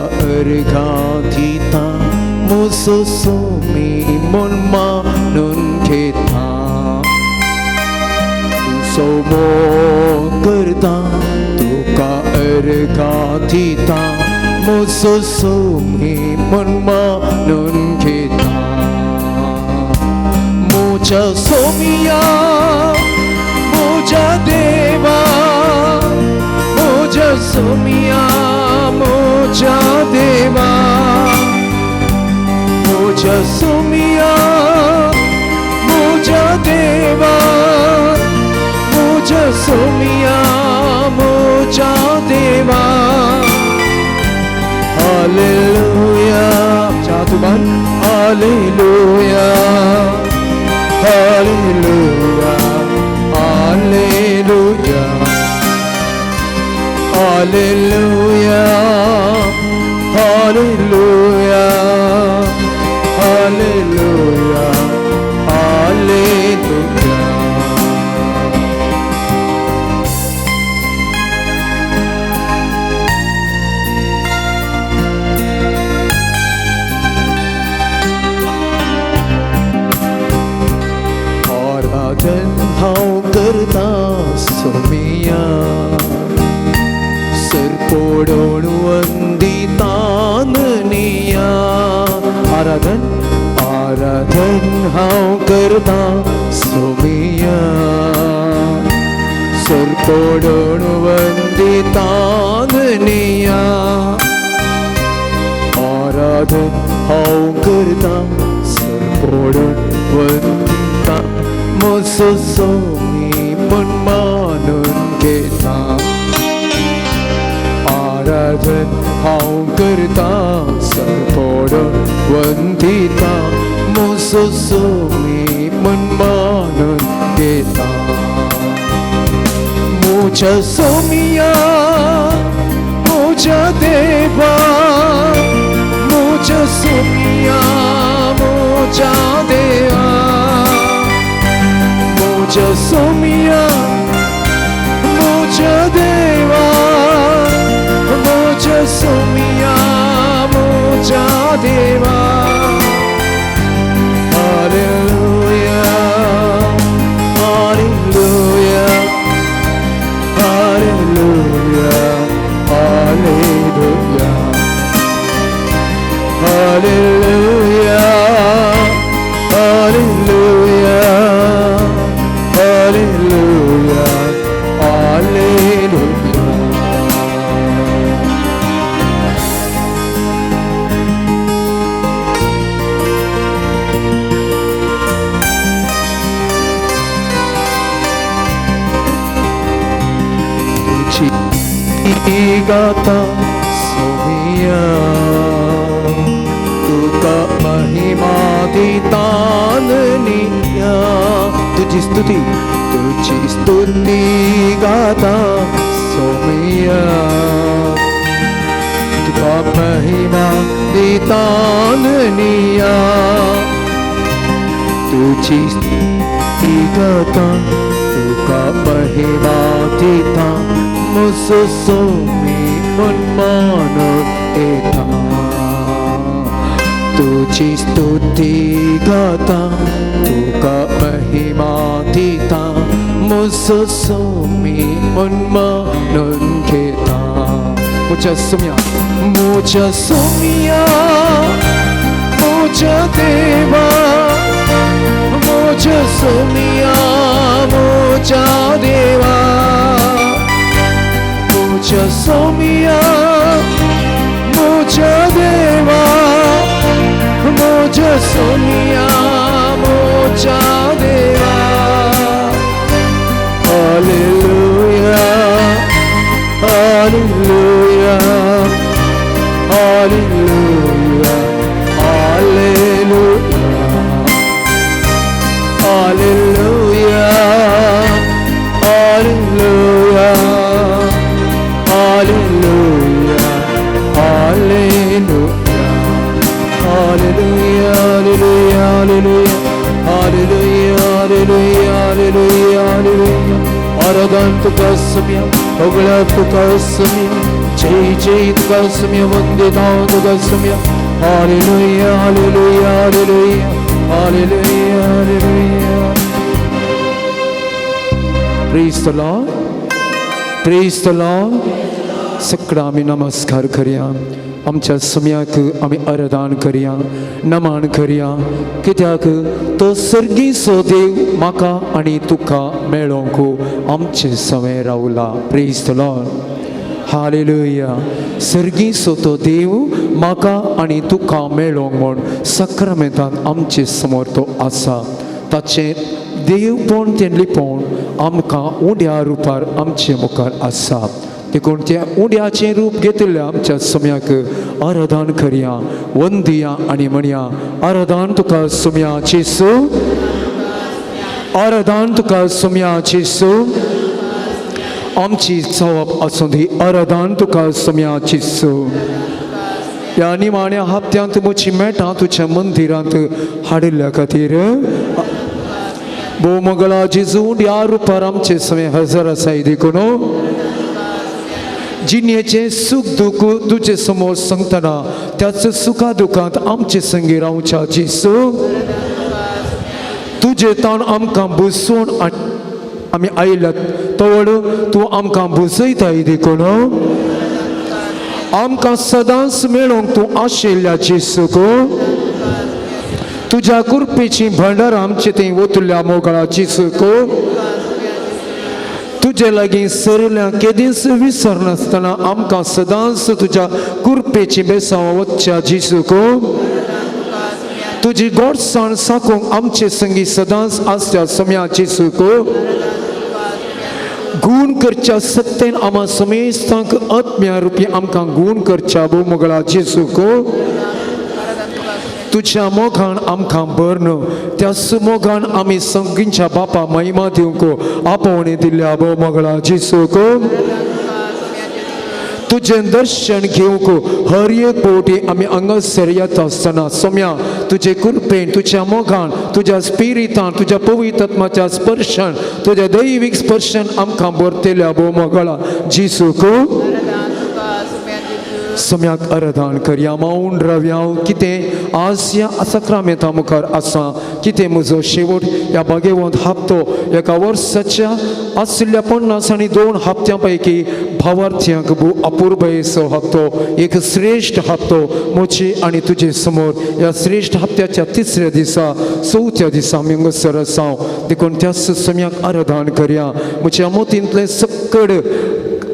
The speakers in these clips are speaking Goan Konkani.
अर्घां दिता म्हजो सोमी म्हूण मानून घेता तुजो मोग करता तुका अर्घां दिता म्हजो सोमी म्हूण मानून घेता म्हज्या सोमिया म्हज्या देवा म्हज्या सोमिया म्हज्या देवा म्हज्या सोमिया म्हज्या देवा म्हज्या सोमिया म्हज्या देवा हालेलुया चातुमान hallelujah hallelujah hallelujah hallelujah hallelujah hallelujah hallelujah. आराधन हांव करता सोमिया सरपोडोण वंदिताननिया आराधन आराधन हांव करता सोमिया सरपोडोण वंदिताननिया आराधन हांव करता सरपोडोण वंदिता म्हजो सोमी म्हूण मानून घेता आराधन हांव करता सरपोडोण वंदिता म्हजो सोमी म्हूण मानून घेता म्हज्या सोमिया म्हज्या देवा म्हज्या सोमिया म्हज्या देवा म्हज्या सोमिया म्हज्या देवा म्हज्या सोमिया म्हज्या देवा hallelujah hallelujah hallelujah hallelujah hallelujah hallelujah hallelujah hallelujah. तुझी गाता सोमिया तुका महिमा दिताननिया तुझी स्तुती गाता सोमिया तुका महिमा दिताननिया तुझी स्तुती गाता तुका महिमा दिता म्हजो सोमी म्हूण मानून येता तुझी स्तुती गाता तुका महिमा दिता म्हजो सोमी म्हूण मानून घेता म्हज्या सोमिया म्हज्या सोमिया म्हज्या देवा म्हज्या सोमिया म्हज्या देवा म्हज्या सोमिया म्हज्या देवा म्हज्या सोमिया म्हज्या देवा hallelujah hallelujah hallelujah hallelujah hallelujah hallelujah hallelujah hallelujah hallelujah hallelujah hallelujah hallelujah hallelujah hallelujah. आराधन तुका सोमिया सगळ्या तुका सोमिया जय जय तुका सुम्या वंदिता तुका सुम्या. Hallelujah hallelujah hallelujah hallelujah hallelujah. Praise the Lord, praise the Lord. सगळा आमी नमस्कार करया आमच्या सुम्याक, आमी आराधन करया, नमन करया, कित्याक तो सर्गीचो देव म्हाका आनी तुका मेळोंक आमचे सवें रावला. Praise the Lord, hallelujah. सर्गीचो तो देव म्हाका आनी तुका मेळोंक म्हूण सक्रामेंतान आमचे समोर तो आसा. ताचें देवपण तें लिपोवन आमकां उंड्या रुपार आमचे मुखार आसा. देखून त्या उंड्याचें रूप घेतिल्ल्या आमच्या सुम्याक आराधन करया, वंदिया आनी म्हणया, आराधन तुका सुम्या जेसू, आराधन तुका सुम्या जेसू. आमची चवप आसूं दी, आराधन तुका सुम्या जेसू. ह्या निमाण्या हप्त्यांत म्हजी मेटां तुज्या मंदिरांत हाडिल्ल्या खातीर भोव मंगळा जेजू उंड्या रुपार आमचे समें हजर आसाय. देखून जिणेचें सूख दुख तुजे समोर सांगतना त्याच सुखा दुखांत आमचे संगी रावच्या जेसू, तुजे ताण आमकां बसोवन आमी आयल्यात तवळ तूं आमकां बसयताय. देखून आमकां सदांच मेळोंक तूं आशिल्ल्या जेसूक, तुज्या कृपेची भंडार आमचे थंय वतल्या मोगळा जेसूक, तुजे लागीं सरल्या केदींच विसरनासतना आमकां सदांच तुज्या कृपेची बेसांव वचच्या जेसूक, तुजी गोडसाण साकूंक आमचे संगी सदांच आसच्या सम्या जेसूक, गूण करच्या सत्तेन आमा समेस्तांक आत्म्या रुपी आमकां गूण करच्या भोव मोगळा जेसूक, तुज्या मोगान आमकां भरन त्या मोगान आमी संगींच्या बापा महिमा दिवंक आपोवणे दिल्ल्या भोव मोगळा जेसूक, तुजें दर्शन घेवंक हर एक फावटी आमी हांगासर येता आसतना सोम्या तुजे कृपेन, तुज्या मोगान, तुज्या स्पिरितान, तुज्या पवित्र आत्माच्या स्पर्शान, तुज्या दैवीक स्पर्शान आमकां भरतेल्या भोव मोगळा जेसूक सम्याक आराधन करया. मावन रावया. कितें आज ह्या सक्रामेंता मुखार आसा, कितें म्हजो शेवट ह्या भागेवंत हप्तो एका वर्साच्या आशिल्ल्या 52 हप्त्यां पैकी भावार्थ्यांक भोव अपुरबायेचो हप्तो, एक श्रेश्ठ हप्तो म्हजे आनी तुजे समोर. ह्या श्रेश्ठ हप्त्याच्या तिसऱ्या दिसा, चवथ्या दिसा आमी हांगासर आसा. देखून त्याच सम्याक आराधन करया. म्हज्या मोतींतलें सक्कड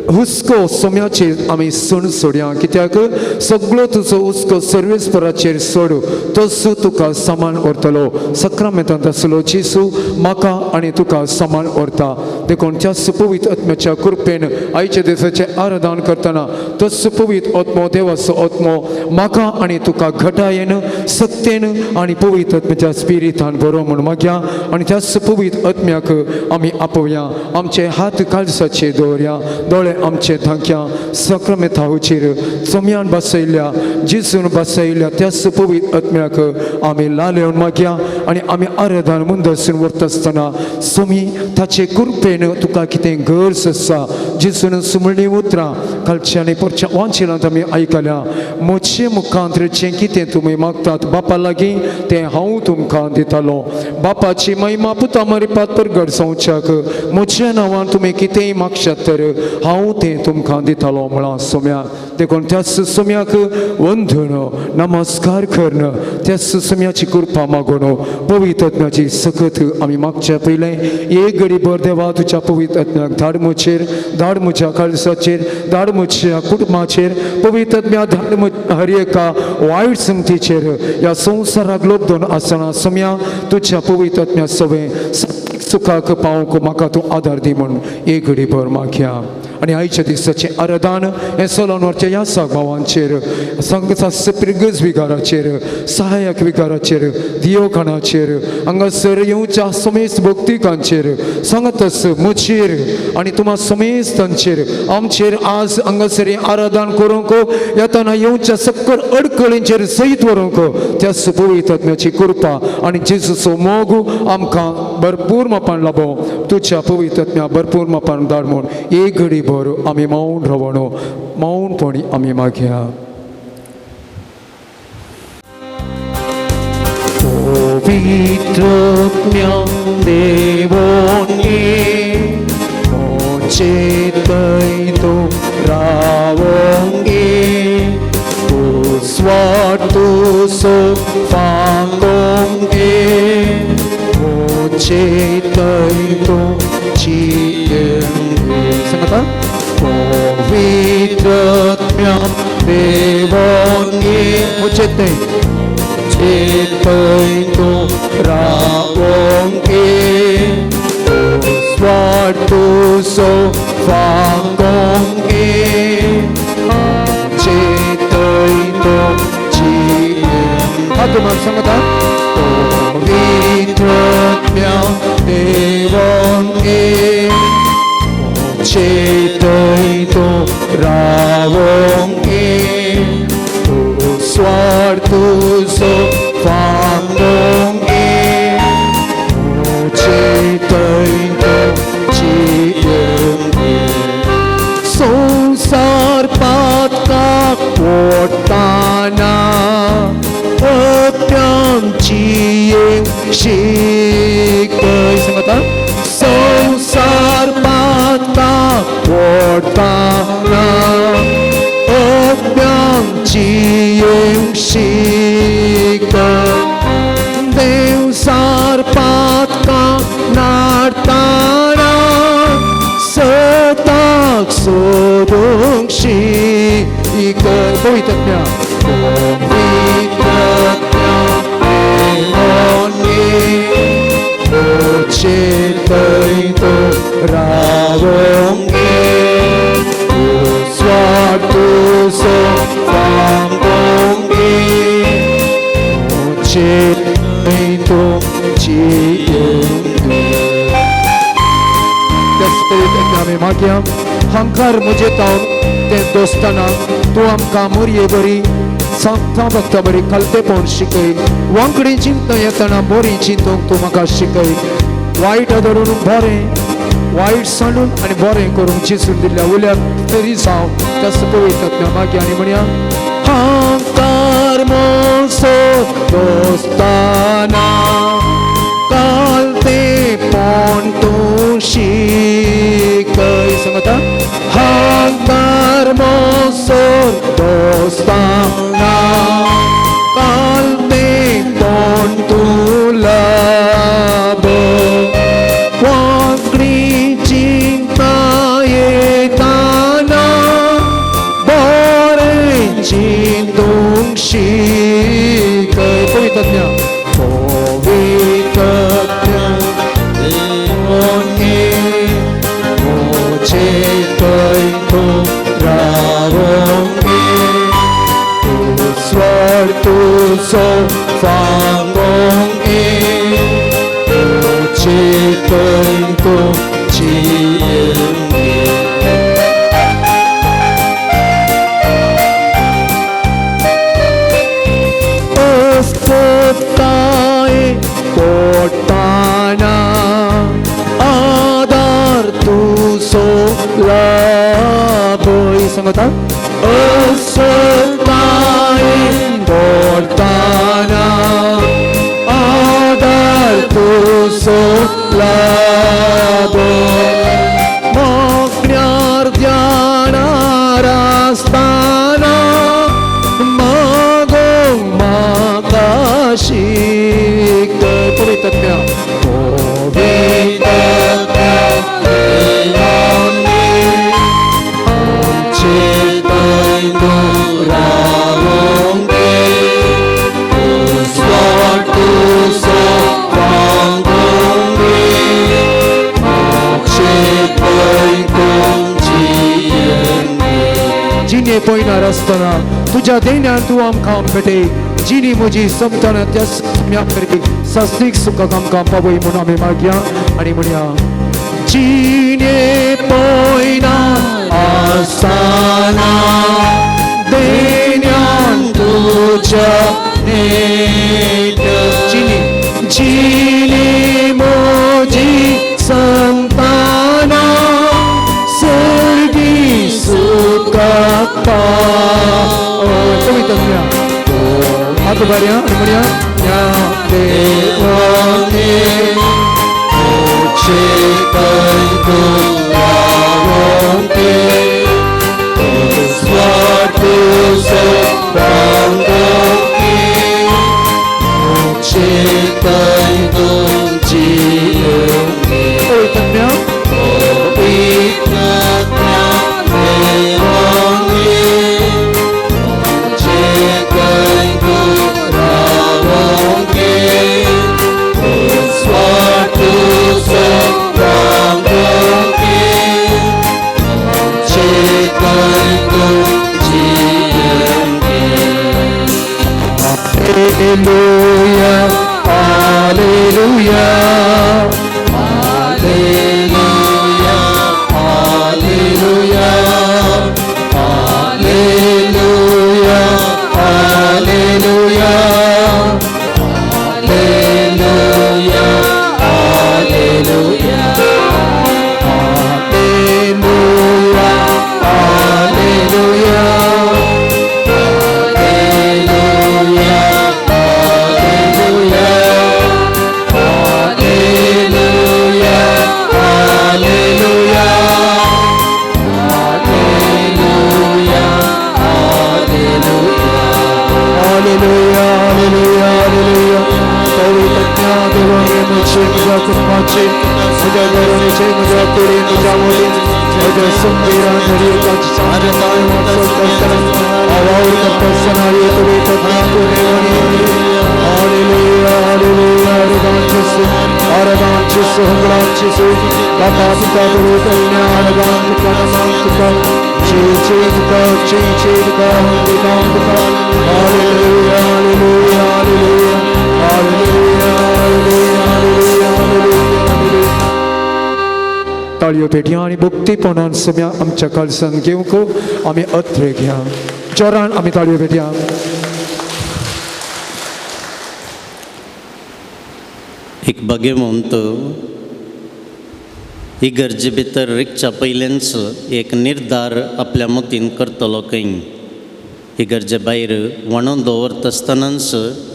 हुस्को सोम्याचेर आमी सण सोडया, कित्याक सगळो तुजो हुस्को सर्वेस्पराचेर सोड, तसो तुका सामान व्हरतलो. सक्रामेंतांत आसलो जेसू म्हाका आनी तुका सामान व्हरता. देखून त्या सुपवीत आत्म्याच्या कृपेन आयच्या दिसाचें आराधन करतना तो सुपवीत आत्मो, देवाचो आत्मो म्हाका आनी तुका घटायेन, सत्तेन आनी पवित्र आत्म्याच्या स्पिरितान बरो म्हूण मागया. आनी त्या सुपवीत आत्म्याक आमी आपोवया. आमचे हात काळजाचेर दवरया, दोळे आमचे धांक्या. सक्रामेंताचेर चोमयान बसयल्ल्या, जेजून बसयल्ल्या त्या सुपवीत आत्म्याक आमी लालेवन मागया. आनी आमी आराधन मुंदसून व्हरता आसतना सोमी ताचे कृपेन तुका कितें गरज आसा, जेजून सुमणी उतरां कालच्या आनी परच्या वांचिलांत आमी आयकल्या, म्हजे मुखांत जें कितें तुमी मागतात बापा लागीं तें हांव तुमकां दितालो. बापाची महिमा पुता मरिपात परगट जावच्याक म्हज्या नांवान तुमी कितेंय मागशात तर हांव तें तुमकां दितालो म्हळां सोम्या. देखून त्याच सोम्याक वंदन नमस्कार करून त्याच सोम्याची कृपा मागून पवित्र आत्म्याची सकत आमी मागच्या पयलें एक घडी भर देवा तुज्या पवित्र आत्म्याक धाड म्हजेर, धाड म्हज्या काळजाचेर, धाड म्हज्या कुटुंबाचेर. पवित्र आत्म्या धाड हर एका वायट संगतीचेर. ह्या संवसाराक लोबदोन आसतना सोम्या तुज्या पवित्र आत्म्या सवें सुखाक पावंक म्हाका तूं आदार दी म्हूण एक घडी भर मागया. आनी आयच्या दिसाचें आराधन हें चलोवन व्हरचें ह्या सागभावांचेर, संगता विगाराचेर, सहायक विगाराचेर, दियोखाणाचेर, हांगासर येवच्या समेस्त भक्तिकांचेर, सांगतस म्हजेर आनी तुमा समेस्तांचेर, आमचेर आज हांगासर हें आराधन करूंक येतना येवच्या सक्कड अडकळींचेर सयत व्हरूंक त्या पवित्र आत्म्याची कृपा आनी जेजूचो मोग आमकां भरपूर मापान लाबो. तुज्या पवित्रत्म्या भरपूर मापान धाड म्हूण एक घडी भर आमी मौन रावणो मौनपणी आमी मागया. पवित्र देवोनी चेतय तूं रावोंगे स्वार्थुसो फांगोंगे चेतय तूं जियेंगे. सांगता पवित्र देवोनी चेतय चेतय तूं रावोंगे स्वार्थुसो फांगोंगे चेतय तूं जियेंगे. हातूंत सांगता पवित्र देवोंगे चेतय तूं रावोंगे स्वार्थुसो फांगोंगे चेतय तूं जियेंगे. संसार पातकाक ओडटाना अप्यांची शिकय. सांगता संसार पातकाक ओडटाना अप्यांची शिकय. देवसार पातकाक नाडटाना सताक सोदूंक शिकय. पवित्र पवित्र देवोनी चेतय तूं रावोंगे स्वार्थुसो फांगोंगे चेतय तूं जियेंगे. आमी मागया हंकार म्हजे तावन ते दोस्ताना तूं आमकां मोरये बरी सांगता भक्ता बरी खालतेपण शिकय. वांकडी चिंतन येतना बरी चिंतूंक तूं म्हाका शिकय. वायट धरून बरें वायट सांडून आनी बरें करूंक चिसून दिल्ल्या उल्याक तरी जावं त्या पवित्र मागीर आनी म्हणया हांकार मोसो दोस्ताना कालतेपण तूं शिकय. सांगता हांकार मोसो दोस्ताना कालतेपण तूं लाभ वांकडी चिंता येताना बरें चिंतूंक शिकय. पवित्र पवित्र देवोनी चेतय तूं रावोंगे स्वार्थुसो फांगोंगे चेतय तूं जियेंगे. अस्वस्थताय पोटाना आदार तुजो लाभय. सांगता अस्वस्थताय पोटाना आदार तुजो लाभय. मोगण्यार ध्यानार आसताना मागोंक म्हाका शिकय. पवित्र पवित्र देवोनी चेतय तूं रावोंगे स्वार्थुसो फांगोंगे चेतय तूं जियेंगे. जिणे पयणार आसतना तुज्या देण्यान तूं आमकां भेटय. जिणी म्हजी समतना त्या सास्त्रीक सुखाक आमकां पावय म्हूण आमी मागया आनी म्हणया जिणे पयना आसतना देण्यान तुज्या नेट. जिणी जिणी म्हजी संग हात उबारया आनी म्हणया ह्या देवाने Hallelujah, hallelujah, hallelujah, hallelujah, hallelujah, hallelujah, hallelujah, hallelujah, hallelujah, hallelujah, hallelujah, hallelujah, hallelujah. पवित्र देवाने म्हजे म्हज्या कुटुंबाचे म्हज्या घराण्याचे म्हज्या कुडीन म्हज्या मोदीन म्हज्या संबीरान हर एकाची सांगताय वाटचाल करतना वावर करता आसतना पवित्र देवाने हालेलुया हालेलुया आराधान आराधान होगळान जेजू बाबा पिता पवित्र आराधान तुका नमन तुका जय जय तुका जय जय तुका होगळान तुका hallelujah hallelujah hallelujah hallelujah hallelujah hallelujah hallelujah. ताळयो पेटया आनी भक्तीपणान सम्या आमच्या काळसान घेवंक आमी अत्रे घ्या. जोरान आमी ताळयो पेटया. एक भाग्यवंत इगर्जे भितर रिगच्या पयलेंच एक निर्धार आपल्या मतीन करतलो खंय. इगर्जे भायर वणोवन दवरता आसतनाच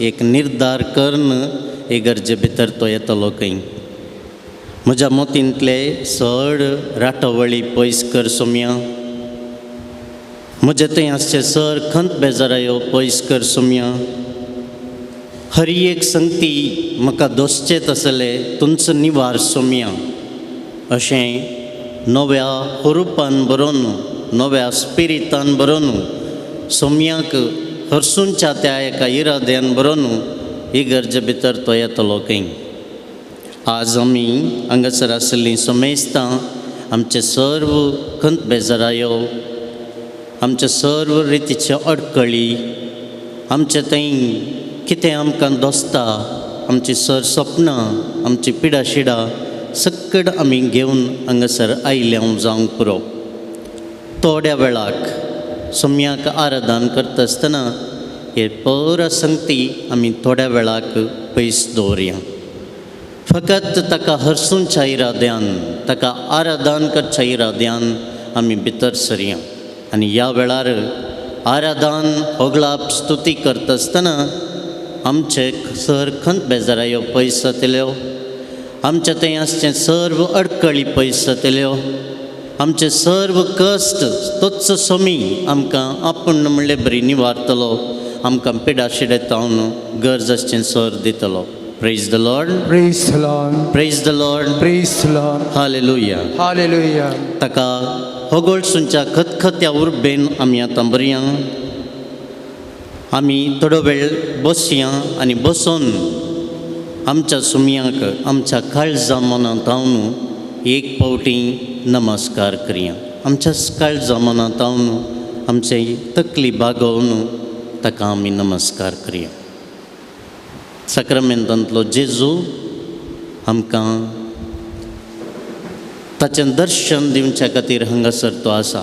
एक निर्धार करून इगर्जे भितर तो येतलो खंय. म्हज्या मतींतले चड राटवळी पयस कर सोम्या, म्हजे थंय आसचे सर खंत बेजारायो पयस कर सोम्या, हर एक संगती म्हाका दोसचेत आसले तुमचो निवार सोम्या, अशें नव्या हुरुपान बरोवन नव्या स्पिरितान बरोवन सोम्याक हरसूनच्या त्या एका इराद्यान बरोवन इगर्जे भितर तो येतलो खंय. आज आमी हांगासर आशिल्लीं समेस्तां आमचे सर्व खंत बेजारायो, आमचे सर्व रितीच्यो अडकळी, आमचे थंय कितें आमकां दोसता, आमची सर सपनां, आमची पिडाशिडां सक्कड आमी घेवन हांगासर आयल्या जावंक पुरो. थोड्या वेळाक सोम्याक आराधन करता आसतना हे परा संगती आमी थोड्या वेळाक पयस दवरया. फकत ताका हरसूनच्या इराद्यान, ताका आराधन करच्या इराद्यान आमी भितर सरया. आनी ह्या वेळार आराधन होगळाप स्तुती करता आसतना आमचे सर खंत बेजारायो पयस जातल्यो, आमचे थंय आसचें सर्व अडकळी पयस जातल्यो, आमचे सर्व कश्ट तोच सोमी आमकां आपूण म्हणले बरी निवारतलो, आमकां पिडाशिडेतावन गरज आसचें सर दितलो. Praise the Lord. Praise the Lord. Praise the Lord. Praise the Lord. Hallelujah. Hallelujah. ताका होगोळसूनच्या खतखत्या उर्बेन आमी आतां बरया. आमी थोडो वेळ बसया आनी बसून आमच्या सुमयाक आमच्या काळजा मनांत हांव एक फावटी नमस्कार करया. आमच्या काळजा मनांत हांव आमचे तकली बागोवन ताका आमी नमस्कार करया. साक्रामेंतांतलो जेजू आमकां ताचें दर्शन दिवच्या खातीर हांगासर तो आसा.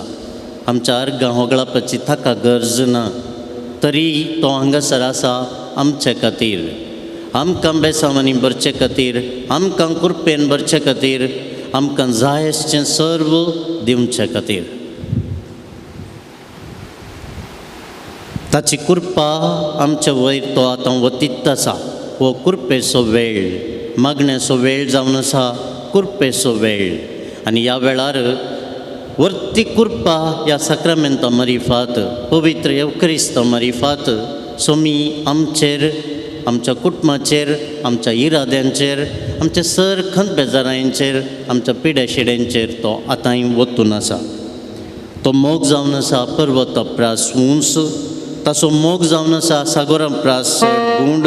आमच्या अर्गां होगळापाची ताका गरज ना, तरी तो हांगासर आसा आमचे खातीर, आमकां बेसांवांनी भरचे खातीर, आमकां कृपेन भरचे खातीर, आमकां जाय आसचें सर्व दिवचे खातीर. ताची कृपा आमच्या वयर तो आतां वतीत आसा. हो कृपेचो वेळ, मागण्याचो वेळ जावन आसा, कृपेचो वेळ. आनी ह्या वेळार वर्ती कृपा ह्या साक्रामेंता मारिफात, पवित्र येवक्रिस्ता मारिफात सोमी आमचेर, आमच्या कुटुंबाचेर, आमच्या इराद्यांचेर, आमच्या सर खंत बेजारांचेर, आमच्या पिड्या शिड्यांचेर तो आतांय वतून आसा. तो मोग जावन आसा पर्वता प्रास उंच, ताचो मोग जावन आसा सागोरा प्रास गुंड.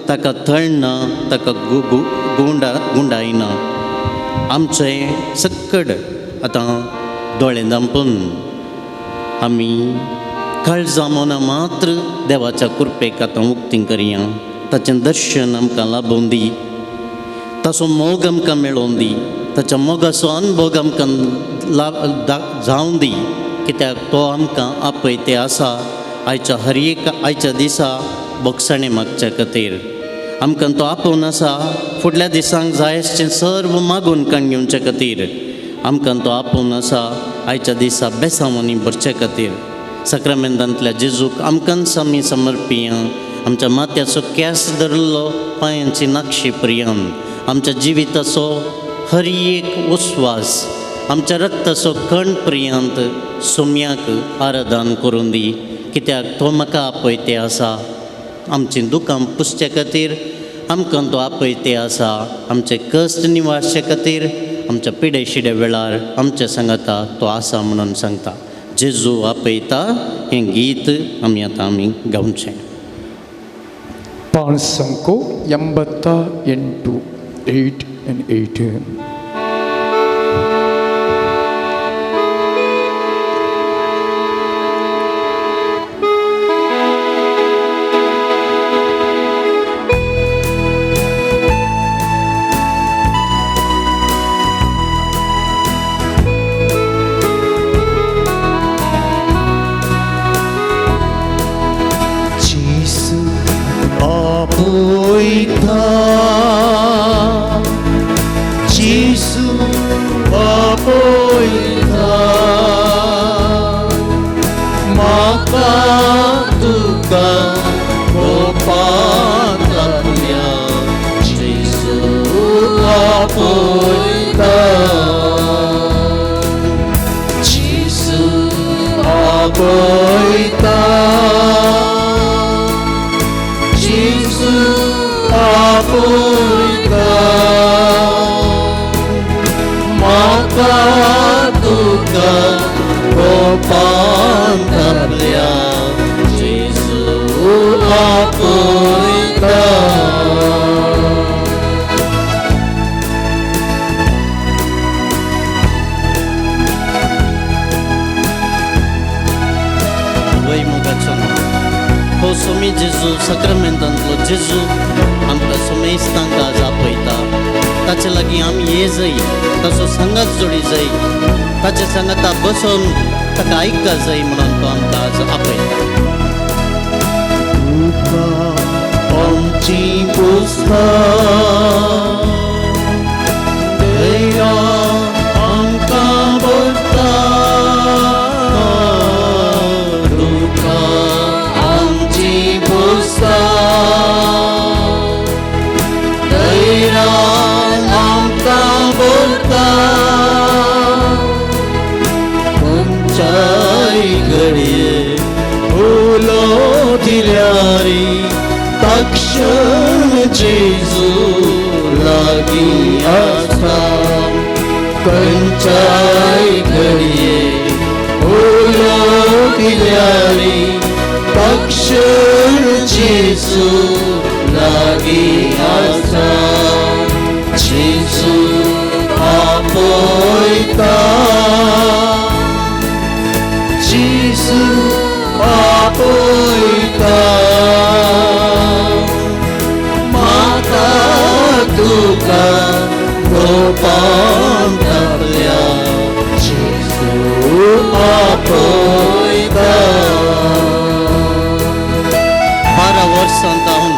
ताका थळ ना, ताका गुंडा गुंडायना. आमचें सक्कड आतां दोळे धांपून आमी काळजां मनां मात्र देवाच्या कृपेक आतां उक्ती करया. ताचें दर्शन आमकां लाबोवन दी, ताचो मोग आमकां मेळोवन दी, ताच्या मोगाचो अनभोग आमकां जावन दी. कित्याक तो आमकां आपयते आसा आयच्या हर एक आयच्या दिसा बोगसाणें मागच्या खातीर. आमकां तो आपोवन आसा फुडल्या दिसांक जाय आसचें सर्व मागून काण घेवचे खातीर. आमकां तो आपोवन आसा आयच्या दिसा बेसांवांनी भरचे खातीर. साक्रामेंतांतल्या जेजूक आमकांच आमी समर्पिया. आमच्या माथ्याचो केंस धरलो पांयांची नाक्षी प्रियान, आमच्या जिविताचो हर एक उस्वास, आमच्या रक्ताचो कण प्रियांत सोम्याक आराधन करून दी. कित्याक तो म्हाका आपयते आसा आमचीं दुकां पुसचे खातीर, आमकां तो आपयते आसा आमचे कश्ट निवारचे खातीर. आमच्या पिडे शिडे वेळार आमच्या सांगाता तो आसा म्हणून सांगता. जेजू आपयता हें गीत आमी आतां आमी गावचें. 588 8 and 8. जेजू आपयता, जेजू आपयता, म्हाका तुका गोपांत आपल्या, जेजू आपयता, जेजू आपयता, जेजू आपयता, म्हाका तुका गोपांत आपल्या, जेजू आपयता. वय मोगाचो ना हो सोमी जेजू, साक्रामेंतांतलो जेजू आमकां सोमेस्तांक आज आपयता. ताचे लागीं आमी ये जाय, ताचो सांगात जोडी जाय, ताचे सांगाता बसोन ताका आयका जाय म्हणून तो आमकां आज आपयता. तुका आमची पुस्ता दया आमकां भरता, तुका आमची पुस्ता दया आमकां भरता. खंयच्याय घडये उलो दिल्यारी तक्षण जेजू लागीं आसता. खंयच्याय घडये उलो दिल्यारी तक्षण जेजू लागीं आसता. जेजू आपयता, जेजू आपयता, म्हाका तुका गोपांत आपल्या, जेजू आपयता. 12 वर्सां जावन,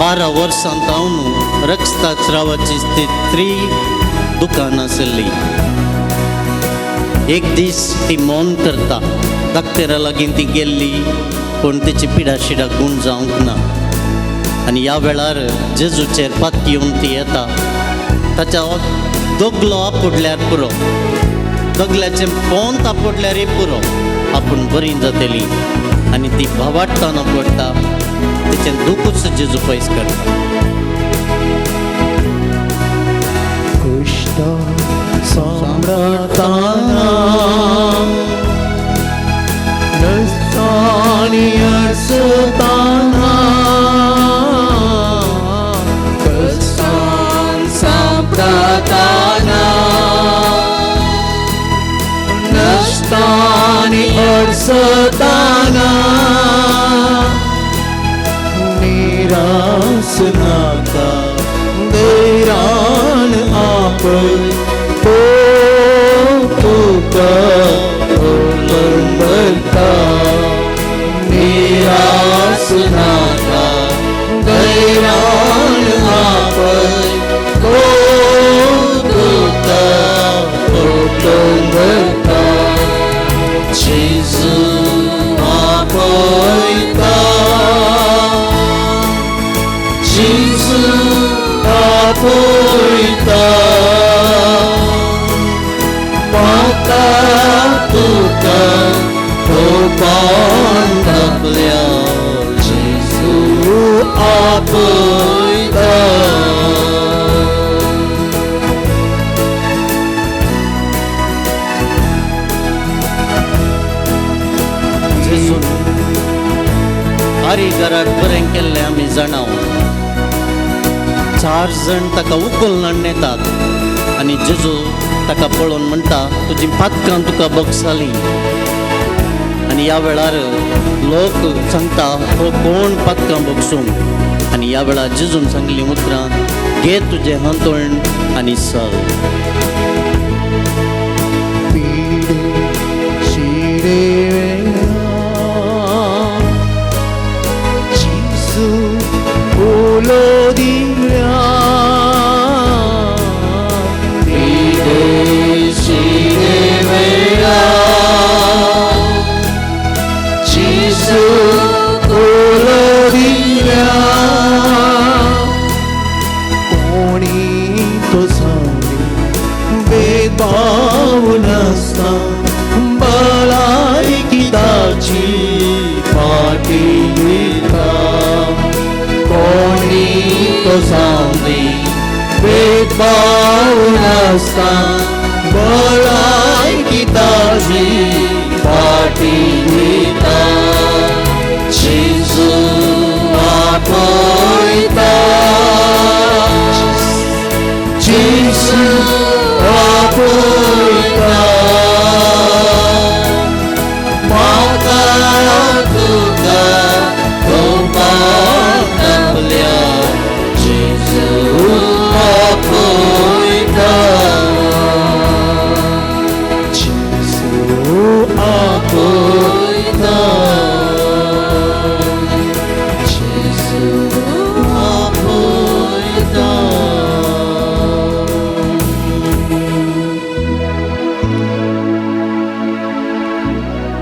12 वर्सां जावन रक्तस्रावाची स्थिती दुकान आसली. एक दीस ती मौन करता, डाक्टरा लागीं ती गेल्ली. पूण तिची पिडा शिडा गूण जावंक ना. आनी ह्या वेळार जेजूचेर पात येवन ती येता, ताच्या दगलो आपुडल्यार पुरो, दगल्याचें पोंत आपुडल्यारय पुरो, आपूण बरी जातली. आनी ती भावाडटान पडटा, तिचें दुखूच जेजू पयस करता. कुश्टा सम्राटाना नस्तानी अडसताना कस्तान सम्राटाना नस्तानी अडसताना निरास नाका देरान आपल तो तुका ओलंबता निरास नाका दैरान आपल तो तुका ओलंबता जेजू आपयता, जेजू आपयता, म्हाका तुका तोपान दाखल्या जेजू आपयता. जेजून आरी घराक बरें केल्लें आमी जाणाव. 4 जाण ताका उखलून येतात आनी जेजू ताका पळोवन म्हणटा, तुजी पातकां तुका बगसाली. आनी ह्या वेळार लोक सांगता, हो कोण पातकां बगसूंक? आनी ह्या वेळार जेजून सांगली उतरां, घे तुजें हांतुळण आनी चल. पीडे शिडे जेजू उलो दिल्या पीडे शिडे वेळा जेजू उलो दिल्या कोणी तो सांगी भेदभाव नासता भलायकी ताची फाटी दिता कोणी तो सांगी भेदभाव नासता भलायकी ताची फाटी दिता. जेजू आपयता, जेजू आपयता, म्हाका तुका तोपान दाखल्या जेजू आपयता. जेजू आपयता, जेजू आपयता.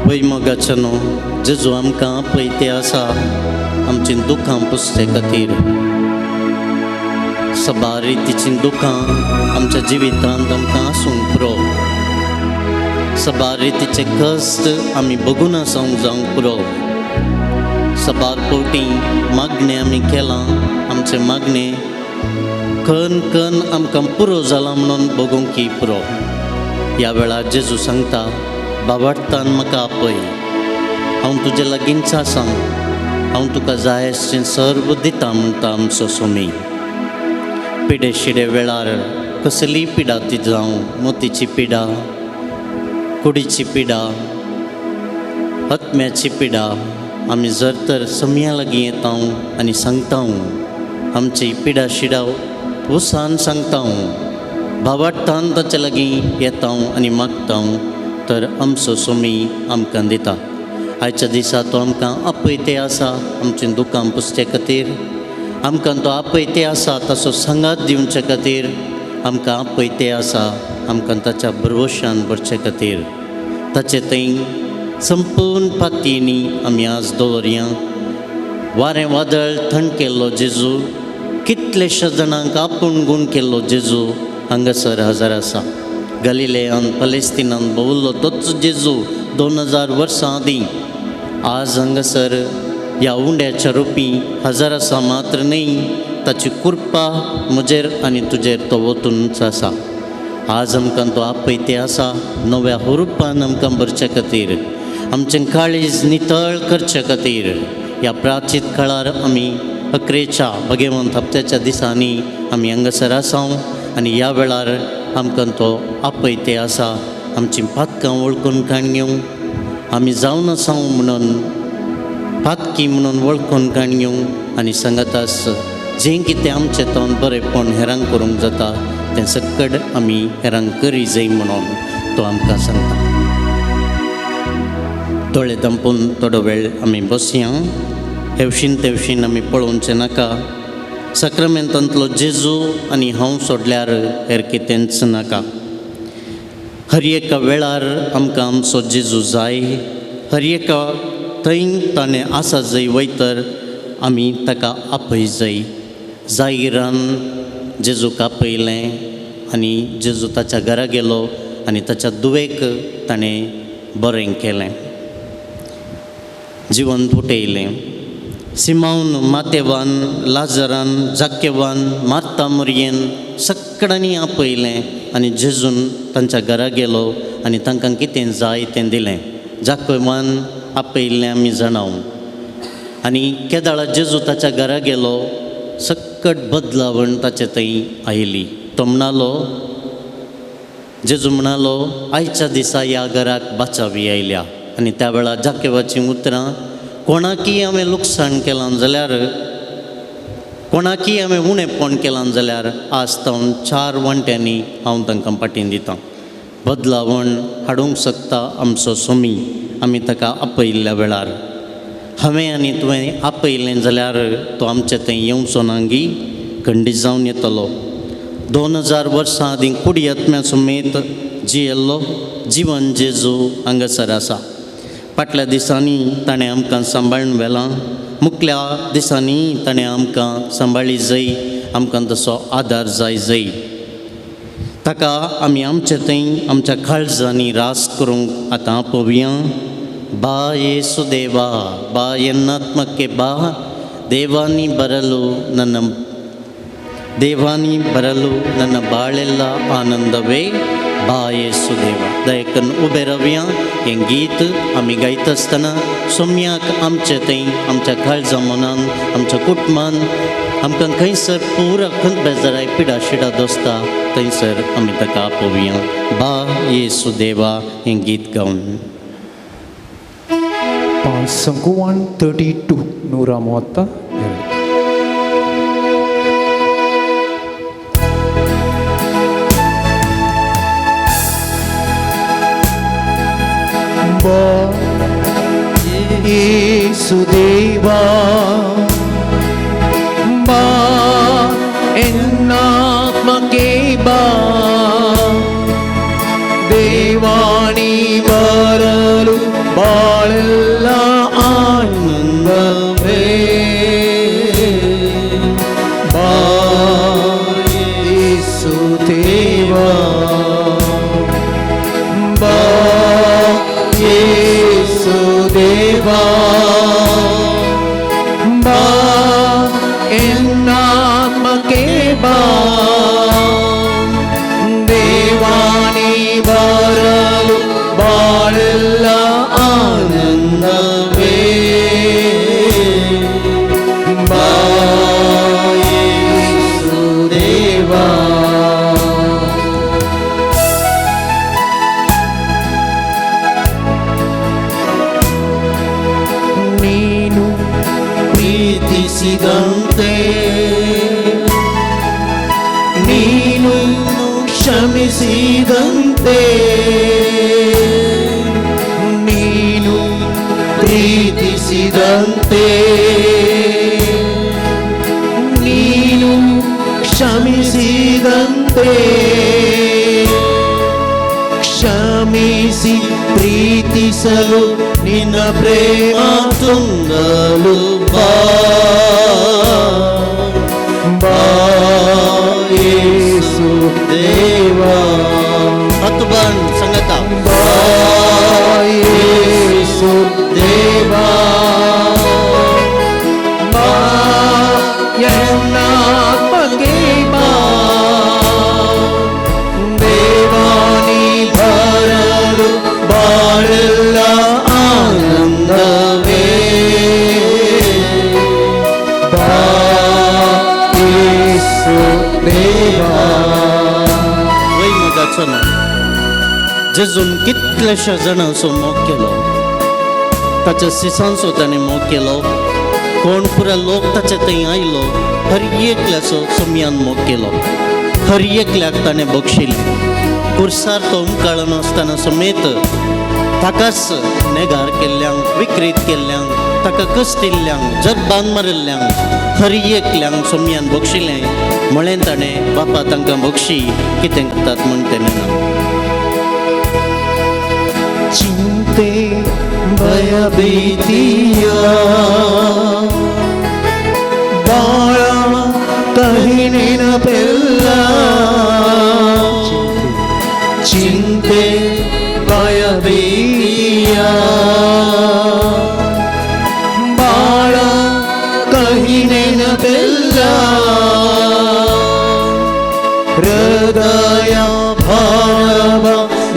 पय मोगाचो न्हू जेजू आमकां आपयते आसा आमचीं दुखां पुसचे खातीर. सबार रितीचीं दुखां आमच्या जिवितांत आमकां आसूंक पुरो, सबार रितीचे कश्ट आमी बगून आसूंक जावंक पुरो. सबार फावटी मागणें आमी केलां, आमचें मागणें खन खन आमकां पुरो जालां म्हणून बगोवंक पुरो. ह्या वेळार जेजू सांगता, बाबाडतान म्हाका आपय, हांव तुजे लागींच आसा, हांव तुका जाय आसचें सर्व दिता म्हणटा आमचो स्वामी. पिडे शिडे वेळार कसलीय पिडा ती जावं, मोतीची पिडा, कुडीची पिडा, आत्म्याची पिडा, आमी जर तर समया लागीं येता आनी सांगता, आमची पिडा शिडा उसान सांगता, भावार्थान ताचे लागीं येता आनी मागता, तर आमचो स्वामी आमकां दिता. आयच्या दिसा तो आमकां आपयते आसा आमचीं दुखां पुसचे खातीर, आमकां तो आपयते आसा ताचो सांगात दिवचे खातीर, आमकां आपयते आसा आमकां ताच्या भरवशान भरचे खातीर. ताचे थंय संपूर्ण पातयेनी आमी आज दवरया. वारें वादळ थंड केल्लो जेजू, कितलेशा जाणांक आपूण गूण केल्लो जेजू हांगासर हजर आसा. गलिलेयान पलेस्तिनान भोंवल्लो तोच जेजू 2000 वर्सां आदीं आज हांगासर ह्या उंड्याच्या रुपी हजर आसा. मात्र न्हय, ताची कृपा म्हजेर आनी तुजेर तो वतूनच आसा. आज आमकां तो आपयते आसा नव्या हुरुपान आमकां भरचे खातीर, आमचें काळीज नितळ करचे खातीर. ह्या प्राचीत काळार आमी अकरेच्या भगेवंत हप्त्याच्या दिसांनी आमी हांगासर आसा आनी ह्या वेळार आमकां तो आपयते आसा. आमचीं पातकां वळखून काण घेवं, आमी जावन आसा म्हणून पातकी म्हणून वळखून काण घेवं आनी सांगातास जें कितें आमचें तोंड बरेंपण हेरांक करूंक जाता तें सकट आमी हेरांक करी जाय म्हणून तो आमकां सांगता. दोळे धांपून थोडो वेळ आमी बसया. हेवशीन तेवशीन आमी पळोवचें नाका. साक्रामेंतांतलो जेजू आनी हांव सोडल्यार हेर कितेंच नाका. हर एका वेळार आमकां आमचो जेजू जाय. हर एका थंय ताणें आसा जंय वयतर आमी ताका आपय जाय. जागिरान जेजूक आपयलें आनी जेजू ताच्या घरा गेलो आनी ताच्या दुवेक ताणें बरें केलें, जिवन फुटयलें. सिमावन, मातेवान, लाजरान, जाकेवान, मार्ता मुरयेन सगळ्यांनी आपयलें आनी जेजून तांच्या घरा गेलो आनी तांकां कितें जाय तें दिलें. जाकेवान आपयल्लें आमी जाणाव. आनी केदाळा जेजू ताच्या घरा गेलो, सकट बदलावण ताचे थंय आयली. तो म्हणालो, जेजू म्हणालो, आयच्या दिसा ह्या घराक बाचावी आयल्या. आनी त्या वेळार जाकेवाचीं उतरां, कोणाकी हांवें लुकसाण केलां जाल्यार, कोणाकी हांवें उणेपण केलां जाल्यार आज तावन 4 वांट्यांनी हांव तांकां पाटीन दितां. बदलावण हाडूंक शकता आमचो सोमी आमी ताका आपयल्ल्या वेळार. हांवें आनी तुवें आपयलें जाल्यार तो आमचे थंय येवचो ना गी, खंडीत जावन येतलो. 2000 वर्सां आदीं कुडी आत्म्या समेत जियेल्लो जिवन जेजू हांगासर आसा. फाटल्या दिसांनी ताणें आमकां सांबाळून व्हेलां, मुखल्या दिसांनी ताणें आमकां सांबाळी जाय, आमकां तसो आदार जाय जाय. ताका आमी आमचे थंय आमच्या काळजांनी रास करूंक आतां आपोवया. बा येसु देवा, बा ಎನ್ನಾತ್ಮಕ್ಕೆ ಬಾ, ದೇವಾನಿ ಬರಲು ನನ್ನ ದೇವಾನಿ ಬರಲು ನನ್ನ ಬಾಳೆಲ್ಲ ಆನಂದವೇ, बा येसु देवा. दयकन उबे रावया. हें गीत आमी गायता आसतना सोम्याक आमचे थंय आमच्या काळजा मनान आमच्या कुटुंबान आमकां खंयसर पुरा खंत बेजाराय पिडा शिडा दोसता थंयसर आमी ताका आपोवया. बा येसु देवा हें गीत गावन. 532 132. बा येसु देवा, बा एन्नात्मके बा, देवाणी बरलु बाळेल्ल आनंदवे, बा येसु देवा, बा येसु देवा, बा एन्नात्मके बा, देवानी बरलु बाळेल्ल आनंदवे, बा येसु देवा. ನೀನು ಪ್ರೀತಿಸಿದಂತೆ ನೀನು ಕ್ಷಮಿಸಿದಂತೆ, ನೀನು ಪ್ರೀತಿಸಿದಂತೆ ನೀನು ಕ್ಷಮಿಸಿದಂತೆ, ಕ್ಷಮಿಸುವಂತೆ ಕ್ಷಮಿಸಿ ಪ್ರೀತಿಸಲು ನಿನ್ನ ಪ್ರೇಮ ತುಂಬಲು ಬಾ, ಬಾ ಯೇಸು ದೇವಾ. ಹತ್ತು ಬಾಣ್ ಸಂಗತ. ಬಾ ಯೇಸು ದೇವಾ, ಬಾ ಎನ್ನಾತ್ಮಕ್ಕೆ ಬಾ. ದೇವಾನಿ ಬರಲು ಬಾಳೆಲ್ಲ ಆನಂದವೇ. ಬಾ ಯೇಸು ದೇವಾ. वय मोगाचो ना जेजून कितल्याश्या जाणांचो मोग केलो, ताच्या सिसांचो ताणें मोग केलो. कोण पुरा लोक ताचे थंय आयलो, हर एकल्याचो सोमयान मोग केलो, हर एकल्याक ताणें बक्षिलें. कुर्सार तो उमकाळून आसतना समेत ताकाच नेगार केल्ल्यांक, विक्रीत केल्ल्यांक, ताका कस्तिल्ल्यांक, जगबान मारिल्ल्यांक, हर एकल्यांक सोमयान बक्षिलें. म्हळें ताणें, बापा तांकां बक्षी, कितें करतात म्हण तें ना. चिंते भयभीतिया बाळा कहीं नेनपेಲ್ಲ, ಚಿಂತೆ ಭಯಭೀತಿಯ ಬಾಳ ಕಹಿ ನೆನಪೆಲ್ಲ, ಹೃದಯ ಭಾರವ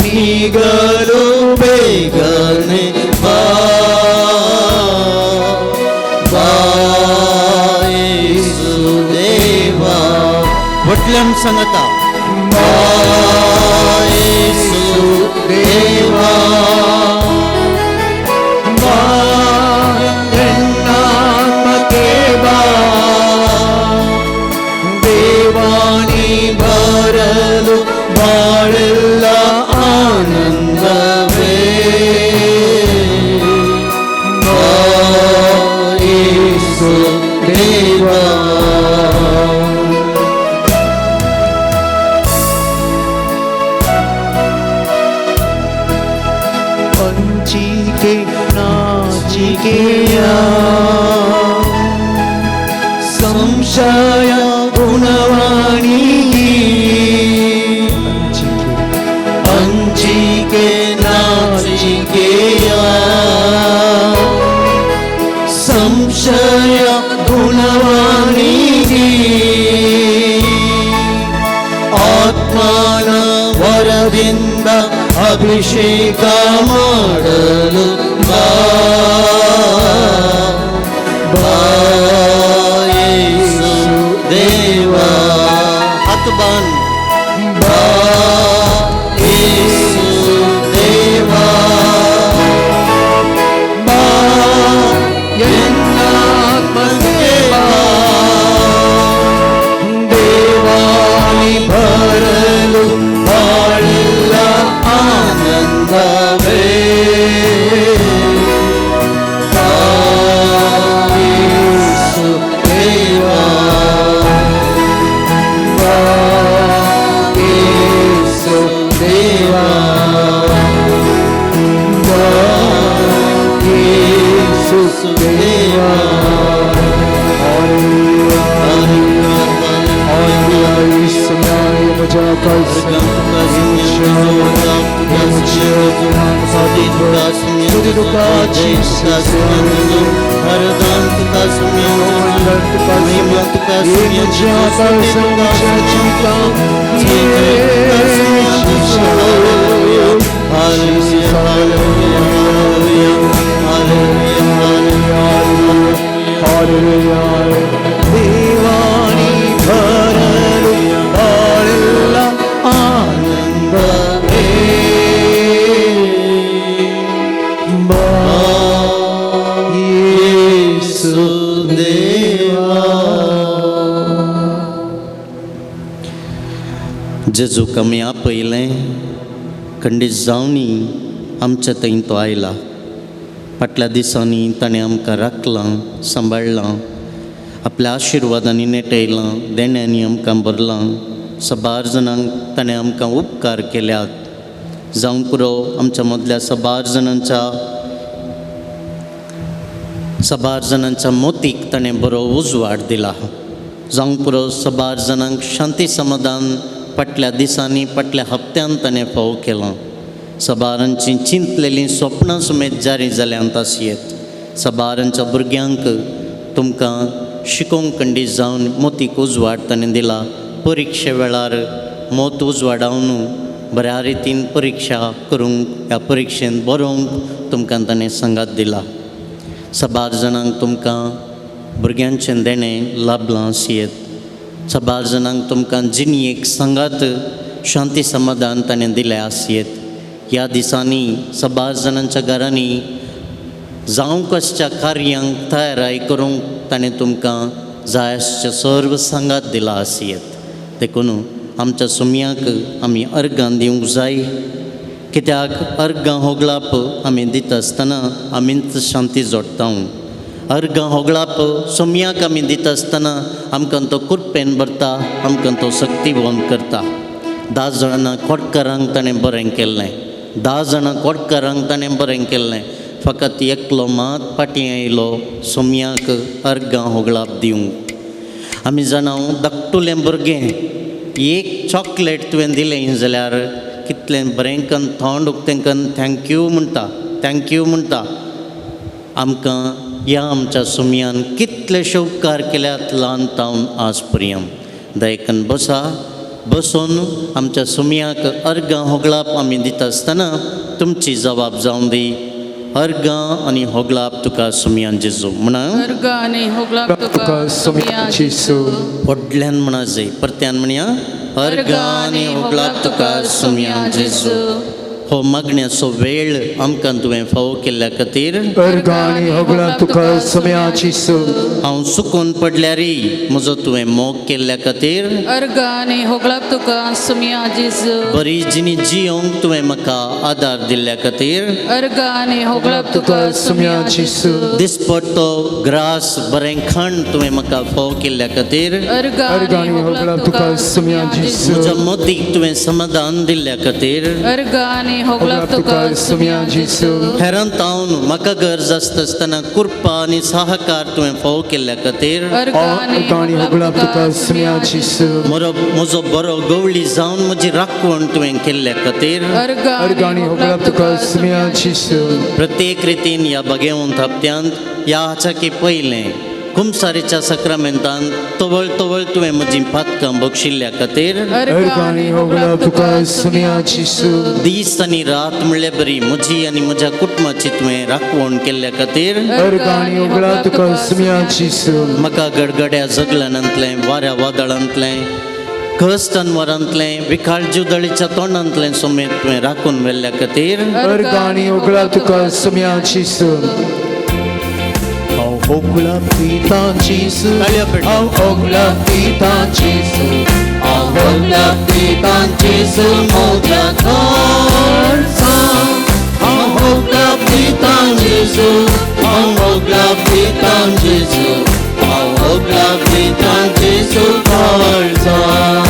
ನೀಗಲು ಬೇಗನೆ ಬಾ, ಬಾ ಯೇಸು ದೇವಾ. ಒಟ್ಲಂ ಸಂಗತ. ಬಾ ಯೇಸು ದೇವಾ, ಬಾ ಎನ್ನಾತ್ಮಕ್ಕೆ ಬಾ. ದೇವಾನಿ ಬರಲು ಬಾಳೆಲ್ಲ ಆನಂದವೇ. ಬಾ ಯೇಸು ದೇವಾ. ಅಂಚಿಕೆ ನಾಚಿಕೆಯ ಸಂಶಯ ಗುಣವಾಣಿಗೆ, ಅಂಚಿಕೆ ನಾಚಿಕೆಯ ಸಂಶಯ ಗುಣವಾಣಿಗೆ, ಆತ್ಮನ ವರದಿಂದ ಅಭಿಷೇಕ ಮಾಡಲು ಬಾ, ಬಾ ಯೇಸು ದೇವಾ. ಹತ್ತು ಬಾನ್. ಬಾ ಯೇಸು ದೇವಾ, ಬಾ ಎನ್ನಾತ್ಮಕ್ಕೆ ಬಾ. ದೇವಾನಿ ಬರಲು ಬಾಳೆಲ್ಲ ಆನಂದವೇ. ಬಾ ಯೇಸು ದೇವಾ, ಬಾ ಯೇಸು ದೇವಾ, ಬಾ ಯೇಸು ದೇವಾ. ದೇವಾನಿ ಬರಲು ಬಾಳೆಲ್ಲ ಆನಂದವೇ. ಬಾ ಯೇಸು ದೇವಾ. जेजूक आमी आपयलें, खंडीत जावनी आमच्या थंय तो आयला. फाटल्या दिसांनी ताणें आमकां राखलां, सांबाळ्ळां, आपल्या आशिर्वादांनी नेटयलां, देण्यांनी आमकां भरलां. सबार जाणांक ताणें आमकां उपकार केल्यात. जावंक पुरो आमच्या मदल्या सबार जाणांच्या मोतीक ताणें बरो उजवाड दिला. जावंक पुरो सबार जाणांक शांती समाधान फाटल्या दिसांनी फाटल्या हप्त्यान ताणें फावो केलां. सबारांचीं चिंतलेलीं सपनां समेत जारी जाल्यांत आसयेत. सबारांच्या भुरग्यांक तुमकां शिकोवंक कंडी जावन मोतीक उजवाड ताणें दिला. परिक्षे वेळार मोत उजवाडावन बऱ्या रितीन परिक्षा करूंक ह्या परिक्षेंत बरोवंक तुमकां ताणें सांगात दिला. सबार जाणांक तुमकां भुरग्यांचें देणें लाभलां आसयेत. सबार जाणांक तुमकां जिणयेक सांगात शांती समाधान ताणें दिलें आसयेत. ह्या दिसांनी सबार जाणांच्या घरांनी जावंक आसच्या कार्यांक तयाराय करूंक ताणें तुमकां जाय आसचें सर्व सांगात दिला आसयेत. देखून आमच्या सुमयाक आमी अर्गां दिवंक जाय, कित्याक अर्गां होगळाप आमी दिता आसतना आमीच शांती जोडटा. अर्गां होगळाप सोमयाक आमी दिता आसतना आमकां तो कुरपेन भरता, आमकां तो शक्तिवंत करता. 10 जाणां कोटकारांक ताणें बरें केल्लें, 10 जाणां कोटकारांक ताणें बरें केल्लें, फकत एकलो मात फाटीं आयलो सोमयाक अर्गां होगळाप दिवंक. आमी जाणां धाकटुलें भुरगें एक चॉकलेट तुवें दिलें जाल्यार कितलें बरें कन्न तोंड उक्तें कन्न thank you म्हणटा, thank you म्हणटा. आमकां ह्या आमच्या सुमयान कितलेशे उपकार केल्यात ल्हान तावन आज पर्यंत. दयकन बसा बसून आमच्या सुमयाक अर्गां होगळाप आमी दिता आसतना तुमची जबाब जावन दी. अर्गां आनी होगळाप तुका सुमयान जेजू म्हणा. अर्गां आनी होगळाप तुका सुमया जेजू. व्हडल्यान म्हणा जाय, परत्यान म्हणया, अर्गां आनी होगळाप तुका सुमया जेजू. हो मागण्याचो वेळ आमकां तुवें फावो केल्ल्या खातीर अर्गां आनी होगळाप तुका सुमया जेजू. हांव चुकून पडल्यारय म्हजो तुवें मोग केल्ल्या खातीर अर्गां आनी होगळाप तुका सुमया जेजू. बरी जिणी जियोंक तुवें म्हाका आदार दिल्ल्या खातीर अर्गां आनी होगळाप तुका सुमया जेजू. दिसपट्टो ग्रास बरें खाण तुवें म्हाका फावो केल्ल्या खातीर अर्गां अर्गां आनी आनी होगळाप तुका सुमया जेजू. म्हज्या मोतीक तुवें समाधान दिल्ल्या खातीर अर्गां आनी होगळाप तुका सुमया जेजू. हेरान तावन म्हाका गरज आसता आसतना कृपा आनी सहकार तुवें फावो केल्ल्या खातीर अर्गां अर्गां आनी होगळाप तुका सुमया जेजू. म्हजो बरो गवळी जावन म्हजी राखवण तुवें केल्ल्या खातीर अर्गां अर्गां आनी होगळाप तुका सुमया जेजू. प्रत्येक रितीन ह्या बगेवंत हप्त्यांत ह्या हाच्याकी पयलें कुमसारीच्या सक्रामेंतान तवळ तवळ तुवें म्हजीं पातकां बक्षिल्ल्या खातीर अर्गां आनी होगळाप तुका सुमया जेजू. दीस आनी रात म्हणल्यार बरी म्हजी आनी म्हज्या कुटुंबाची तुवें राखवण केल्ल्या खातीर अर्गां आनी होगळाप तुका सुमया जेजू. म्हाका गडगड्या जगलानांतलें, वाऱ्या वादळांतलें, कश्ट अनवरांतलें, विखाळ जिवदळीच्या तोंडांतलें समेत तुवें राखून व्हेल्ल्या खातीर अर्गां आनी होगळाप तुका सुमया जेजू. हांव होगळाप दितां जेजू, हांव होगळाप दितां जेजू, हांव होगळाप दितां जेजू म्हज्या काळजान. हांव होगळाप दितां जेजू, हांव होगळाप दितां जेजू, हांव होगळाप दितां जेजू काळजान.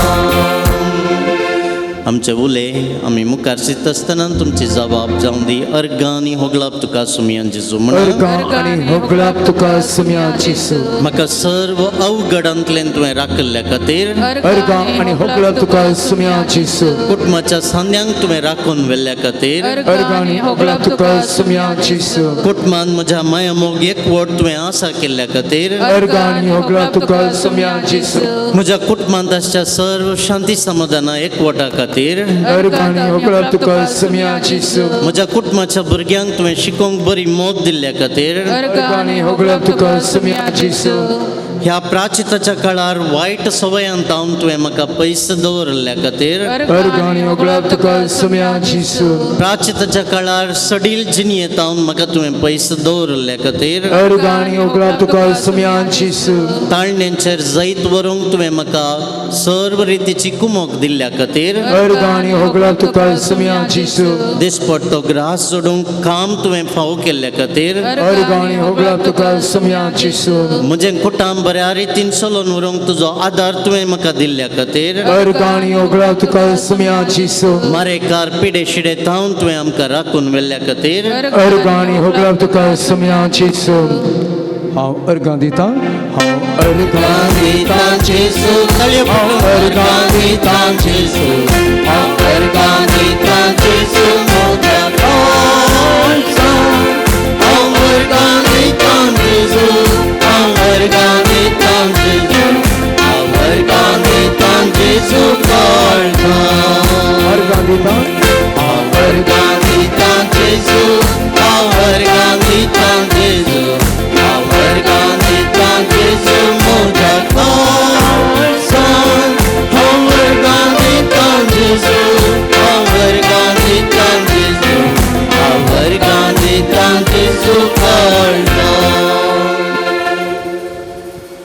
आमचे उले आमी मुखार चिंतता आसतना तुमची जबाब जावं दी. अर्गां आनी होगळाप तुका सुमयान जेजू म्हणा. अर्गां आनी होगळाप तुका सुमया जेजू. म्हाका सर्व अवघडांतल्यान तुवें राखिल्ल्या खातीर अर्गां आनी होगळाप तुका सुमया जेजू. कुटुंबाच्या सांद्यांक तुवें राखून व्हेल्ल्या खातीर अर्गां आनी होगळाप तुका सुमया जेजू. कुटुंबान म्हज्या माया मोग एकवट तुवें आसा केल्ल्या खातीर अर्गां आनी होगळाप तुका सुमया जेजू. म्हज्या कुटुंबांत आसच्या सर्व शांती समाधाना एकवटा खातीर अर्गां आनी होगळाप तुका सुमया जेजू. म्हज्या कुटुंबाच्या भुरग्यांक तुवें शिकोवंक बरी मोत दिल्ल्या खातीर अर्गां आनी होगळाप तुका सुमया जेजू. ह्या प्राचिताच्या काळार वायट सवयांत हांव तुवें म्हाका पयस दवरिल्ल्या खातीर अर्गां आनी होगळाप तुका सुमया जेजू. प्राचिताच्या काळार सडील जिणयेंत हांव म्हाका तुवें पयस दवरिल्ल्या खातीर अर्गां आनी होगळाप तुका सुमया जेजू. ताळण्यांचेर जैत व्हरूंक तुवें म्हाका सर्व रितीची कुमोक दिल्ल्या खातीर अर्गां आनी होगळाप तुका सुमया जेजू. दिसपट्टो ग्रास जोडूंक काम तुवें फावो केल्ल्या खातीर अर्गां आनी होगळाप तुका सुमया जेजू. म्हजें कुटाम बरें बऱ्या रितीन चलोवन व्हरूंक तुजो आदार तुवें म्हाका दिल्ल्या खातीर अर्गां आनी होगळप तुका सुम्या जेजू मारेकार पिडे शिडे थावन तुवें आमकां राखून व्हेल्ल्या खातीर अर्गां आनी होगळप तुका सुम्या जेजू. हांव अर्गां दिता, हांव अर्गां दिता जेजू, हांव अर्गां दिता जेजू, हांव अर्गां दिता जेजू म्हज्या काळजान. हांव अर्गां दिता जेजू, हांव अर्गां दिता जेजू, हांव अर्गां दिता जेजू काळजान. अर्गां दिता, हांव अर्गां दिता जेजू, हांव अर्गां दिता जेजू, हांव अर्गां दिता जेजू म्हज्या काळजान. हांव अर्गां दिता जेजू, हांव अर्गां दिता जेजू, हांव अर्गां दिता जेजू काळजान.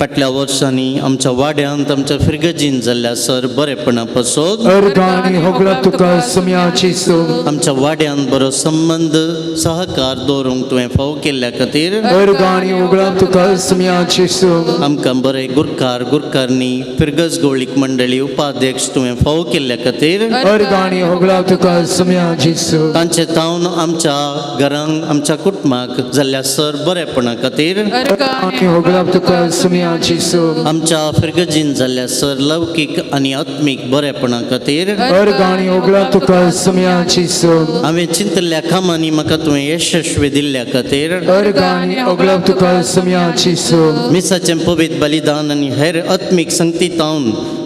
फाटल्या वर्सांनी आमच्या वाड्यांत आमच्या फिरगजीन जाल्ल्या सर बरेपणा पासत अर्गां आनी होगळप तुका सुम्या जेजू. आमच्या वाड्यांत बरो संबंद सहकार दवरूंक तुवें फावो केल्ल्या खातीर अर्गां आनी होगळप तुका सुम्या जेजू. आमकां बरे गुरकार गुरकारणी फिरगज गोळीक मंडळी उपाध्यक्ष तुवें फावो केल्ल्या खातीर अर्गां आनी होगळप तुका सुम्या जेजू. तांचे तावन आमच्या घरांक आमच्या कुटुंबाक जाल्ल्या सर बरेपणा खातीर अर्गां आनी होगळप तुका सुम्या जेजू. आमच्या फिरगजीन जाल्ल्या सर लौकीक आनी आत्मीक बरेपणा खातीर अर्गां आनी होगळप तुका सुम्या जेजू. हांवें चिंतल्ल्या कामांनी म्हाका तुवें यशस्वी दिल्ल्या खातीर अर्गां आनी होगळप तुका सुम्या जेजू. मिसाचें पवित्र बलिदान आनी हेर आत्मीक संगती तावन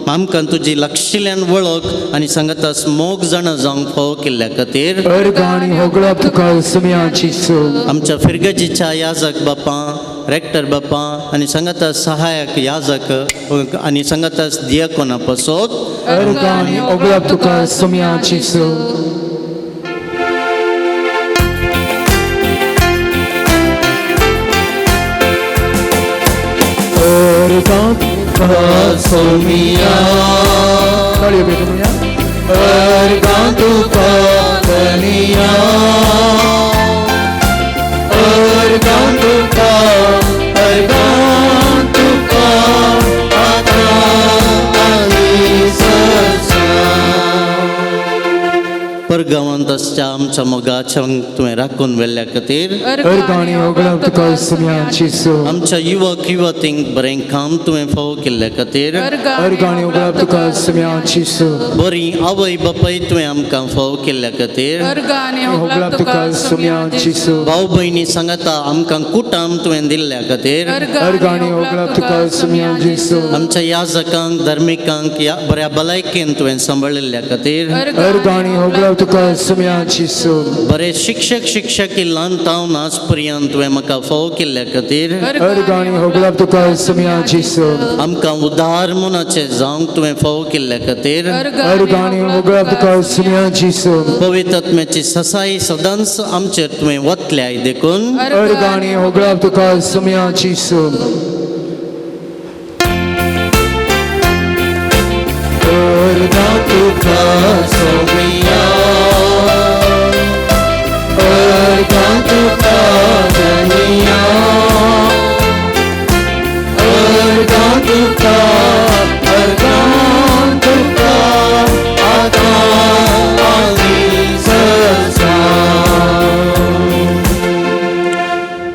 आमकां तुजी लागशिल्ल्यान वळख आनी सांगातास मोग जाणा जावंक फावो केल्ल्या खातीर अर्गां आनी होगळप तुका सुम्या जेजू. आमच्या फिरगजीच्या याजक बापा रेक्टर बापा आनी सांगातास सहायक याजक आनी सांगातास दियकोना पासत अर्गां आनी होगळप तुका सुम्या जेजू. अर्गां तुका सोमिया ताळयो भेटूया. अर्गां तुका धनिया, अर्गां तुका, अर्गां तुका आतां आनी सदां. परगांवांत आसच्या आमच्या मोगाच्या तुवें राखून व्हेल्ल्या खातीर अर्गां आनी होगळप तुका सुम्या जेजू. आमच्या युवक युवतींक बरें काम तुवें फावो केल्ल्या खातीर अर्गां आनी होगळप तुका सुम्या जेजू. बरी आवय बापाय तुवें आमकां फावो केल्ल्या खातीर अर्गां आनी होगळप तुका सुम्या जेजू. भाव भयणी सांगाता आमकां कुटाम तुवें दिल्ल्या खातीर अर्गां आनी होगळप तुका सुम्या जेजू. आमच्या याजकांक धार्मिकांक या बऱ्या भलायकेन तुवें सांबाळिल्ल्या खातीर अर्गां आनी होगळप तुका सुम्या जेजू. बरे शिक्षक शिक्षकी ल्हान तावन आज पर्यंत तुवें म्हाका फावो केल्ल्या खातीर अर्गां आनी होगळप तुका सुम्या जेजू. आमकां उदार मनाचें जावंक तुवें फावो केल्ल्या खातीर अर्गां आनी होगळप तुका सुम्या जेजू. पवित्र आत्म्याची ससाई सदांच आमचेर तुवें वतल्याय देखून अर्गां आनी होगळप तुका सुम्या जेजू. अर्गां तुका सोमिया, अर्गां तुका धनिया, अर्गां तुका, अर्गां तुका आतां आनी सदां.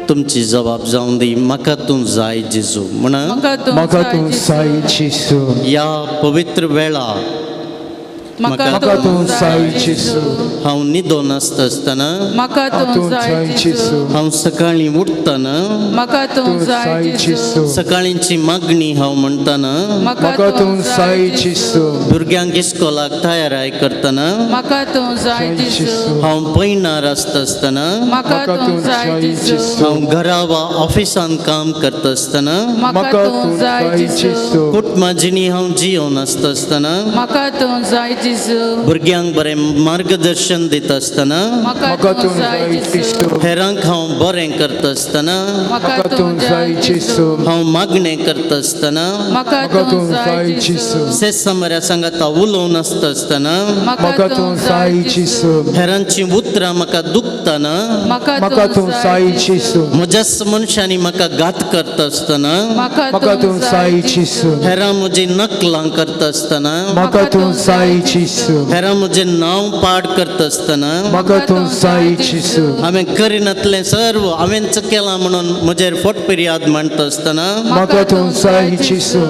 तुमची जबाब जावन दी म्हाका तूं जाय जेजू म्हणा. म्हाका तूं जाय जेजू. ह्या पवित्र वेळा म्हाका तूं जाय जेजू. हांव न्हिदोन आसता आसतना म्हाका तूं जाय जेजू. हांव सकाळीं उठतना म्हाका तूं जाय जेजू. सकाळींची मागणी हांव म्हणटना म्हाका तूं जाय जेजू. भुरग्यांक इस्कोलाक तयाराय करतना म्हाका तूं जाय जेजू. हांव पयणार आसता आसतना म्हाका तूं जाय जेजू. हांव घरा वा ऑफिसान काम करता आसतना म्हाका तूं जाय जेजू. कुटुंबा जिणी हांव जियोन आसता आसतना म्हाका तूं जाय जेजू. जेजू। भुरग्यांक बरें मार्गदर्शन दिता आसतना म्हाका तूं जाय जेजू। हेरांक हांव बरें करता आसतना म्हाका तूं जाय जेजू। हांव मागणें करता आसतना म्हाका तूं जाय जेजू। सेसमऱ्या सांगाता उलोवन आसता आसतना म्हाका तूं जाय जेजू। हेरांचीं उतरां म्हाका दुखतना म्हाका तूं जाय जेजू। म्हज्याच मनशांनी म्हाका घात करता आसतना म्हाका तूं जाय जेजू। हेरां म्हजी नकलां करता आसतना म्हाका तूं जाय जेजू। हेरां म्हजें नांव पाड करता आसतना म्हाका तूं जाय जेजू। हांवें करिनातलें सर्व हांवेंच केलां म्हणून म्हजेर फोट फिर्याद मांडटा आसतना म्हाका तूं जाय जेजू।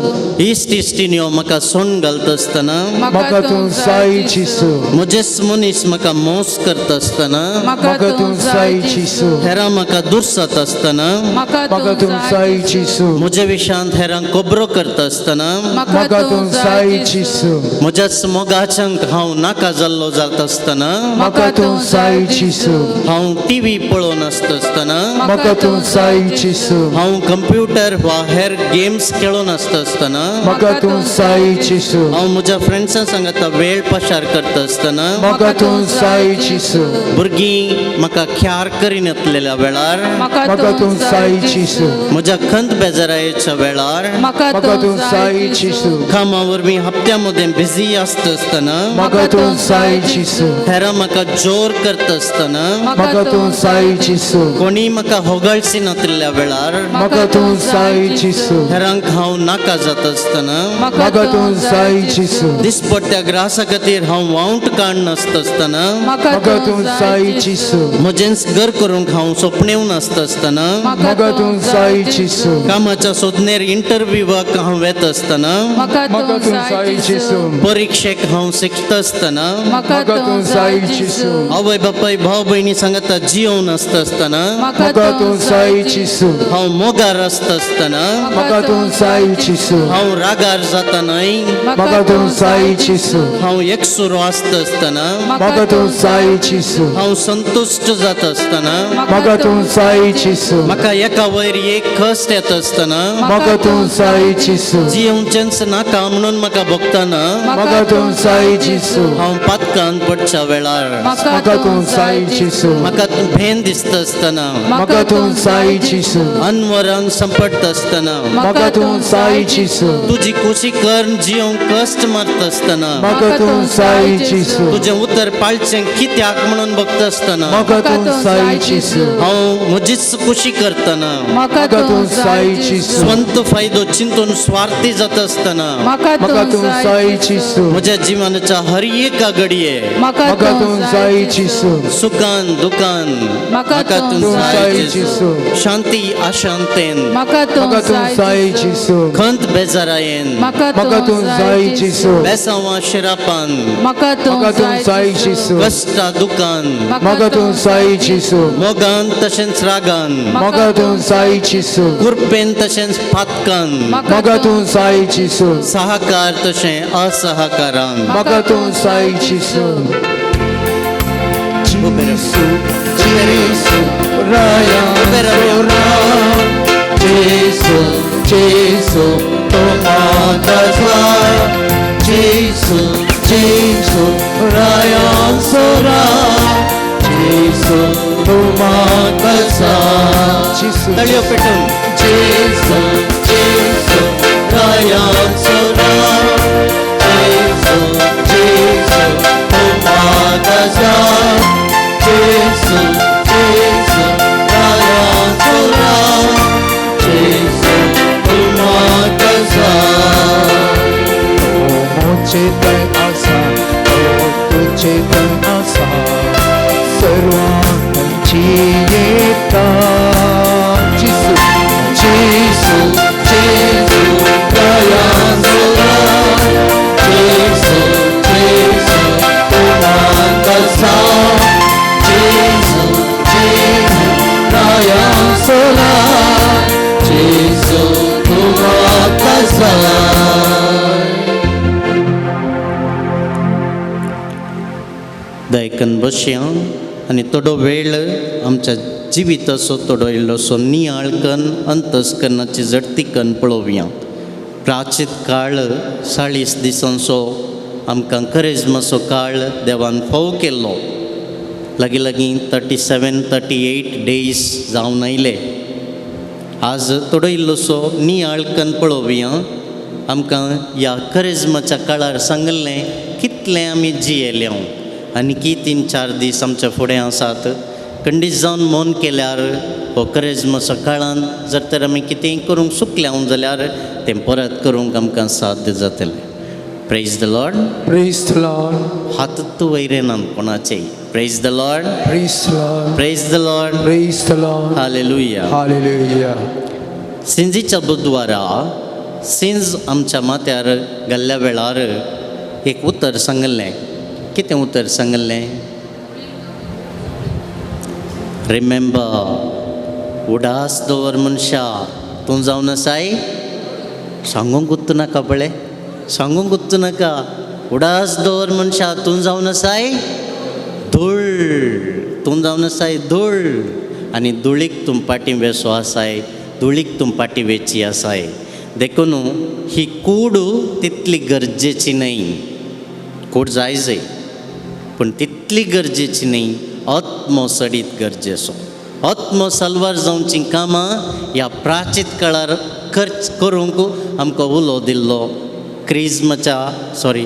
इश्ट इश्टिण्यो म्हाका सोंड घालता आसतना म्हाका तूं जाय जेजू। म्हजेच मनीस म्हाका मोस करता आसतना म्हाका तूं जाय जेजू। हेरां म्हाका दुर्सत आसतना म्हाका तूं जाय जेजू। म्हज्या विशांत हेरांक खबरो करता आसतना म्हाका तूं जाय जेजू। म्हज्याच मोगाच्यांक हांव नाका जाल्लो जाता आसतना म्हाका तूं जाय जेजू। हांव टिवी पळोवन आसता आसतना म्हाका तूं जाय जेजू। हांव कंप्युटर वा हेर गेम्स खेळोन आसता आसतना म्हाका तूं जाय जेजू। हांव म्हज्या फ्रेंड्सां सांगाता वेळ पाशार करता आसतना म्हाका तूं जाय जेजू। भुरगीं म्हाका ख्यार करिनातलेल्या वेळार म्हाका तूं जाय जेजू। म्हज्या खंत बेजारायेच्या वेळार म्हाका तूं जाय जेजू। कामा वरवीं हप्त्या मदें बिजी आसता आसतना म्हाका तूं जाय जेजू। हेरां म्हाका जोर करता आसतना म्हाका तूं जाय जेजू। कोणी म्हाका होगळसी नातिल्ल्या वेळार म्हाका तूं जाय जेजू। हेरांक हांव नाका जाता आसतना म्हाका तूं जाय जेजू। दिसपट्ट्या ग्रासा खातीर हांव वावंट काड नासता आसतना म्हाका तूं जाय जेजू। म्हजेंच घर करूंक हांव सोपणेवन आसता आसतना म्हाका तूं जाय जेजू। कामाच्या सोदनेर इंटरव्यूवाक हांव वेता आसतना म्हाका तूं जाय जेजू। परिक्षेक हांव शिकता आसतना म्हाका तूं जाय जेजू। आवय बापाय भाव भयणी सांगाता जियोवन आसता आसतना म्हाका तूं जाय जेजू। हांव मोगार आसता आसतना म्हाका तूं जाय जेजू। हांव रागार जाता न्हय म्हाका तूं जाय जेजू। हांव एकसुरो आसता आसतना म्हाका तूं जाय जेजू। हांव संतुश्ट जाता आसतना म्हाका तूं जाय जेजू। म्हाका एका वयर एक कश्ट येता आसतना म्हाका तूं जाय जेजू। जियोवचेंच नाका म्हणून म्हाका भोगतना म्हाका तूं जाय जेजू। हांव पातकान पडच्या वेळार म्हाका तूं जाय जेजू। म्हाका भेन दिसता आसतना म्हाका तूं जाय जेजू। अनवरान संपडटा आसतना म्हाका तूं जाय जेजू। तुजी खुशी कर जियोवंक कश्ट मारता आसतना म्हाका तूं जाय जेजू। तुजें उतर पाळचें कित्याक म्हणून बघता आसतना म्हाका तूं जाय जेजू। हांव म्हजीच खुशी करतना म्हाका तूं जाय जेजू। स्वंत फायदो चिंतून स्वार्थी जाता आसतना म्हाका तूं जाय जेजू। म्हज्या जिवनाच्या हर एका घडये म्हाका तूं जाय जेजू। सुखान दुखान म्हाका तूं जाय जेजू। शांती अशांतेन म्हाका म्हाका तूं जाय जेजू। खंत बेजारायेन म्हाका तूं जाय जेजू। बेसांवा शिरापान म्हाका म्हाका तूं जाय जेजू। कश्टा दुखान म्हाका तूं जाय जेजू। मोगान तशेंच रागान म्हाका तूं जाय जेजू। कृपेन तशेंच पातकान म्हाका तूं जाय जेजू। सहकार तशें असहकारान म्हाका तूं जाय जेजू। जेजू जेजू राया जेजू जेजू तुमाका जाय जेजू जेजू राया सोरा जेजू तुमाका जाय जेजू ताळयो पेटून जेजू जेजू राया सोरा जेजू जेजू तुमाका जाय जेजू जेजू राया सोरा जेजू तुमाका जाय। मोचे थंय आसा तुजे थंय आसा सर्वांची येता जेजू जेजू जेजू राया सोरा जेजू जेजू तुमाका जाय जेजू जेजू राया सोरा जेजू तुमाका जाय। दायकन बसया आनी थोडो वेळ आमच्या जिविताचो थोडो इल्लोसो नियाळ कन्न अंतस्करणाची जडती कन्न पळोवया। प्राचीत काळ 40 दिसांचो आमकां करेज्माचो काळ देवान फोव केल्लो. लागीं लागीं 37 38 डेज जावन आयले. आज थोडो इल्लोसो नियाळ कन्न पळोवया. आमकां ह्या करेज्माच्या काळार सांगिल्लें कितलें आमी जियेले आनी की 3-4 दीस आमच्या फुडें आसात. खंडीत जावन मन केल्यार हो करेज्माच्या काळान जर तर आमी कितेंय करूंक चुकल्या जाल्यार तें परत करूंक आमकां साध्य जातलें. Praise the Lord. Praise the Lord. हात तूं वयर येनात कोणाचेय. Praise the Lord. Praise the Lord. Praise the Lord. Praise the Lord. Hallelujah. Hallelujah. सिंजीच्या बुधवारा सिंज आमच्या माथ्यार घाल्ल्या वेळार एक उतर सांगिल्लें. कितें उतर सांगिल्लें? रिमेंबर, उडास दवर मनशा, तूं जावन आसाय सांगूंक उत्तू नाका, पळय सांगूंक उत्तू नाका. उडास दवर मनशा, तूं जावन आसाय धूळ, तूं जावन आसाय धूळ, आनी धुळीक तूं पाटी वेसो आसाय, धुळीक तूं पाटी वेची आसाय. देखून ही कूड तितली गरजेची न्हय. कूड जाय जाय पूण तितली गरजेची न्हय. आत्मो सडीत गरजेचो. आत्मो साल्वार जावचीं कामां ह्या प्राचीत काळार खर्च करूंक आमकां उलो दिल्लो क्रिज्माच्या सॉरी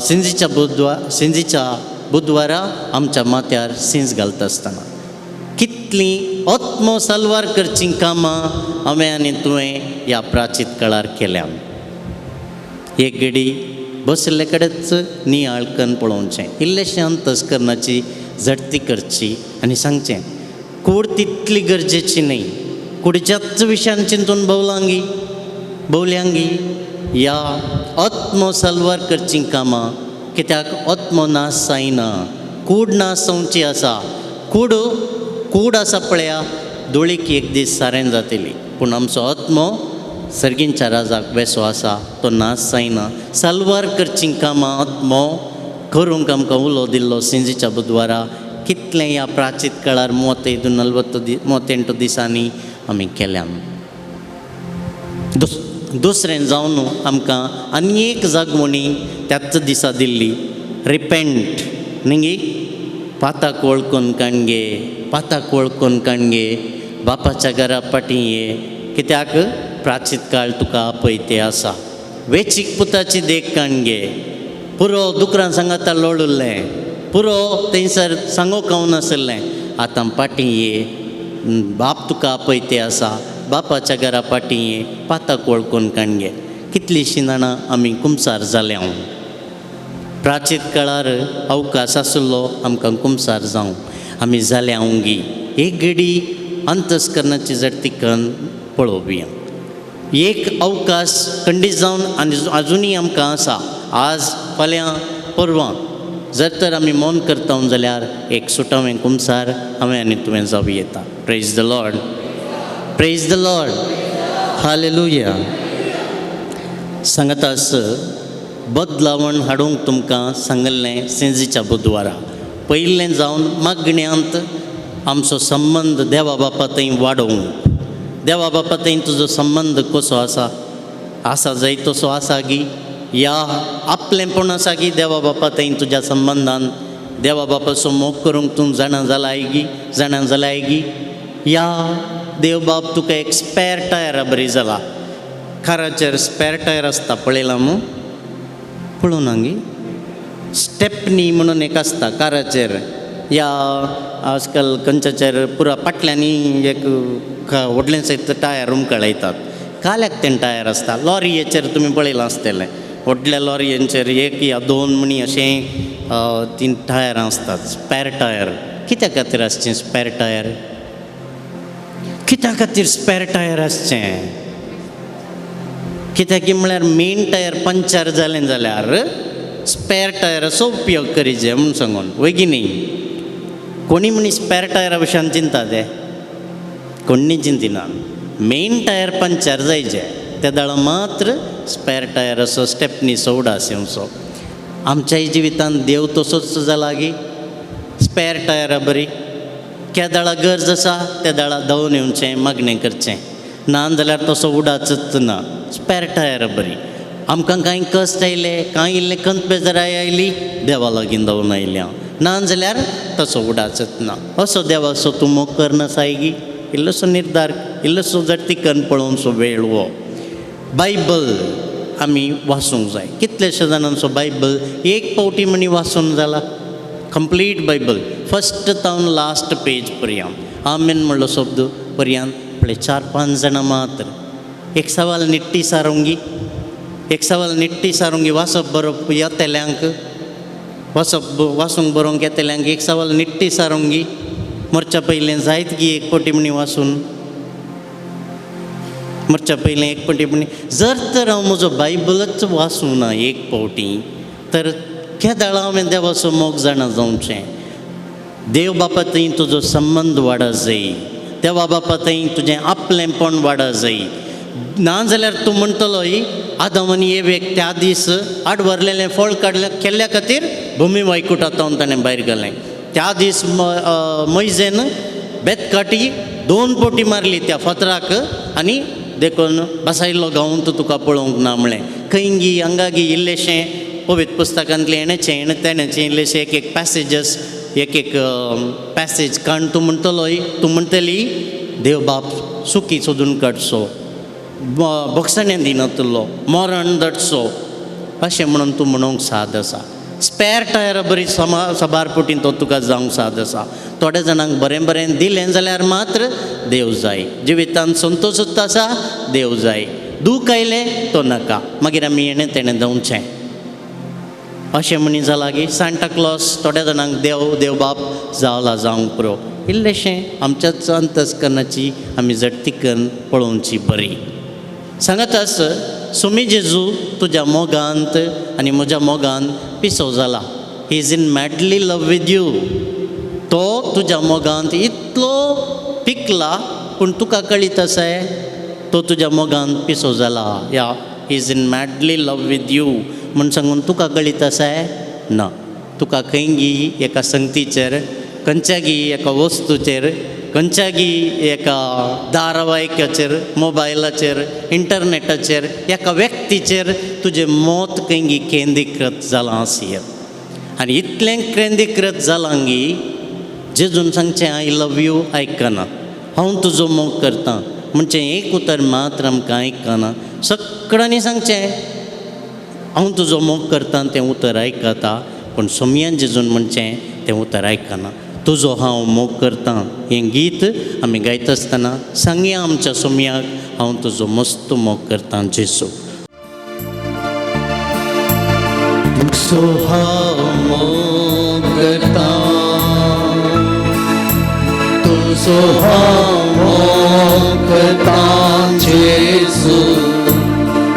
सिंजीच्या बुधवार सिंजीच्या बुधवारा आमच्या माथ्यार सिंज घालता आसतना कितलीं आत्मो साल्वार करचीं कामां हांवें आनी तुवें ह्या प्राचीत काळार केल्या. एक घडी बशिल्ले कडेच नियाळ कन्न पळोवचें, इल्लेशें अंतस्करणाची झडती करची आनी सांगचें कूड तितली गरजेची न्हय. कुडच्याच विशयान चिंतून भोवलांगी भोवल्यांगी ह्या आत्मो साल्वार करचीं कामां कित्याक आत्मो नाश जायना, कूड नाश जावची आसा. कूड कूड आसा पळया धुळीक एक दीस सारें जातली, पूण आमचो आत्मो सर्गींच्या राजाक वेसो आसा, तो नाश जायना. साल्वार करचीं कामां आत्मो करूंक आमकां उलो दिल्लो सिंजीच्या बुधवारा. कितलें ह्या प्राचीत काळार 35 38 दिसांनी आमी केल्या. दुसरें जावन आमकां आनी एक जागवणी त्याच दिसा दिल्ली, रिपेंट न्ही, पाताक वळखून काणगे, पाताक वळखून काणगे, बापाच्या घरा फाटीं ये, कित्याक प्राचीत काळ तुका आपयते आसा. वेचीक पुताची देख काणगे, पुरो दुकरां सांगाता लोळुल्लें, पुरो थंयसर सांगोंक हांव नासलें, आतां फाटीं ये, बाप तुका आपयते आसा, बापाच्या घरा फाटीं ये, पाताक वळखून काणगे. कितलींशीं जाणां आमी कुमसार जाले हांव. प्राचीत काळार अवकाश आसलो आमकां कुमसार जावं, आमी जाले हांवगी. एक घडी अंतस्करणाची जर तिकन पळोवया. एक अवकाश खंडीत जावन आनी आजुनूय आमकां आसा. आज फाल्यां परवां जर तर आमी मौन करता जाल्यार एक सुटावें कुमसार हांवें आनी तुवें जावं येता. Praise the Lord. Praise the Lord. Hallelujah. सांगतास बदलावण हाडूंक तुमकां सांगिल्लें सिंजीच्या बुधवारा. पयलें जावन मागण्यांत आमचो संबंद देवा बापा थंय वाडोवंक. देवा बापा थंय तुजो संबंद कसो आसा, आसा जाय तसो आसा गी, या आपलेंपण आसा गी देवा बापा थंय तुज्या संबंदान देवा बापाचो मोग करूंक तूं जाणा जालाय गी, जाणा जालाय गी, या देव बाप तुका एक स्पेर टायरा बरी जाला. काराचेर स्पेर टायर आसता पळयला मू, पळोवना गी, स्टेपनी म्हणून एक आसता काराचेर, या आजकाल खंयच्याचेर पुरा पाटल्यांनी एक व्हडलें सयत टायर उमकळयतात. काल्याक तें टायर आसता. लॉरयेचेर तुमी पळयलां आसतलें, व्हडल्या लॉरयेंचेर 1 या 2 म्हणी अशें 3 टायरां आसतात, स्पेर टायर. कित्या खातीर आसचें स्पेर टायर? कित्या खातीर स्पेर टायर आसचें? कित्याक म्हळ्यार मेन टायर पंक्चर जालें जाल्यार स्पेर टायराचो उपयोग करीजे म्हूण सांगून, वय की न्ही? कोणी मनीस स्पेर टायरा भशेन चिंता ते कोणी चिंतिना. मेन टायर पंक्चर जायचे ते दाळ मात्र स्पेर टायराचो स्टेपनी सोवडा येवचो. आमच्याय जिवितांत देव तसोच जाला गी, स्पेर टायरा बरी केदाळा गरज आसा त्या दाळा धांवून येवचें, मागणें करचें, ना जाल्यार तसो उडाचच ना. स्पेर टायर बरी. आमकां कांय कश्ट आयले, कांय इल्लें खंत बेजाराय आयली, देवा लागीं धांवून आयल्या. ना जाल्यार तसो उडाचत ना. असो देवाचो तूं मोग करना सायगी. इल्लोसो निर्धार, इल्लोसो जडती कन्न पळोवचो वेळ हो. बायबल आमी वाचूंक जाय. कितलेशे जाणांचो बायबल एक फावटी म्हणी वाचून जाला, कंप्लीट बायबल फस्ट तावन लास्ट पेज पर्यंत, आमेन म्हणलो शब्द पर्यंत पळय 4-5 जाणां मात्र. एक सवाल निट्टी सारोंगी, एक सवाल निट्टी सारोंगी वाचप बरोवप येतल्यांक, वाचप वाचूंक बरोवंक येतल्यांक एक सवाल निट्टी सारोंगी. मरच्या पयलें जायत गी एक पटी म्हणी वाचून, मरच्या पयलें एक पटी म्हणी. जर तर हांव म्हजो बायबलच वाचूं ना एक फावटी तर केदाळ हांवें देवाचो मोग जाणा जावचें. देव बापा थंय तुजो संबंद वाडा जाय, देवा बापा थंय तुजें आपलेंपण वाडा जाय. ना जाल्यार तूं म्हणटलोय आदम आनी एवेक त्या दीस आड व्हरलेलें फळ काडलें केल्ल्या खातीर भुमी वायकुटा तावन ताणें भायर घालें. त्या दीस मैजेन बेतकाटी 2 पोटी मारली त्या फातराक आनी देखून बसायल्लो गांव तुका पळोवंक ना म्हणलें. खंयगी हांगागी इल्लेशें पवित्र पुस्तकांतलें हेणेचें हेणें तेणेचें इल्लेशें एक एक पॅसेजस, एक एक पॅसेज काण तूं म्हणटलोय, तूं म्हणटली देव बाप सुखी सोदून काडचो, बोगसणें दिनातलो, मरण दटचो अशें म्हणून तूं म्हणूंक साद आसा. स्पेर टायर बरी सबार पुटीन तो तुका जावंक साद आसा. थोड्या जाणांक बरें बरें दिलें जाल्यार मात्र देव जाय. जिवितांत संतोशूच आसा देव जाय. दूख आयलें तो नाका, मागीर आमी हेणें तेणें धांवचें अशें म्हणी जालां की सांता क्लॉस थोड्या जाणांक देव देवबाप जाला जावंक पुरो. इल्लेशें आमच्याच अंतस्करणाची आमी जडती करून पळोवची बरी. सांगत आस सुमी जेजू तुज्या मोगांत आनी म्हज्या मोगांत पिसो जाला. He is in madly love with you. तो तुज्या मोगांत इतलो पिकला पूण तुका कळीत आसा तो तुज्या मोगांत पिसो जाला. या he is in madly love with you म्हूण सांगून तुका कळीत आसा ना. तुका खंयगी एका संगतीचेर, खंयच्यागी एका वस्तूचेर, खंयच्यागी एका धारावाहिकाचेर, मोबायलाचेर, इंटरनेटाचेर, एका व्यक्तीचेर तुजें मत खंयगी केंद्रीकृत जालां आसयेत. आनी इतलें केंद्रीकृत जालां गी जेजून सांगचें I love you आयकना, हांव तुजो मोग करतां म्हणचें एक उतर मात्र आमकां आयकना. सगळ्यांनी सांगचें हांव तुजो मोग करतां तें उतर आयकता, पूण सोमयान जेजून म्हणचें तें उतर आयकना. तुजो हांव मोग करतां हें गीत आमी गायता आसतना सांगया आमच्या सोमयाक हांव तुजो मस्त मोग करतां जेजू. तुजो हांव मोग करतां, तुजो हांव मोग करतां जेजू,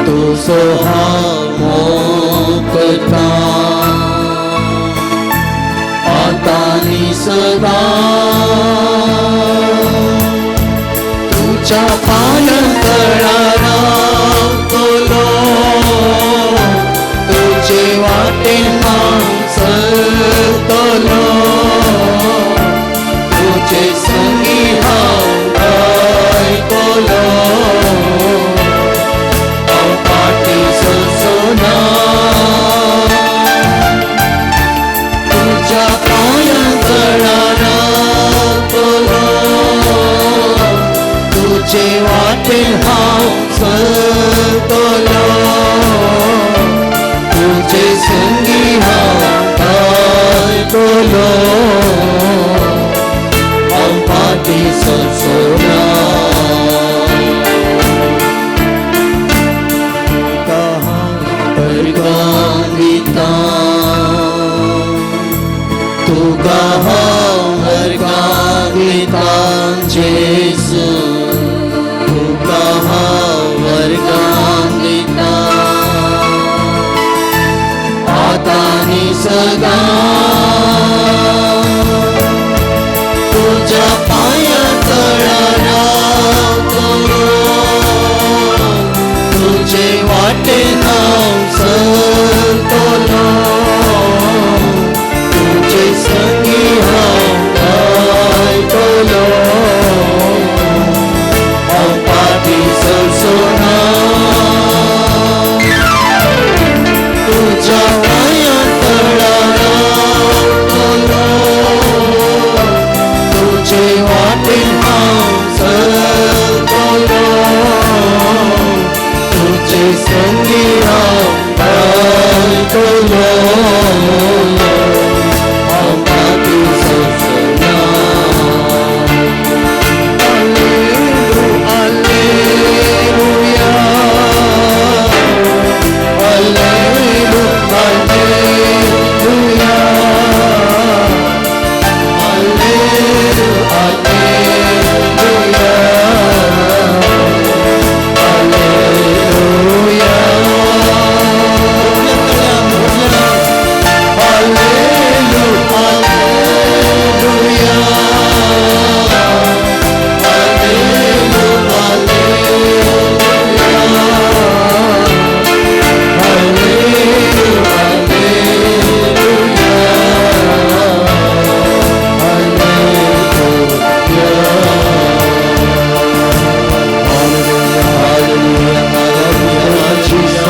तुजो हांव मोग करतां आतां आनी सदां. तुज्या पांयां तळा रावतलो, तुजे वाटेन हांव चलतलो, तुजे संगी हांव गायतलो, हांव फाटीं सरचो ना. तुज्या पांयां तळा रावतलो, तुजे वाटेन हांव चलतलो, तुजे संगी हांव गायतलो, हांव फाटीं सरचो ना. तुका हांव अर्गां दितां, तुका हांव अर्गां दितां जेजू, तुका हांव अर्गां दितां आतां आनी सदां. तुज्या पांयां तळा रावतलो, तुजे वाटेन हांव चलतलो, तुजे संगी हांव गायतलो, हांव फाटीं सरचो ना. संगी हांव रावतलो, हांव फाटीं सरचो ना.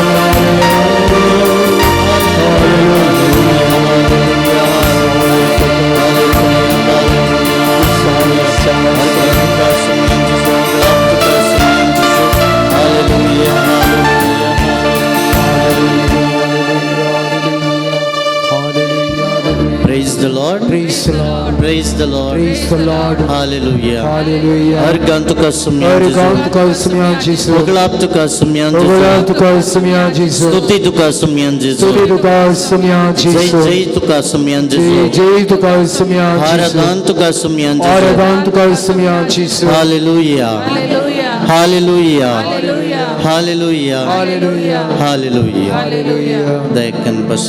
Alleluia, Alleluia, Alleluia, Alleluia, Alleluia, Alleluia, Praise the Lord. Praise the Lord. Praise the Lord. Praise the Lord. Hallelujah. Hallelujah. अर्गां तुका सुम्यान अर्गां जेजू. तुका सुम्यान जेजू. होगळाप तुका सुम्यान जेजू. होगळाप तुका सुम्यान जेजू. स्तुती तुका सुम्यान जेजू. स्तुती तुका सुम्यान जय जेजू. जय तुका सुम्यान जय जेजू. जय तुका सुम्यान जेजू. अर्गां तुका सुम्यान जेजू. अर्गां तुका सुम्यान जेजू. Hallelujah. Hallelujah. Hallelujah. Hallelujah. Hallelujah. Hallelujah. Hallelujah. Hallelujah. दयकन बस.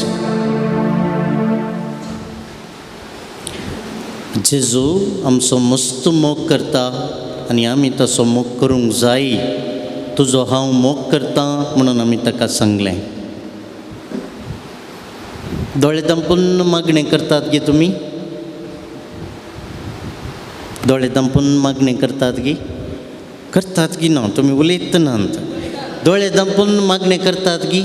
जेजू आमचो मस्त मोग करता आनी आमी तसो मोग करूंक जाय. तुजो हांव मोग करता म्हणून आमी ताका सांगलें. दोळे दांपून मागणें करतात गे तुमी? दोळे दांपून मागणें करतात गी? करतात गी ना तुमी उलयत नात. दोळे दांपून मागणें करतात गी?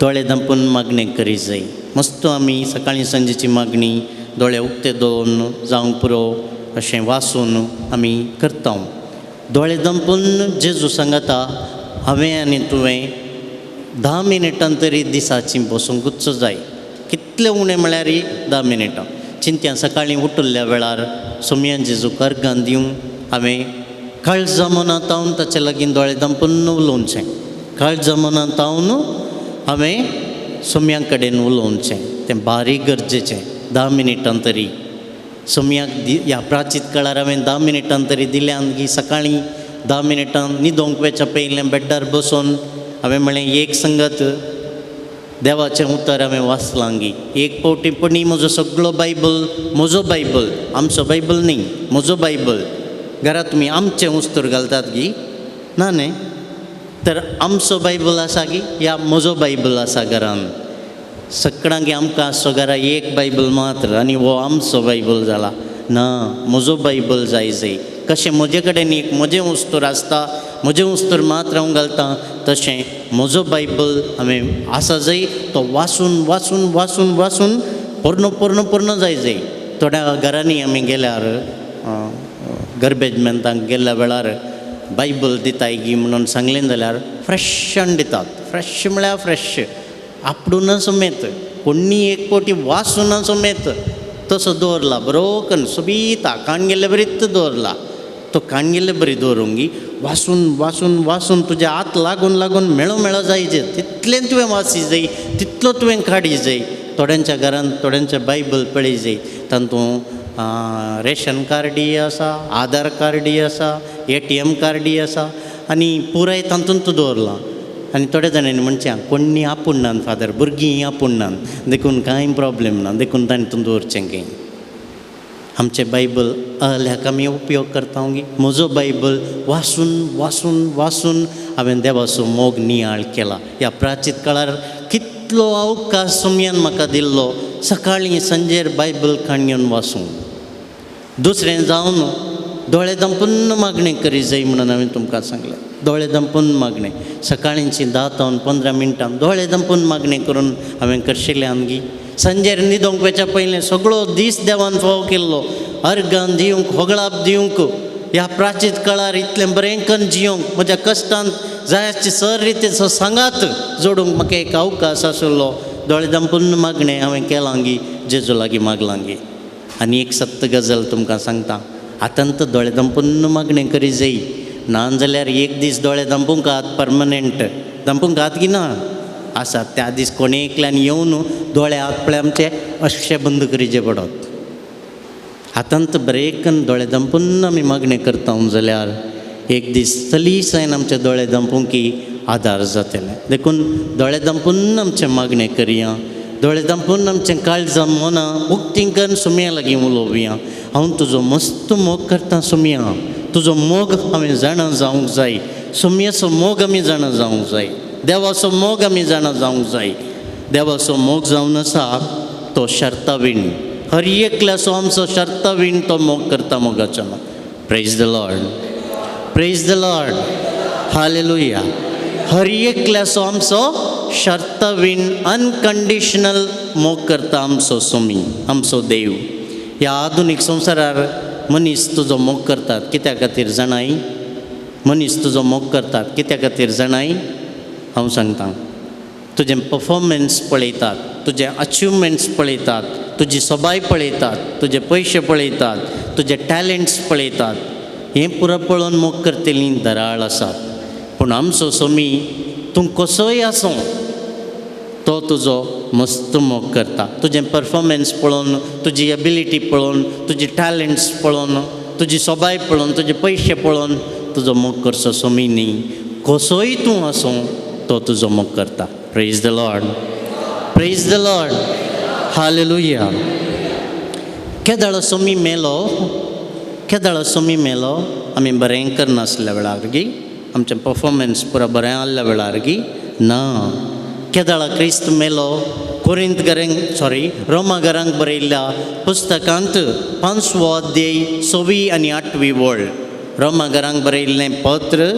दोळे दांपून मागणें करी जाय. मस्त आमी सकाळीं सांजेची मागणी दोळे उक्ते दवरून जावंक पुरो अशें वाचून आमी करता. दोळे दांपून जेजू सांगता हांवें आनी तुवें 10 मिनटां तरी दिसाची बसूंकूच जाय. कितलें उणें म्हळ्यार 10 मिनटां. चिंत्या सकाळीं उठिल्ल्या वेळार सोमयान जेजूक अर्गां दिवंक हांवें काळजा मनांत हांव ताचे लागीं दोळे दांपून उलोवचें. काळजा मनांत हांव हांवें सोम्या कडेन उलोवचें. तें बारीक गरजेचें. 10 मिनटां तरी सोम्याक ह्या प्राचीत काळार हांवें 10 मिनटां तरी दिल्यान की सकाळीं 10 मिनटां न्हिदोंक वेच्या पयलें बेड्डार बसून हांवें म्हळें एक संगत देवाचें उतर हांवें वाचलां गी. एक फावटी पणी म्हजो सगळो बायबल, म्हजो बायबल, आमचो बायबल न्ही, म्हजो बायबल. घरा तुमी आमचें उस्तर घालतात गी? ना न्ही. तर आमचो बायबल आसा गी या म्हजो बायबल आसा घरान? सगळ्यांक आमकां आसचो घरा एक बायबल मात्र आनी हो आमचो बायबल जाला ना. म्हजो बायबल जाय जाय. कशें म्हजे कडेन एक म्हजें उस्तूर आसता, म्हजें उस्तूर मात्र हांव घालता, तशें म्हजो बायबल हांवें आसा जाय तो वाचून वाचून वाचून वाचून पोरणो पोरणो पोरणो जाय जाय. थोड्या घरांनी आमी गेल्यार गर्बेज मेंतांक गेल्ल्या वेळार बायबल दिताय गी म्हणून सांगलें जाल्यार फ्रेश दितात. फ्रेश म्हळ्यार फ्रेश आपडून समेत कोणी एक फावटी वाचून समेत तसो दवरला बरो कन्न सोबीत काण गेल्ले बरीच दवरला. तो काण गेल्ले बरी दवरूंक गी वाचून वाचून वाचून तुज्या हात लागून लागून मेळो मेळो जाय तितलें तुवें वाची जाय, तितलो तुवें काडी जाय. थोड्यांच्या घरांत थोड्यांच्या बायबल पळय जाय तातूंत रेशन कार्डय आसा, आधार कार्डय आसा, ATM कार्डय आसा आनी पुराय तातूंत दवरलां. आनी थोड्या जाणांनी म्हणचें कोण्णी आपूण नान फादर, भुरगीं आपूण नान, देखून कांय प्रॉब्लेम ना, देखून ताणें तूं दवरचें की. आमचें बायबल ह्याक आमी उपयोग करता गी. म्हजो बायबल वाचून वाचून वाचून हांवें देवाचो मोग नियाळ केला. ह्या प्राचीत काळार कितलो अवकाश सोमयान म्हाका दिल्लो सकाळीं सांजेर बायबल काणयेन वाचूंक. दुसरें जावन दोळे दांपून मागणें करी जाय म्हणून हांवें तुमकां सांगलें. दोळे दांपून मागणें सकाळींची 10 जावन 15 मिनटां दोळे दांपून मागणें करून हांवें करशिल्लें आमगी. सांजेर न्हिदोंक वेच्या पयलें सगळो दीस देवान फावो केल्लो अर्गान दिवंक, होगळाप दिवंक. ह्या प्राचीत काळार इतलें बरें कन्न जियोंक म्हज्या कश्टान जायाचे सर रितीचो सांगात जोडूंक म्हाका एक अवकाश आशिल्लो. दोळे धांपून मागणें हांवें केलांगी, जेजू लागीं मागलांगी. आनी एक सत्य गजाल तुमकां सांगता, आतां तर दोळे धांपून मागणें करी जाय, ना जाल्यार एक दीस दोळे धांपूंक आहात परमनंट धांपूंक आहात की ना आसा त्या दीस कोणे एकल्यान येवन दोळे हात पळय आमचे अशे बंद करीचे पडत. आतां तर बरेकन दोळे धांपून आमी मागणें करता जाल्यार एक दीस सलीसायन आमचे दोळे धांपूंक की आदार जातले. देखून दोळे धांपून आमचें मागणें करया, दोळे धांपून आमचें काळजां मनां उक्तीं करून सुमया लागीं उलोवया. हांव तुजो मस्त मोग करता सुमया, तुजो मोग हांवें जाणा जावंक जाय, सुमयाचो मोग आमी जाणा जावंक जाय, देवाचो मोग आमी जाणा जावंक जाय. देवाचो मोग जावन आसा तो शर्तावीण, हर एकल्याचो आमचो शर्तावीण तो मोग करता मोगाचो. Praise the Lord, praise the Lord, hallelujah. हर एकल्याचो आमचो शर्तवीण अनकंडिशनल मोग करता आमचो सोमी, आमचो देव. ह्या आधुनीक संवसारार मनीस तुजो मोग करतात कित्या खातीर जाणाय? मनीस तुजो मोग करतात कित्या खातीर जाणाय? हांव सांगता, तुजें परफॉर्मन्स पळयतात, तुजे अचिवमेंट्स पळयतात, तुजी सोबाय पळयतात, तुजे पयशे पळयतात, तुजे टॅलंट्स पळयतात. हें पुरो पळोवन मोग करतलीं दराळ आसात. पूण आमचो सोमी तूं कसोय आसूं तो तुजो मस्त मोग करता. तुजें परफॉर्मन्स पळोवन, तुजी एबिलिटी पळोवन, तुजी टॅलंट्स पळोवन, तुजी सोबाय पळोवन, तुजे पयशे पळोवन तुजो मोग करचो सोमी न्ही. कसोय तूं आसूं तो तुजो मोग करता. Praise the Lord, praise the Lord, hallelujah. केदळ Somi मेलो, केदळ सोमी मेलो आमी बरें करनासल्या वेळार गी, आमचें परफॉर्मन्स पुरा बरें आहल्या वेळार गी ना. केदळा क्रिस्त मेलो कोरिंत घरांक सॉरी रोमा घरांक बरयल्ल्या पुस्तकांत 5वो अध्याय 6वी आनी 8वी वळ, रोमा घरांक बरयल्लें पत्र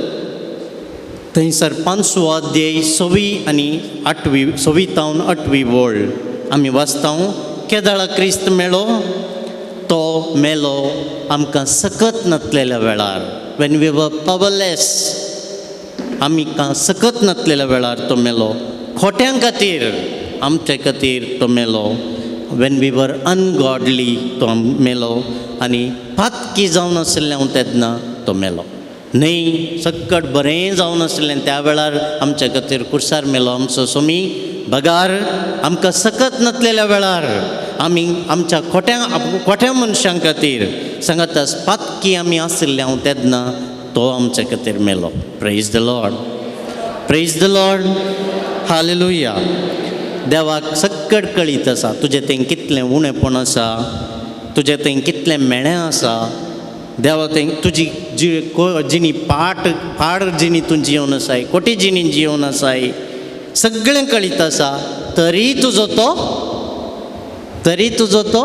थंयसर 5वो अध्याय 6वी आनी 8वी, 6वी तावन 8वी वळ आमी वाचता. केदळा क्रिस्त मेलो तो मेलो आमकां सकत नासलेल्या वेळार, when we were powerless, आमकां सकत नासलेल्या वेळार तो मेलो. खोट्यां खातीर आमचे खातीर तो मेलो. When we were ungodly तो मेलो. आनी पातकी जावन आशिल्लें हांव तेन्ना तो मेलो न्हय, सक्कट बरें जावन आशिल्लें त्या वेळार आमच्या खातीर कुर्सार मेलो आमचो सोमी. बगार आमकां सकत नासलेल्या वेळार आमी आमच्या खोट्या खोट्या मनशां खातीर सांगातास पातकी आमी आशिल्ले हांव तेन्ना तो आमच्या खातीर मेलो. Praise the Lord, praise the Lord, hallelujah. देवाक सक्कड कळीत आसा तुजें तें कितलें उणेपण आसा, तुजें तें कितलें मेणें आसा. देवा तें तुजी जी जिणी पाट पाड जिणी तूं जियोन आसाय, कोटी जिणी जियोन आसाय, सगळें कळीत आसा, तरी तुजो तो, तरी तुजो तो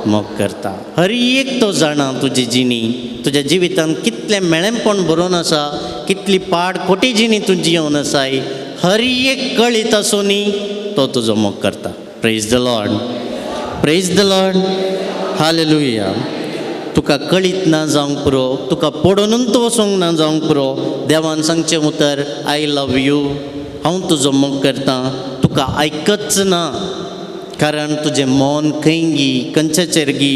मोग करता. हर एक तो जाणा तुजी जिणी, तुज्या जिवितांत कितलें मेळेंपण बरोवन आसा, कितली पाड खोटी जिणी तूं जियोन आसाय, हर एक कळीत आसूनी तो तुजो मोग करता. Praise the Lord, praise the Lord, hallelujah. तुका कळीत ना जावंक पुरो, तुका पडोनूच वचूंक ना जावंक पुरो. देवान सांगचें उतर I love you, हांव तुजो मोग करता, तुका आयकच ना, कारण तुजें मन खंय गी, खंयच्याचेर गी,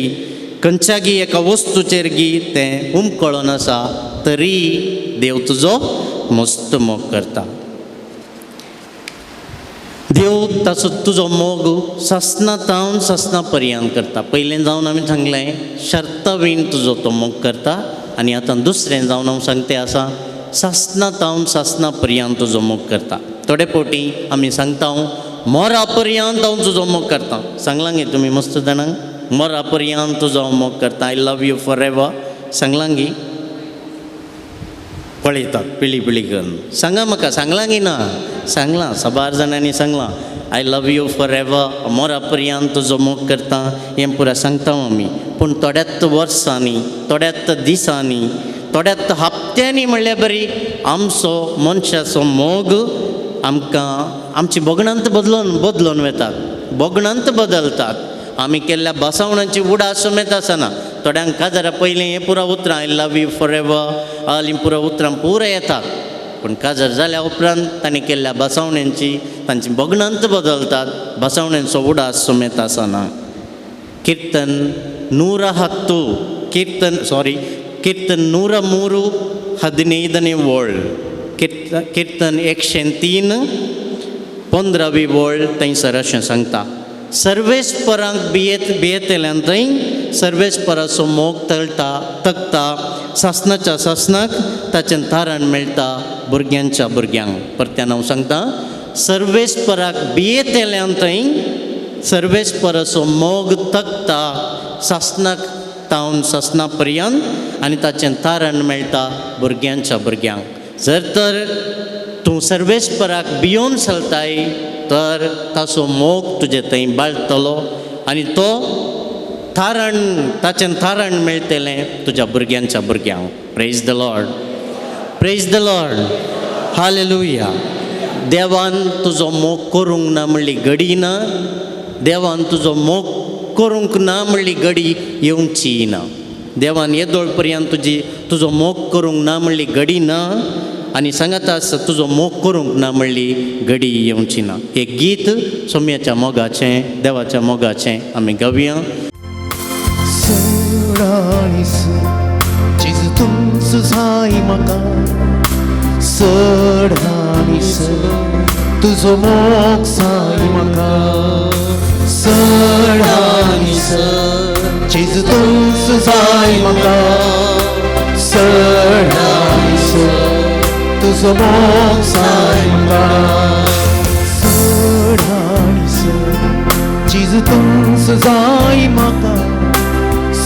खंयच्या गी एका वस्तूचेर गी तें उमकळोन आसा, तरी देव तुजो मस्त मोग करता. देव ताचो तुजो मोग सासना तावन सासना पर्यंत करता. पयलें जावन आमी सांगलें शर्तवीण तुजो तो मोग करता, आनी आतां दुसरें जावन हांव सांगते आसा सासना तावन सासना पर्यंत तुजो मोग करता. थोडे फावटी आमी सांगता मोरा पर्यंत हांव तुजो मोग करता. सांगलां गे तुमी मस्त जाणांक, मोरा पर्यंत तुजो हांव मोग करता, I love you for ever सांगलां गी? पळयतात पिळी पिळी करून. सांगा म्हाका, सांगलां गी ना? सांगलां, साबार जाणांनी सांगलां I love you for ever, मोरा पर्यंत तुजो मोग करता, हें पुरा सांगता आमी. पूण थोड्याच वर्सांनी, थोड्याच दिसांनी, थोड्याच हप्त्यांनी म्हणल्यार बरी आमचो मनशाचो मोग आमकां आमची भोगणांत बदलून बदलून वेतात, भोगणांत बदलतात. आमी केल्ल्या बसावणाची उडास समेत आसना. थोड्यांक काजारा पयलीं हें पुरा उतरां I love you for ever आली पुरा उतरां पुरा येतात. पूण काजार जाल्या उपरांत तांणी केल्ल्या बसावण्यांची तांची भगणांत बदलतात. बसावण्यांचो उडास सुमेत आसना. कीर्तन 110 कीर्तन सॉरी कीर्तन 103 15 वळ. कीर्तन 103 15वी वळ थंयसर अशें सांगता, सर्वेस्परांक भियेतल्यान थंय सर्वेस्पराचो मोग तळटा तकता, सासनाच्या सासनाक ताचें तारण मेळटा भुरग्यांच्या भुरग्यांक. परत्यान हांव सांगता, सर्वेस्पराक भियेतल्यान थंय सर्वेस्पराचो मोग तकता सासनाक तावन सासना पर्यंत आनी ताचें तारण मेळटा भुरग्यांच्या भुरग्यांक. जर तर तूं सर्वेस्पराक भियोन चलताय तर ताचो मोग तुजे थंय बाळटलो आनी तो तारण ताचें तारण मेळटलें तुज्या भुरग्यांच्या भुरग्यांक. Praise the Lord, praise the Lord, hallelujah. देवान तुजो मोग करूंक ना म्हणली घडी ना, देवान तुजो मोग करूंक ना म्हणली घडी येवची ना. देवान येदोळ पर्यंत तुजी तुजो मोग करूंक ना म्हणली घडी ना आनी सांगात आसा तुजो मोग करूंक ना म्हणली घडी येवची ना. एक गीत सोम्याच्या मोगाचें, देवाच्या मोगाचें आमी गावया. चड आनी चड तुजो मोग जाय म्हाका, चड आनी चड जेजू तूंच जाय म्हाका, चड आनी चड तुजो मोग जाय म्हाका, चड आनी चड जेजू तूंच जाय म्हाका,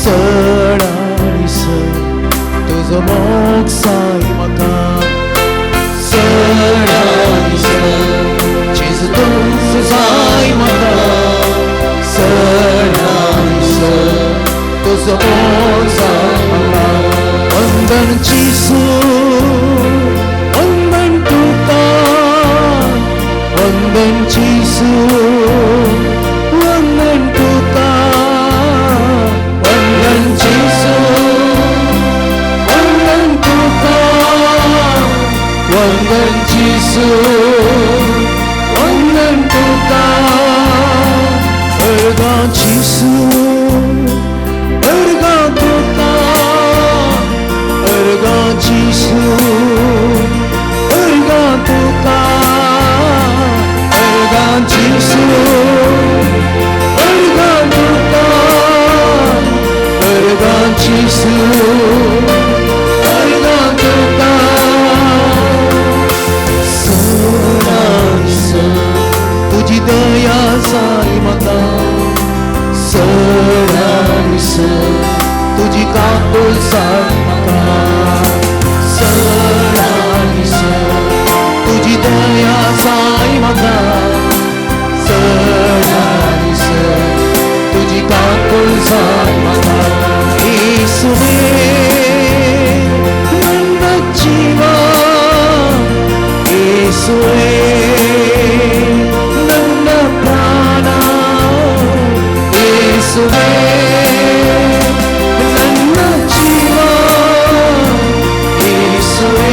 चड आनी चड तुजो मोग जाय म्हाका, चड आनी चड जेजू तूंच जाय म्हाका, चड आनी चड तुजो मोग जाय म्हाका. वंदन जेजू, वंदन तुका, वंदन जेजू, वंदन तुका, वंदन जेजू, वंदन तुका, वंदन जेजू, वंदन तुका. अर्गां जेजू, अर्गां तुका, अर्गां जेजू, अर्गां तुका, अर्गां जेजू, अर्गां तुका, अर्गां जेजू, अर्गां तुका. चड आनी चड तुजी दया जाय म्हाका, चड आनी चड तुजी काकूळ जाय म्हाका, चड आनी चड तुजी दया जाय म्हाका, चड आनी चड तुजी काकूळ जाय म्हाका. येसुवे नन्न जीवा, येसुवे नन्न प्राण, येसुवे नन्न जीवा, येसुवे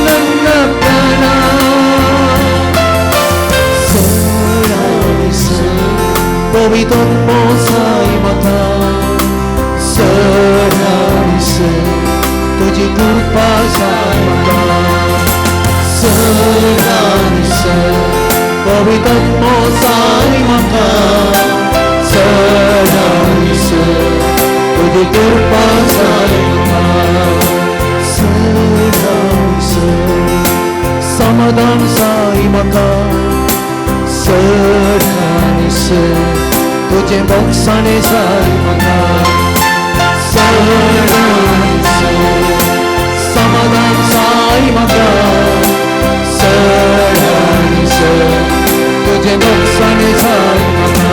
नन्न प्राण. चड आनी चड पवित्र जाय म्हाका, चड आनी चड तुजी कृपा जाय म्हाका, चड आनी चड पवित्र जाय म्हाका, चड आनी चड तुजी कृपा जाय म्हाका, चड आनी चड समाधान जाय म्हाका, चड आनी चड तुजें मोगसाणें जाय म्हाका, चड आनी चड समाधान जाय म्हाका, चड आनी चड तुजें मोगसाणें जाय म्हाका.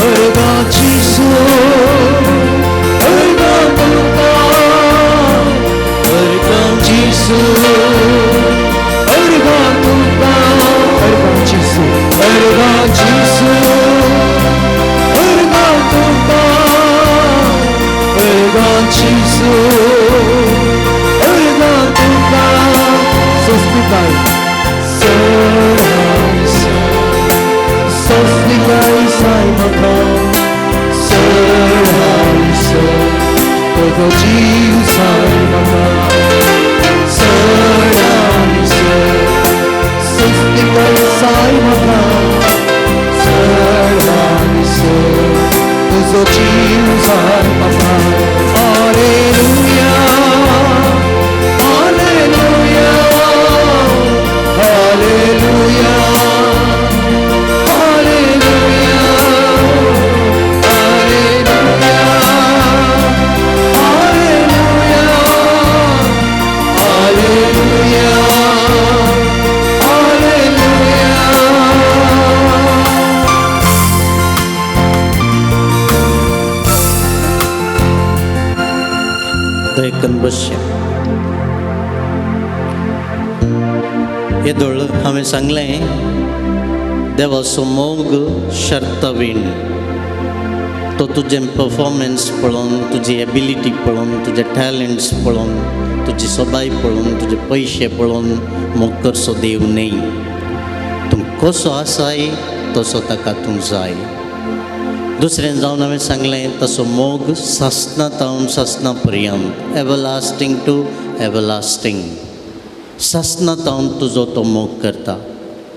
अर्गां जेजू, अर्गां तुका, अर्गां जेजू, अर्गां तुका, अर्गां जेजू, अर्गां जेजू, अर्गां तुका, अर्गां जेजू, अर्गां तुका. सोस्तिकाय चड आनी चड सोस्तिकाय जाय म्हाका चड आनी चड तुजो जीव जाय म्हाका चड आनी चड सोस्तिकाय जाय म्हाका चड आनी चड तुजो जीव जाय म्हाका. Hallelujah, hallelujah, hallelujah, hallelujah, hallelujah, hallelujah, hallelujah, hallelujah. दयकन बसया. येदोळ हांवें सांगलें, देवाचो मोग शर्तवीण. तो तुजें परफॉर्मन्स पळोवन, तुजी एबिलिटी पळोवन, तुजे टॅलंट्स पळोवन, तुजी सोबाय पळोवन, तुजे पयशे पळोवन मोग करचो देव न्हय. तूं कसो आसाय तसो ताका तूं जाय. दुसरें जावन हांवें सांगलें, तसो मोग सासना तावन सासना पर्यंत, एवरलास्टींग टू एवरलास्टींग. सासना तावन तुजो तो मोग करता.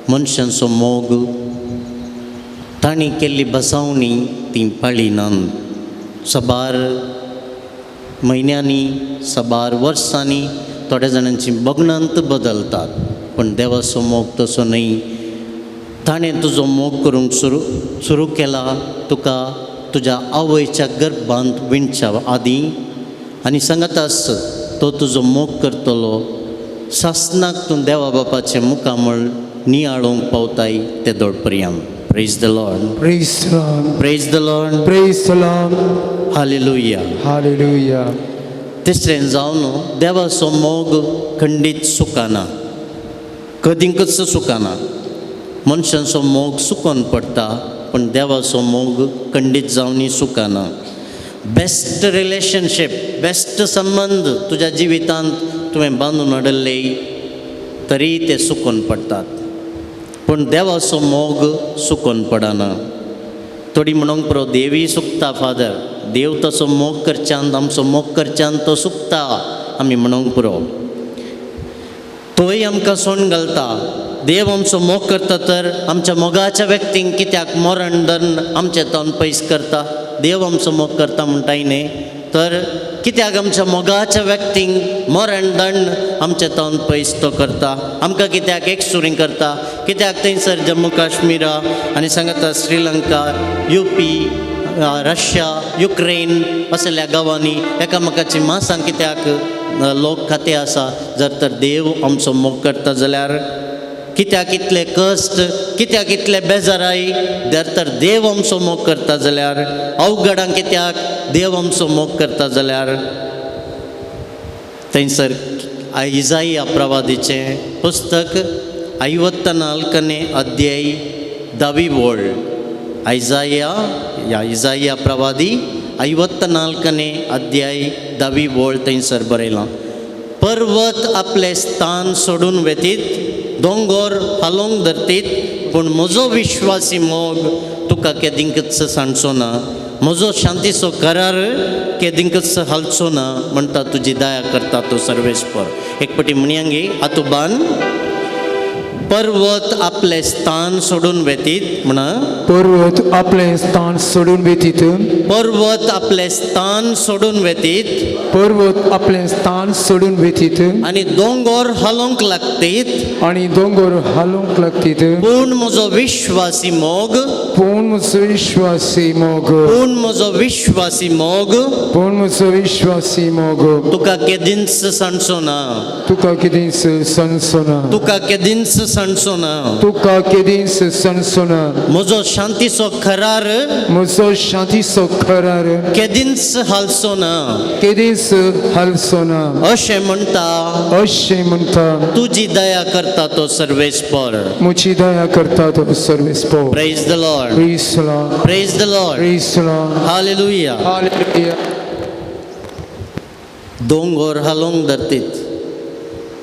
मनशांचो मोग तांणी केल्ली बसावणी ती पाळिनात. साबार म्हयन्यांनी, साबार वर्सांनी थोड्या जाणांची बगणांत बदलतात, पूण देवाचो मोग तसो न्हय. ताणें तुजो मोग करूंक सुरू सुरू केला तुका तुज्या आवयच्या गर्भांत विणच्या आदीं, आनी सांगत आस तो तुजो मोग करतलो. सासनाक तूं देवा बापाचें मुखामळ नियाळूंक पावताय ते दोड पर्यंत. Praise the Lord. Praise the Lord. Praise the Lord. Praise the Lord. Hallelujah. Hallelujah. तिसरें जावन देवाचो मोग खंडीत सुकाना, कदींकच सुकाना. मनशांचो मोग सुकोन पडटा, पूण देवाचो मोग खंडीत जावनय सुकाना. बेस्ट रिलेशनशीप, बेस्ट संबंद तुज्या जिवितांत तुवें बांदून हाडिल्ले तरी ते सुकोन पडटात, पूण देवाचो मोग सुकोन पडना. थोडी म्हणूंक पुरो, देवूय सुकता फादर, देव तसो मोग करच्यान, आमचो मोग करच्यान तो सुकता आमी म्हणूंक पुरो. तोय आमकां सोण घालता. देव आमचो मोग करता तर आमच्या मोगाच्या व्यक्तींक कित्याक मरण धरून आमचें तोंड पयस करता? देव आमचो मोग करता म्हणटाय न्ही, तर कित्याक आमच्या मोगाच्या व्यक्तींक मरण दंड आमचें तोंड पयस तो करता? आमकां कित्याक एकसुरी करता? कित्याक थंयसर जम्मू काश्मीरा आनी सांगता श्रीलंका, युपी, रशिया, युक्रेन असल्या गांवांनी एकामेकाची मासां कित्याक लोक खाते आसा? जर तर देव आमचो मोग करता जाल्यार कित्याक इतले कश्ट, कित्याक इतले बेजाराय? जर तर देव आमचो मोग करता जाल्यार अवघडां कित्याक? देव आमचो मोग करता जाल्यार. थंयसर इजाया प्रवादीचें पुस्तक 54ನೇ ಅಧ್ಯಾಯ 10वी ಓಳ್. ಐಜಾಯ या इजाया प्रवादी 54ನೇ अध्याय 10वी ओळ थंयसर बरयलां, पर्वत आपलें स्थान सोडून वेतीत, दोंगोर हालोवंक धरतीत, पूण म्हजो विश्वासी मोग तुका केदींकच सांडचो ना, म्हजो शांतीचो करार केदींकच हालचो ना म्हणटा तुजी दया करता तो सर्वेस्पर. एक पटी म्हणयांगी आतुबान, पर्वत आपलें स्थान सोडून वेतीत म्हणा. पर्वत आपलें स्थान सोडून वेतीत. पर्वत आपलें स्थान सोडून वेतीत. पर्वत आपलें स्थान सोडून वेतीत. आनी दोंगोर हालोवंक लागतीत. आनी दोंगर हालोवंक लागतीत. पूण म्हजो विश्वासी मोग, पूण म्हजो विश्वासी मोग, पूण म्हजो विश्वासी मोग, पूण म्हजो विश्वासी मोग तुका केदींच सांडचो ना, तुका केदींच सांडचो ना, तुका केदींच सांडचो ना, तुका केदींच सांडचो ना. म्हजो शांतीचो करार, म्हजो शांतीचो करार केदींच हालचो ना, केदींच हालचो ना. अशें म्हणटा, अशें म्हणटा तुजी दया करता तो सर्वेस्पर. म्हजी दया करता तो सर्वेस्पर. Praise the Lord. Praise the Lord. Praise the Lord. Praise the Lord. Hallelujah. Hallelujah. दोंगोर हालोवंक धरतीत,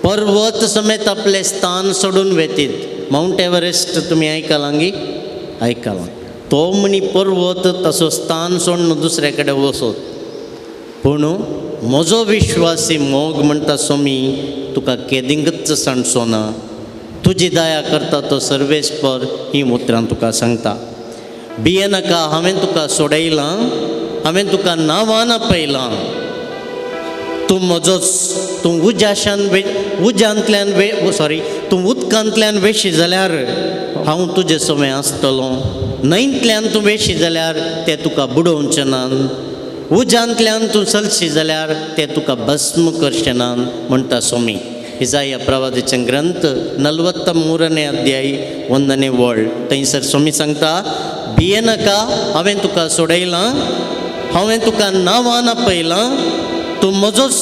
पर्वत समेत आपलें स्थान सोडून वेतीत. मावंट एव्हरेस्ट तुमी आयकलांगी? आयकलां. तो म्हणी पर्वत तसो स्थान सोडून दुसऱ्या कडेन वचत, पूण म्हजो विश्वासी मोग म्हणटा स्वामी तुका केदिंकच सांडचो ना, तुजी दया करता तो सर्वेस्पर ही उतरां तुका सांगता. भियेनाका, हांवें तुका सोडयलां, हांवें तुका नांवान आपयलां, तूं म्हजोच, तूं उज्याशान वे उज्यांतल्यान वे सॉरी तूं उदकांतल्यान वेशी जाल्यार हांव तुजे समें आसतलो, न्हंयतल्यान तूं वेशी जाल्यार ते तुका बुडोवचें ना, उज्यांतल्यान तूं चलशी जाल्यार ते तुका भस्म करचें ना म्हणटा स्वामी. इजाया प्रवादीचे ग्रंथ 43 अध्याय 1 वळ थंयसर स्वामी सांगता, भियेनाका, हांवें तुका सोडयलां, हांवें तुका नांवान आपयलां, तूं म्हजोच,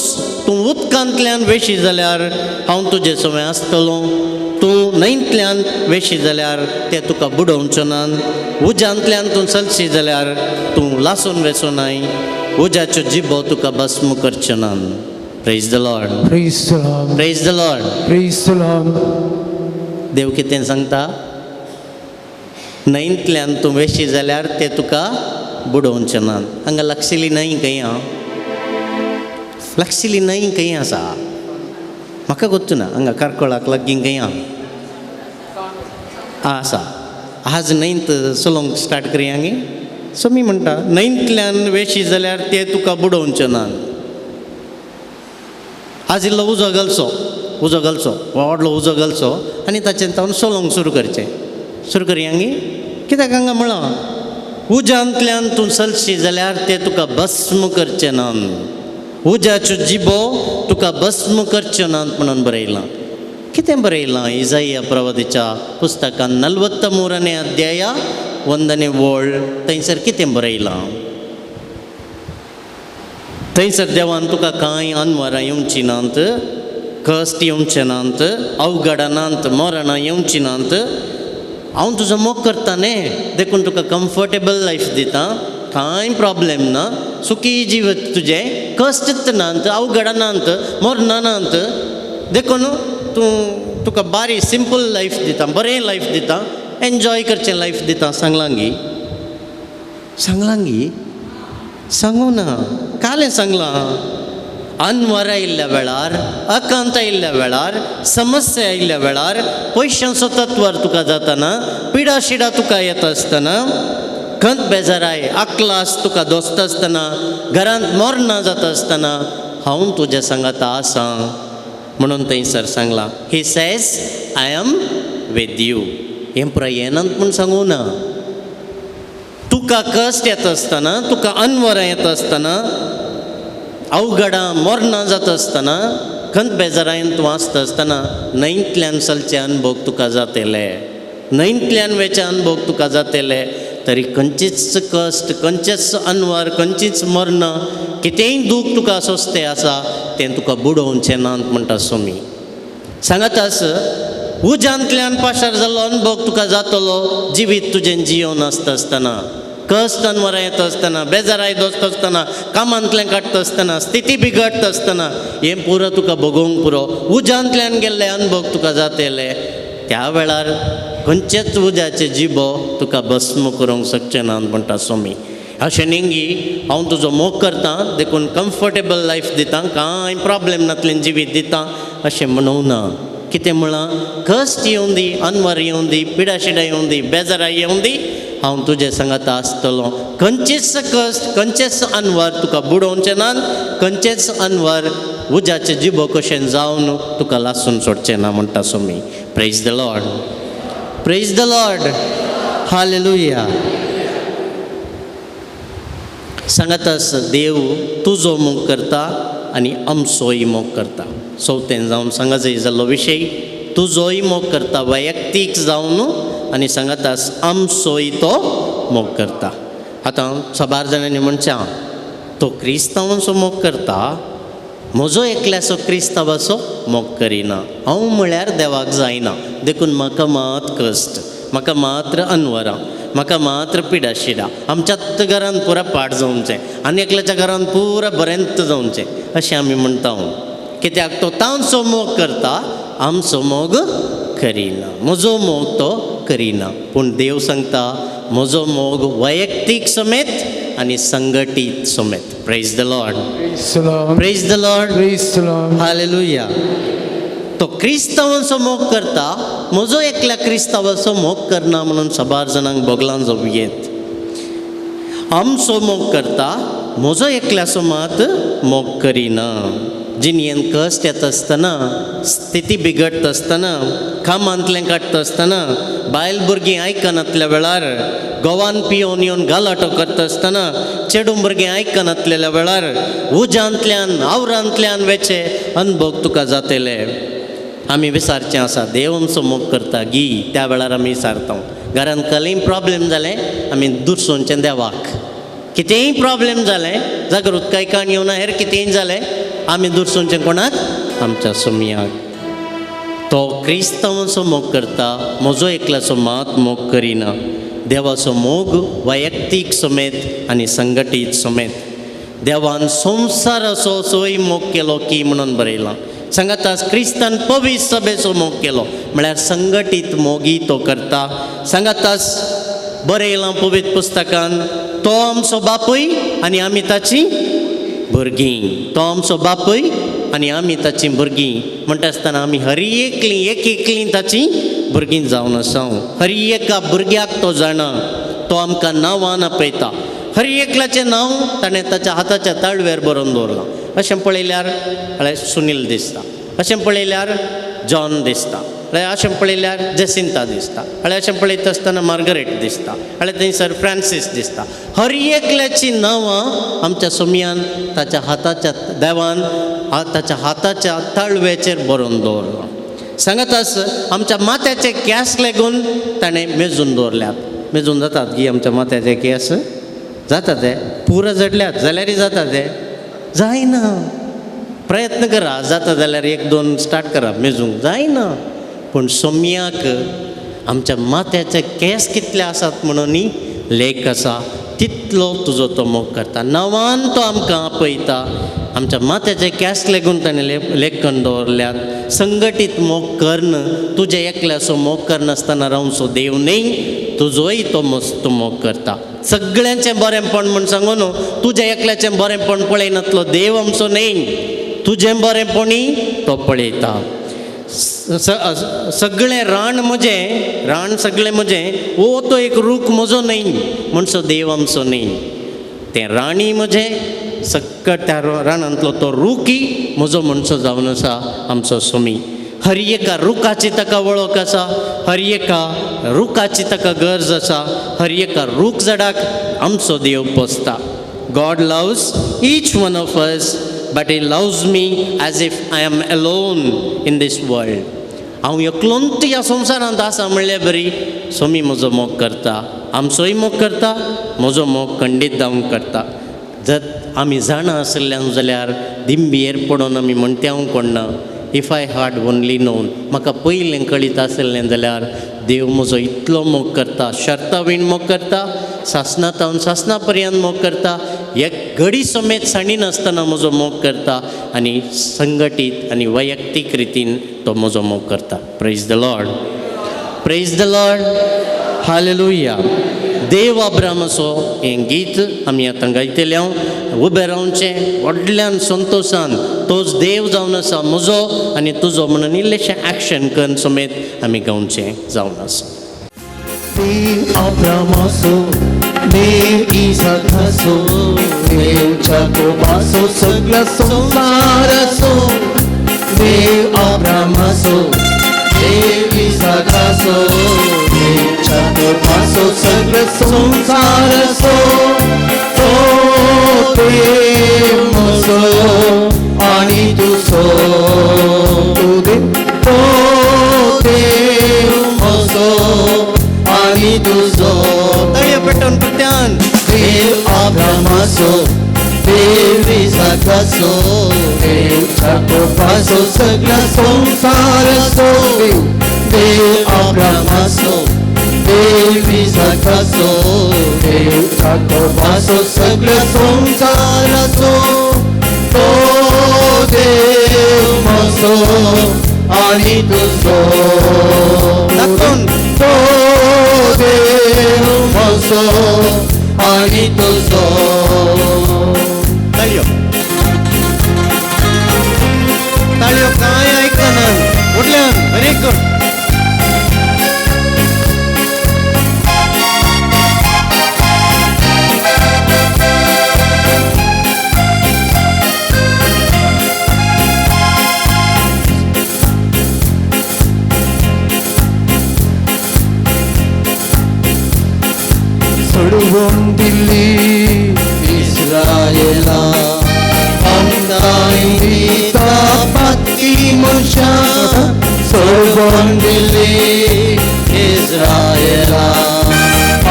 तूं उदकांतल्यान वेशी जाल्यार हांव तुजे समें आसतलो, तूं न्हंयतल्यान वेशी जाल्यार ते तुका बुडोवचो ना, उज्यांतल्यान तूं चलशी जाल्यार तूं लासून वेचो नाय, उज्याच्यो जिबो तुका भस्म करच्यो ना. Praise the Lord. Praise the Lord. Praise the Lord. Praise the Lord. देव कितें सांगता? न्हंयतल्यान तूं वेशी जाल्यार ते तुका बुडोवचें ना. हांगा लागशिल्ली न्हंय खंय आहा? लागशिल्ली न्हंय खंय आसा? म्हाका गोत्तू ना. हांगा कार्कोळाक लागीं खंय आहा? आसा. आज न्हंयत चलोवंक स्टार्ट करया गे. सो मी म्हणटा, न्हंयतल्यान वेशी जाल्यार ते तुका बुडोवचें ना. आज इल्लो उजो घालचो, उजो घालचो, व्हडलो उजो घालचो आनी ताचेर तावन चलोवंक सुरू करचें. सुरू करया गे. कित्याक हांगा म्हळां, उज्यांतल्यान तूं चलशी जाल्यार ते तुका भस्म करचें ना, उज्याच्यो जिबो तुका भस्म करच्यो नात म्हणून बरयलां. कितें बरयलां? इजाया प्रवादीच्या पुस्तकान 43 अध्याय 1 वळ थंयसर कितें बरयलां? थंयसर देवान तुका कांय अनवरां येवचीं नात, कश्ट येवचे नात, अवघडां नात, मरणां येवचीं नात. हांव तुजो मोग करता न्ही, देखून तुका कम्फर्टेबल लायफ दिता, कांय प्रॉब्लेम ना, सुखी जिवीत तुजें, कश्टच नात, अवघडां नात, मरणां नात, देखून तूं तुका बारी सिंपल लायफ दिता, बरें लायफ दिता, एन्जॉय करचें लायफ दिता. सांगलां गी? सांगलां गी? सांगू ना, कालें सांगलां. अनवर आयिल्ल्या वेळार, अकांत आयिल्ल्या वेळार, समस्या आयिल्ल्या वेळार, पयशांचो तत्वार तुका जाताना, पिडा शिडा तुका येता आसतना, खंत बेजाराय अकलास तुका दोस्त आसतना, घरांत मरणां जाता आसतना, हांव तुज्या सांगाता आसा म्हणून थंयसर सांगलां. He says I am with you. हें पुराय येनात म्हूण सांगू ना. तुका कश्ट येता आसतना, तुका अनवरां येता आसतना, अवघडां मरणां जाता आसतना, खंत बेजारायन तूं आसता आसतना, न्हंयतल्यान चलचे अनभोग तुका जातले, न्हंयतल्यान वेचे अनभोग तुका जातले, तरी खंयचीच कश्ट, खंयचेच अनवर, खंयचीच मरणां, कितेंय दूख तुका सोंसतें आसा तें तुका बुडोवचें नात म्हणटा स्वामी. सांगात आस, उज्यांतल्यान पाशार जाल्लो अनभोग तुका जातलो जिवीत तुजें जियोन आसता आसतना, कश्ट अनवरां येता आसतना, बेजाराय दोसता आसतना, कामांतल्यान काडटा आसतना, स्थिती बिगडटा आसतना, हें पुरो तुका भोगोवंक पुरो. उज्यांतल्यान गेल्ले अनभोग तुका जातले, त्या वेळार खंयचेच उज्याचे जिबो तुका भस्म करूंक शकचें ना म्हणटा स्वामी. अशें न्ही, हांव तुजो मोग करता देखून कम्फर्टेबल लायफ दिता, कांय प्रॉब्लेम नातलें जिवीत दिता अशें म्हणूं ना. कितें म्हळां? कश्ट येवं दी, अनवर येवं दी, पिडाशिडा येवं दी, बेजाराय येवं दी, हांव तुजे सांगाता आसतलो. खंयचेच कश्ट, खंयचेच अनवर तुका बुडोवचें ना, खंयचेच अनवर उज्याचे जिबो कशेन जावन तुका लासून सोडचें ना म्हणटा स्वामी. Praise the Lord. Praise the Lord. Hallelujah. सांगात आस, देव तुजो मोग करता आनी आमचोय मोग करता. चवथेन जावन सांगा जाय जाल्लो विशय, तुजोय मोग करता वैयक्तीक जावन, आनी सांगात आस आमचोय तो मोग करता. आतां साबार जाणांनी म्हणचें, तो क्रिस्तांवांचो मोग करता, म्हजो एकल्याचो क्रिस्तांवाचो मोग करिना, हांव म्हळ्यार देवाक जायना, देखून म्हाका मात कश्ट, म्हाका मात्र अनवरां, म्हाका मात्र पिडाशिडा, आमच्याच घरान पुरा पाड जावचें आनी एकल्याच्या घरान पुरा बरेंच जावचें अशें आमी म्हणटा. कित्याक तो तांचो मोग करता, आमचो मोग करिना, म्हजो मोग तो करिना. पूण देव सांगता म्हजो मोग वैयक्तीक समेत आनी संघटीत समेत. Praise the Lord, praise the Lord, praise the Lord. Hallelujah. तो क्रिस्तांवांचो मोग करता, म्हजो एकल्या क्रिस्तांवाचो मोग करना म्हणून साबार जाणांक बोगलां जावं येत. आमचो मोग करता, म्हजो एकल्याचो मात मोग करिना. जिणेन कश्ट येता आसतना, स्थिती बिगडटा आसतना, कामांतलें काडटा आसतना, बायल भुरगीं आयकनातल्या वेळार, गोवान पियोवन येवन गालाटो करता आसतना, चेडूं भुरगीं आयकनातलेल्या वेळार, उज्यांतल्यान आवरांतल्यान वेचे अनभोग तुका जातले. आमी विसारचें आसा देव आमचो मोग करता गी त्या वेळार आमी विसारता. घरान कसलेंय प्रॉब्लेम जालें आमी दुरसोनचें देवाक. कितेंय प्रॉब्लेम जालें, जागृतकाय काण येवना, हेर कितेंय जालें आमी दुरसोनचें कोणाक? आमच्या सोमयाक. तो क्रिस्तांवांचो मोग करता, म्हजो एकल्याचो मात मोग करिना. देवाचो मोग वैयक्तीक समेत आनी संघटीत समेत. देवान संवसाराचो सोय मोग केलो की म्हणून बरयलां. सांगातास क्रिस्तान पवित्र सभेचो मोग केलो म्हळ्यार संघटीत मोगी तो करता. सांगातास बरयलां पवित्र पुस्तकान, तो आमचो बापूय आनी आमी ताची भुरगीं. तो आमचो बापूय आनी आमी ताचीं भुरगीं म्हणटा आसतना आमी हर एकलीं एक एकलीं ताचीं भुरगीं जावन आसा. हर एका भुरग्याक तो जाणा, तो आमकां नांवान आपयता. हर एकल्याचें नांव ताणें ताच्या हाताच्या ताळवेर बरोवन दवरलां. अशें पळयल्यार म्हळ्यार सुनील दिसता, अशें पळयल्यार जॉन दिसता, म्हळ्यार अशें पळयल्यार जसिंता दिसता, म्हळ्यार अशें पळयता आसतना मार्गरेट दिसता, म्हळ्यार थंयसर फ्रांसीस दिसता. हर एकल्याचीं नांवां आमच्या सोमयान ताच्या हाताच्या देवान ताच्या हाताच्या ताळव्याचेर बरोवन दवरलां. सांगतास आमच्या माथ्याचे केंस लागून ताणें मेजून दवरल्यात. मेजून जातात की आमच्या माथ्याचे केंस जाता ते पुरो जडल्यात जाल्यारय जाता ते जायना. प्रयत्न करा, जाता जाल्यार एक दोन स्टार्ट करा मेजूंक, जायना. पूण सोमयाक आमच्या माथ्याचे केंस कितले आसात म्हणून लेख आसा तितलो तुजो तो मोग करता. नांवान तो आमकां आपयता. आमच्या माथ्याचे केंस लागून ताणें लेखन दवरल्यात. संघटीत मोग कर्ण, तुज्या एकल्याचो मोग करनासतना रावचो देव न्हय, तुजोय तो मस्त मोग करता. सगळ्यांचें बरेंपण म्हूण सांगू न्हू, तुज्या एकल्याचें बरेंपण पळयनातलो देव आमचो न्हय, तुजें बरेंपणूय तो पळयता. सगळें रान म्हजें, रान सगळें म्हजें, वो तो एक रूख म्हजो न्हय म्हणसो देव आमचो न्हय. तें राणी म्हजें, सक्कट त्या रानांतलो तो रुखी म्हजो म्हणसो जावन आसा आमचो सोमी. हर एका रुखाची ताका वळख आसा, हर एका रुखाची ताका गरज आसा, हर एका रूख झाडाक आमचो देव पोसता. God loves each one of us, but he loves me as if I am alone in this world. हांव एकलोंत ह्या संवसारांत आसा म्हणल्यार बरी सोमी म्हजो मोग करता, आमचोय मोग करता, म्हजो मोग खंडीत जावन करता. जर आमी जाणा आशिल्ल्यान जाल्यार दिंबेर पडोन आमी म्हणत्यांव कोण ना. If I had only known, म्हाका पयलें कळीत आशिल्लें जाल्यार देव म्हजो इतलो मोग करता, शर्ता वीण मोग करता, सासना तावन सासना पर्यंत मोग करता, एक घडी समेत सांडिनासतना म्हजो मोग करता आनी संघटीत आनी वैयक्तीक रितीन तो म्हजो मोग करता. Praise the Lord, praise the Lord, hallelujah. देव अब्रामाचो हें गीत आमी आतां गायतले. हांव उबें रावचें व्हडल्यान संतोशान, तोच देव जावन आसा म्हजो आनी तुजो म्हणून इल्लेशें एक्शन करून समेत आमी गावचें जावन आसा. देव अब्रामाचो, देव इसाकाचो, देव जाकोबाचो, सगळ्या संवसाराचो. देव अब्रामाचो, देव इसाकाचो, देव जाकोबाचो, सगळ्या संवसाराचो. तो देव म्हजो आनी तुजो, तो देव म्हजो आनी तुजो. ताळयो पेटोवन परत्यान. देव अब्रामाचो, देव इसाकाचो, देव जाकोबाचो, सगळ्या संवसाराचो. देव अब्रामाचो, देव इसाकाचो, देव जाकोबाचो, सगळ्या संवसाराचो. तो देव देव म्हजो आनी तुजो दाखोवन तो देव म्हजो आनी तुजो ताळयो ताळयो कांय आयकना व्हडल्यान व्हेरी गुड. सोडवून दिल्ली इस्रायला आमकां दिता पाती मनशां सोडवून दिल्ली इस्रायला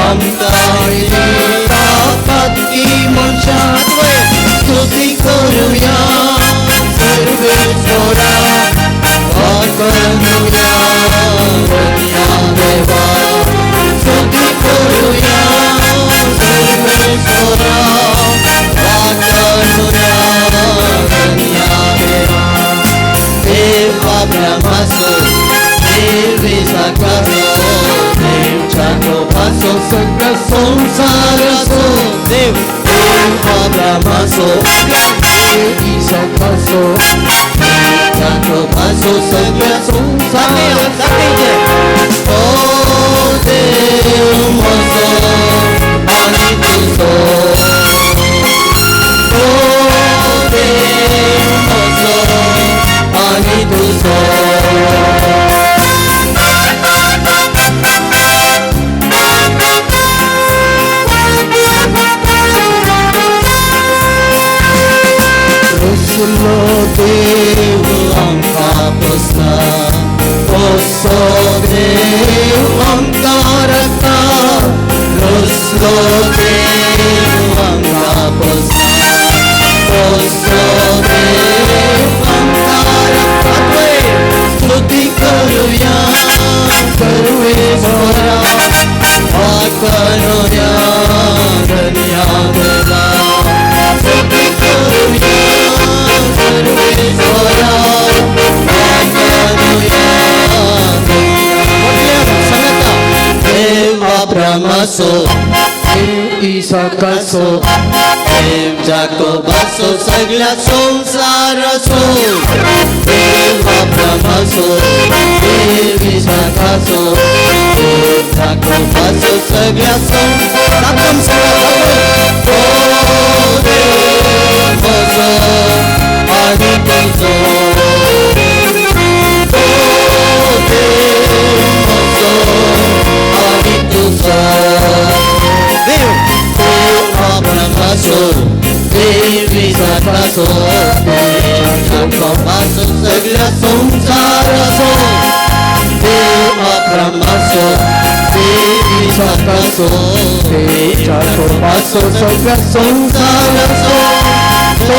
आमकां दिता पाती मनशां स्तुती करुया सर्वेश्वरा वाकनुया धन्या देवा स्तुती करुया सर्वेश्वरा वाकनुया धन्या देवा देव अब्रामाचो देव इसाकाचो देव जाकोबाचो सगळ्या संवसाराचो देव देव अब्रामाचो देव इसाकाचो देव जाकोबाचो सगळ्या संवसाराचो ओ देव म्हजो आनी तुजो ओ देव म्हजो आनी तुजो. रुसलो देव आमकां पोसता पोसो देव आमकां राखता रुसलो देव आमकां पोसता पोसो देव आमकां राखता स्तुती करुया सर्वेश्वरा वाकनुया धन्या देवा स्तुती करुया सर्वेश्वरा वाकनुया व्हडल्यान सांगाता देव अब्रामाचो देव इसाकाचो देव जाकोबाचो सगळ्या संवसाराचो देव अब्रामाचो देव इसाकाचो देव जाकोबाचो सगळ्या दाखोवन सांगा तो देव म्हजो आनी तुजो तो देव म्हजो आनी तुजो देव देव अब्रामाचो देव इसाकाचो देव जाकोबाचो सगळ्या संवसाराचो देव अब्रामाचो देव इसाकाचो देव जाकोबाचो सगळ्या संवसाराचो तो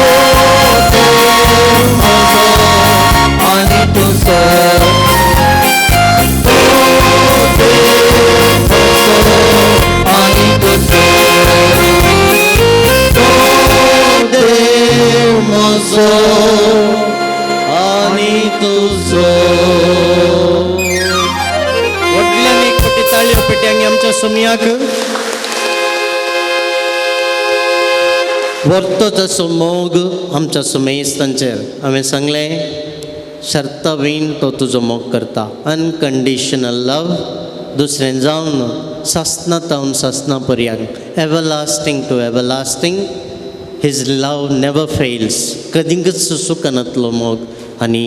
देव म्हजो आनी तुजो तो देव म्हजो आनी तुजो तो देव म्हजो आनी तुजो. व्हडल्यान एक फावटी ताळयो पेट्यांक आमच्या सोमयाक. व्हरतो तसो मोग आमच्या सुमेस्तांचेर हांवें सांगलें शर्ता बीन तो तुजो मोग करता अनकंडिशनल लव दुसरें जावन सासना तावन सासना पर्यंत everlasting to everlasting his love never fails कदींकच चुकनातलो मोग आनी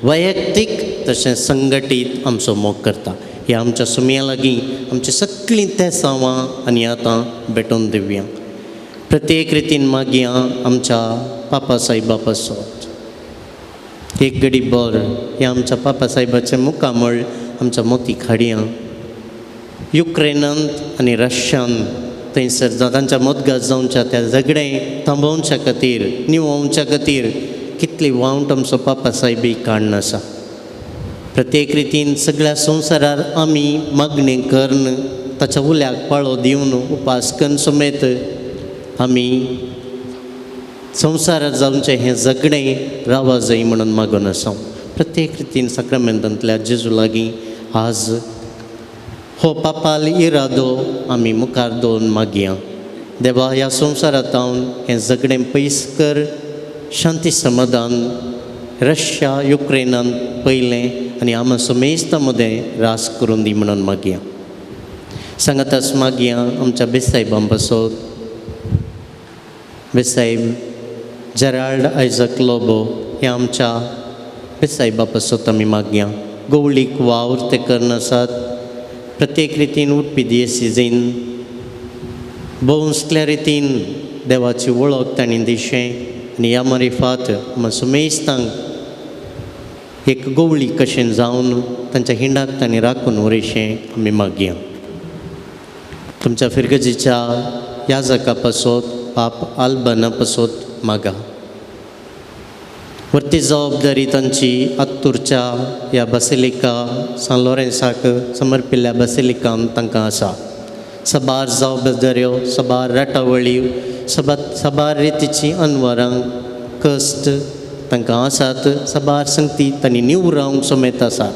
वैयक्तीक तशें संघटीत आमचो मोग करता. ह्या आमच्या सुमया लागीं आमची सगळीं तेसांवां आनी आतां भेटोवन दिवया. प्रत्येक रितीन मागया आमच्या पापा साहेबा पासत एक घडी बर ह्या आमच्या पापा साहेबाचें मुखामळ आमच्या मोती खाडयां युक्रेनांत आनी रशियान थंयसर तांच्या मदगात जावच्या त्या झगडें थांबोवच्या खातीर निवोवच्या खातीर कितली वावट आमचो पापा साहेबी काडून आसा. प्रत्येक रितीन सगळ्या संवसारार आमी मागणी करून ताच्या उल्याक पाळो दिवन उपास करून समेत आमी संवसारांत जावचें हें जगणें रावा जाय म्हणून मागून आसा. प्रत्येक रितीन साक्रामेंतांतल्या जेजू लागीं आज हो पापाल इरादो आमी मुखार दवरून मागया. देवा ह्या संवसारांत हें झगडें पयस कर, शांती समाधान रशिया युक्रेनान पयलें आनी आमा समेस्ता मदें रास करून दी म्हणून मागया. सांगाताच मागया आमच्या बेसायबां पासत, बेसायब जेराल्ड आयजक लोबो हे आमच्या बेसायबा पासत आमी मागया. गवळीक वावर ते करनासात, प्रत्येक रितीन उठपी दियेसीजीन भोंवसल्या रितीन देवाची वळख तांणी दिशें आनी ह्या मारिफात सुमेस्तांक एक गवळी कशें जावन तांच्या हिंडाक तांणी राखून उरयशें आमी मागया. तुमच्या फिरगजीच्या याजका पासत पाप आल्बना पासत मागा. वरती जबाबदारी तांची आत्तूरच्या ह्या बासिलिका सान लॉरेन्साक समर्पिल्ल्या बासिलिकान तांकां आसा. सबार जबाबदाऱ्यो, सबार राटावळी, सबार रितीची अनवरां कश्ट तांकां आसात. सबार संगती तांणी निवरावंक समेत आसात.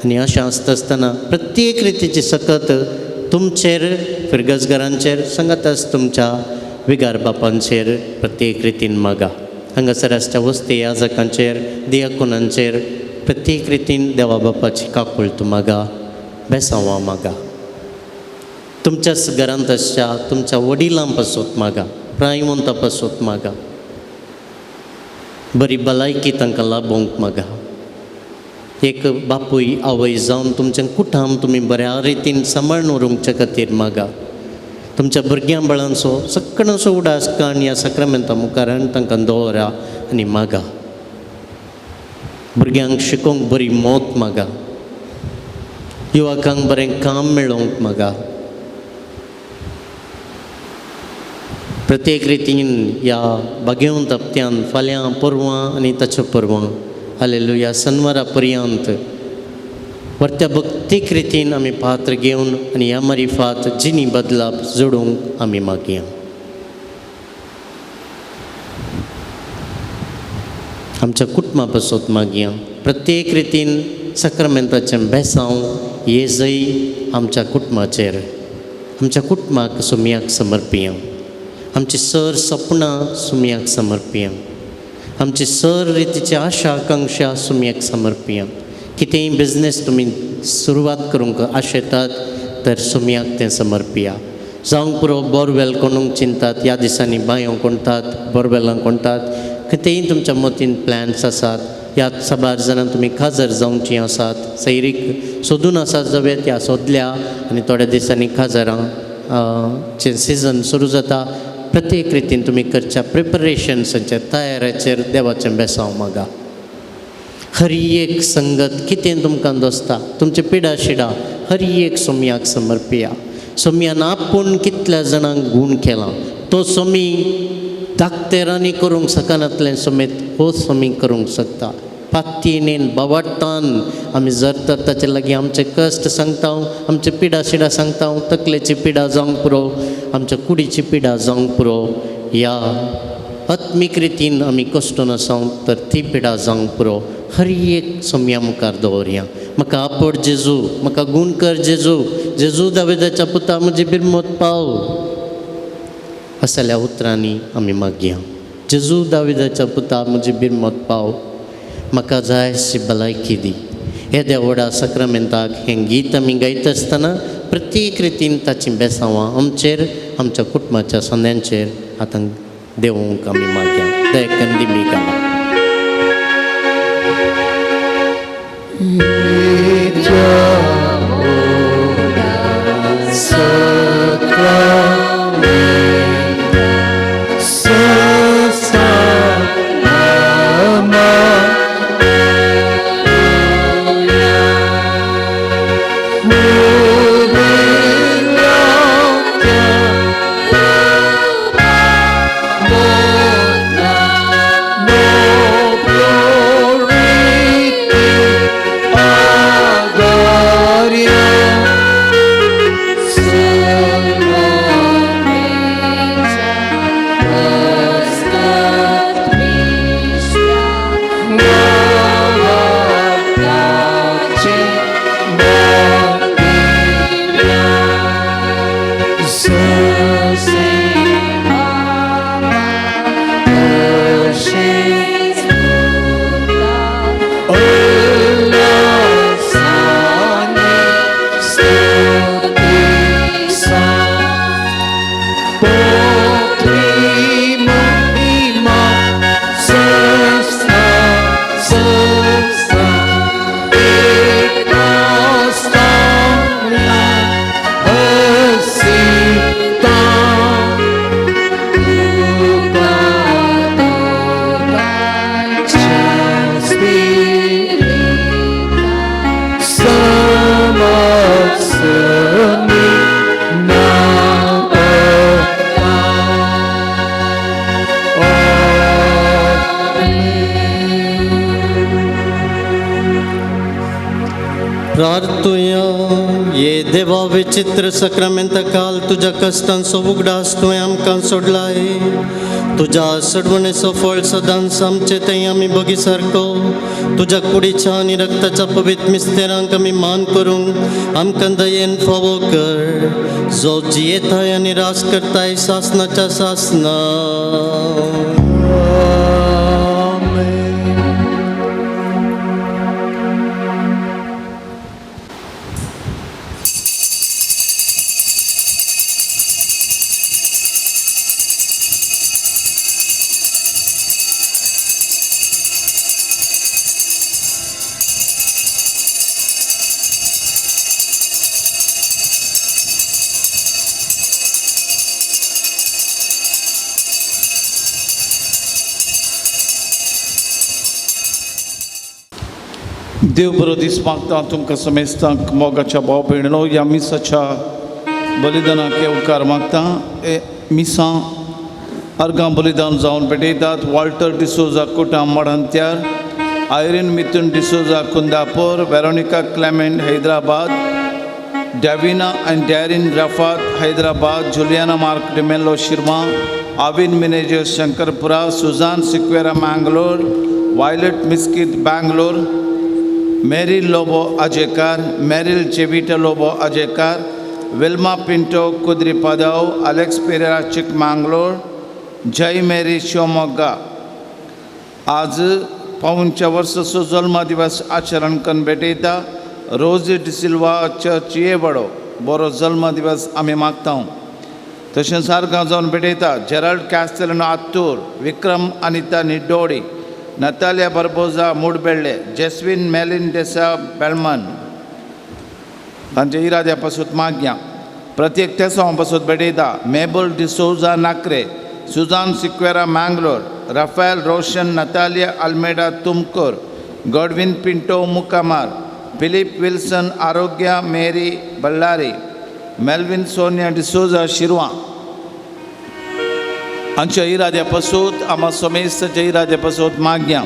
आनी अशें आसता आसतना प्रत्येक रितीची सकत तुमचेर फिरगजगारांचेर सांगाताच तुमच्या विगार बापांचेर प्रत्येक रितीन मागा. हांगासर आसच्या वस्ती याजकांचेर दियाकोनांचेर प्रत्येक रितीन देवा बापाची काकूळट मागा, बेसांवां मागा. तुमच्याच घरांत आसच्या तुमच्या वडिलां पासत मागा, प्रायवंता पासत मागा, बरी भलायकी तांकां लाभोवंक मागा. एक बापूय आवय जावन तुमचें कुटाम तुमी बऱ्या रितीन सांबाळून उरूंकचे खातीर मागा. तुमच्या भुरग्यां बाळांचो सगळ्यांचो उडास काण ह्या साक्रामेंता मुखार तांकां दवरा आनी मागा. भुरग्यांक शिकोवंक बरी मौत मागा, युवकांक बरें काम मेळोवंक मागा. प्रत्येक रितीन ह्या बागेवंत हप्त्यान फाल्यां परवां आनी ताच्या परवां हालेलुया सनवारा पर्यंत वरत्या भक्तीक रितीन आमी पात्र घेवन आनी ह्या मारिफात जिनी बदलाप जोडूंक आमी मागया. आमच्या कुटुंबा पासत मागया. प्रत्येक रितीन साक्रामेंताचें बेसांव येजय आमच्या कुटुंबाचेर, आमच्या कुटुंबाक सुमयाक समर्पिया. आमची सर सपनां सुमयाक समर्पिया. आमची सर रितीची आशा आकांक्षा सुमयाक समर्पिया. कितेंय बिजनेस तुमी सुरवात करूंक आशेतात तर सुमयाक तें समर्पिया. जावंक पुरो बोरवेल कोणूंक चिंतात, ह्या दिसांनी बांयो कोणतात, बोरवेलां कोणतात, कितेंय तुमच्या मतीन प्लॅन्स आसात, ह्या साबार जाणां तुमी खाजर जावचीं आसात, सैरीक सोदून आसात जावया त्या सोदल्या आनी थोड्या दिसांनी खाजरां चें सिजन सुरू जाता. प्रत्येक रितीन तुमी करच्या प्रिपरेशन्साचेर तयाराचेर देवाचें बेसांव मागा. हर एक संगत कितें तुमकां दोसता, तुमचे पिडा शिडा हर एक सोमयाक समर्पिया. सोमयान आपूण कितल्या जाणांक गूण केला तो सोमी दाक्तेरांनी करूंक शकनातलें समेत हो सोमी करूंक शकता. पात्तीनेन बावाट्टान आमी जर तर ताचे लागीं आमचे कश्ट सांगता, आमचे पिडा शिडा सांगता, तकलेची पिडा जावंक पुरो, आमच्या कुडीची पिडा जावंक पुरो, ह्या आत्मीक रितीन आमी कश्टून आसा तर ती पिडा जावंक पुरो. हर एक सोमया मुखार दवरया. म्हाका आपड जेजू, म्हाका गूण कर जेजू, जेजू दावेदाच्या पुता म्हजी बिरमत पाव असल्या उतरांनी आमी मागया. जेजू दावेदाच्या पुता म्हजी बिरमत पाव, म्हाका जाय अशी भलायकी दी. येद्या व्हडा साक्रामेंताक हें गीत आमी गायता आसतना प्रत्येक रितीन ताचीं बेसांवां आमचेर, आमच्या कुटुंबाच्या संद्यांचेर आतां देवूंक आमी मागया. दयकन दिमी घाला. Amen. हे देवा विचित्र सक्रामेंता काल तुज्या कश्टांचो उगडास तुवें आमकां सोडलाय. तुज्या सडवणेचो फळ सदांच आमचे थंय आमी बगी सारको तुज्या कुडीच्या आनी रक्ताच्या पवित्र मिस्तेरांक आमी मान करूंक आमकां दयेन फावो कर, जो जियेताय आनी रास करताय सासनाच्या सासना. देव बरो दीस मागता तुमकां समेस्तांक मोगाच्या भाव भयणीनो ह्या मिसाच्या बलिदानाक येवकार मागता. ए मिसां अर्गां बलिदान जावन भेटयतात. Walter D'Souza Kuta Modantyar, Irene Mithun D'Souza Kundapur, Veronica Clement Hyderabad, Davina and Darren Rafat Hyderabad, Juliana Mark D'Mello Shirma, Avin Menezes Shankarpura, Susan Sequeira Mangalore, Violet Miskith Bangalore, Mary Lobo Ajekar, Meryl Jevita Lobo Ajekar, Wilma Pinto Kudripadav, Alex Pereira Chikmagalur, Jai Mary Shivamogga. आज पावनच्या वर्साचो जल्मदिवस आचरण करून भेटयता. रोजी डिसिल्वा चर्च येवडो बरो जल्मदिवस आमी मागता. तशेंच सारकां जावन भेटयता Gerald Castelino Attur, Vikram Anita Niddodi, Natalia Barbosa Mudbelle, Jeswin Melin D'Sa Belman. तांच्या इराद्या पासून मागया. प्रत्येक तेसांव पासून भेटयता Mabel D'Souza Nakre, Susan Sequeira Mangalore, Raphael Roshan Natalia Almeida Tumkur, Godwin Pinto Mukamar, Philip Wilson Arogya Mary Ballari, Melvin Sonia D'Souza Shirva. आमच्या इराद्या पासून आमा समेस्ताच्या इराद्या पासून मागया.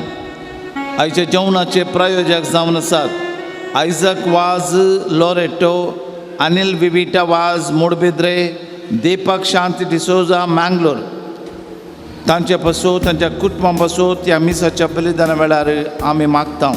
आयच्या जेवणाचे प्रायोजक जावन आसात आयजक वाज लोरेटो, अनिल विविटा वाज मुडबिद्रे, दीपक शांती डिसोजा मँगलोर. तांचे पासून तांच्या कुटुंबा पासून ह्या मिसाच्या बलिदाना वेळार आमी मागता.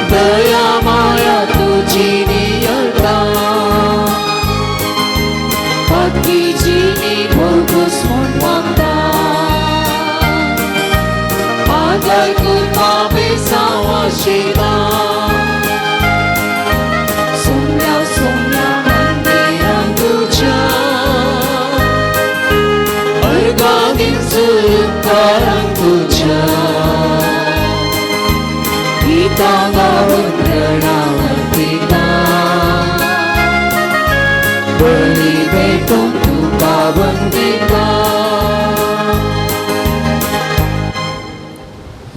दया माया तुझी नियता, बाकीची भोगूस म्हूण मागता, आदर करपा बेसांव आशिल्ला. सोम्या सोम्या मंदिरां तुज्या अर्गां दिवचुकारां तुज्या गीतां गावन प्रणाम अर्पिता, बळी भेटून तुका वंदिता.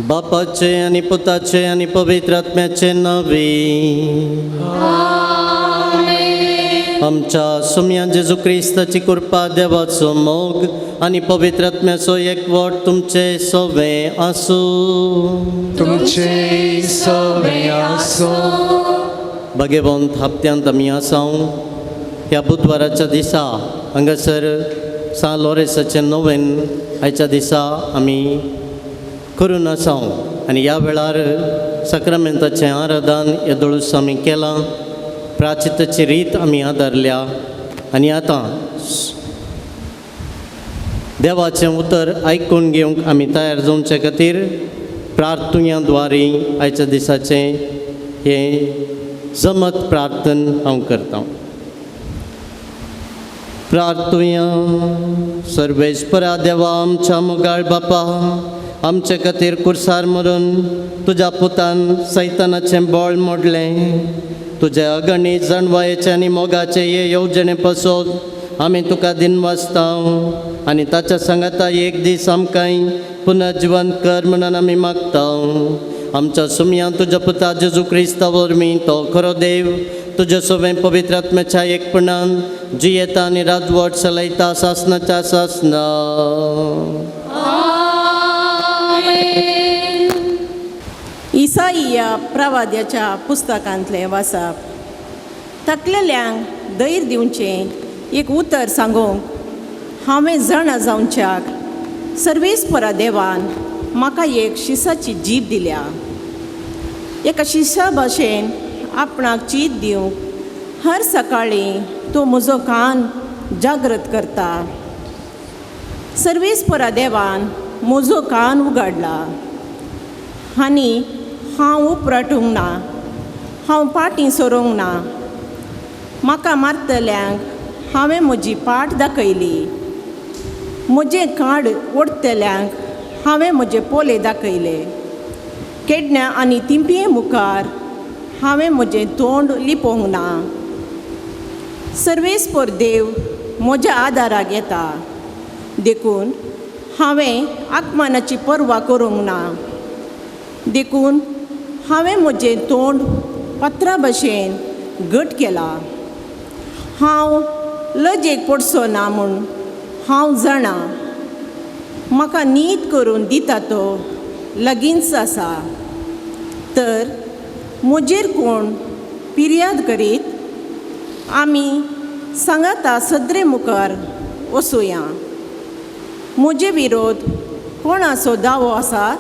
बापाचे आनी पुताचे आनी पवित्र आत्म्याचे नांवे. आमच्या सोम्या जेजू क्रिस्ताची कृपा, देवाचो मोग आनी पवित्र आत्म्याचो एकवट तुमचे सवे आसूं. तुमचे सवे आसूं. भाग्यवंत हप्त्यांत आमी आसाव. ह्या बुधवाराच्या दिसा हांगासर सान लोरेसाचें नोवेन आयच्या दिसा आमी करून आसाव आनी ह्या वेळार साक्रामेंताचें आराधन येदोळूस आमी केलां. प्राचिताची रीत आमी आदारल्या आनी आतां देवाचें उतर आयकून घेवंक आमी तयार जावचे खातीर प्रार्थना द्वारी आयच्या दिसाचें हें जमत प्रार्थन हांव करतां. प्रार्थुया. सर्वेस्परा देवा आमच्या मोगाळ बापा, आमचे खातीर कुर्सार मरून तुज्या पुतान सैतानाचें बळ मोडलें. तुज्या अगणीत जाणवायेचे आनी मोगाचे हे येवजणे पासत आमी तुका दिनवासता आनी ताच्या सांगाता एक दीस आमकांय पुनर्जिवंत कर म्हणून आमी मागता. आमच्या सुमया तुज्या पुता जेजू क्रिस्ता वरवीं तो खरो देव तुज्या सवें पवित्र आत्म्याच्या एकपणान जियेता आनी राजवट चलयता सासनाच्या सासना. आमेन. इसाईया प्रवाद्याच्या पुस्तकांतलें वाचप. थकलेल्यांक धैर्य दिवचें एक उतर सांगूंक हांवें जाणा जावच्याक सर्वेस्परा देवान म्हाका एक शिसाची जीब दिल्या. एका शिसा भाशेन आपणाक चीत दिवंक हर सकाळीं तो म्हजो कान जागृत करता. सर्वेस्परा देवान म्हजो कान उगाडला आनी हांव उपराटूंक ना, हांव पाटीं सरूंक ना. म्हाका मारतल्यांक हांवें म्हजी पाट दाखयली, म्हजें काड ओडटल्यांक हांवें म्हजे पोले दाखयले. केडण्या आनी तिंपये मुखार हांवें म्हजें तोंड लिपोवंक ना. सर्वेस्पर देव म्हज्या आदाराक येता, देखून हांवें आकमानाची पर्वा करूंक ना. देखून हांवें म्हजें तोंड पत्रा भशेन घट केलां. हांव लजेक पडचो ना म्हूण हांव जाणा. म्हाका नीत करून दिता तो लागींच आसा. तर म्हजेर कोण पिर्याद करीत आमी सांगाता सदरे मुखार वसुया. म्हजे विरोध कोणाचो दावो आसा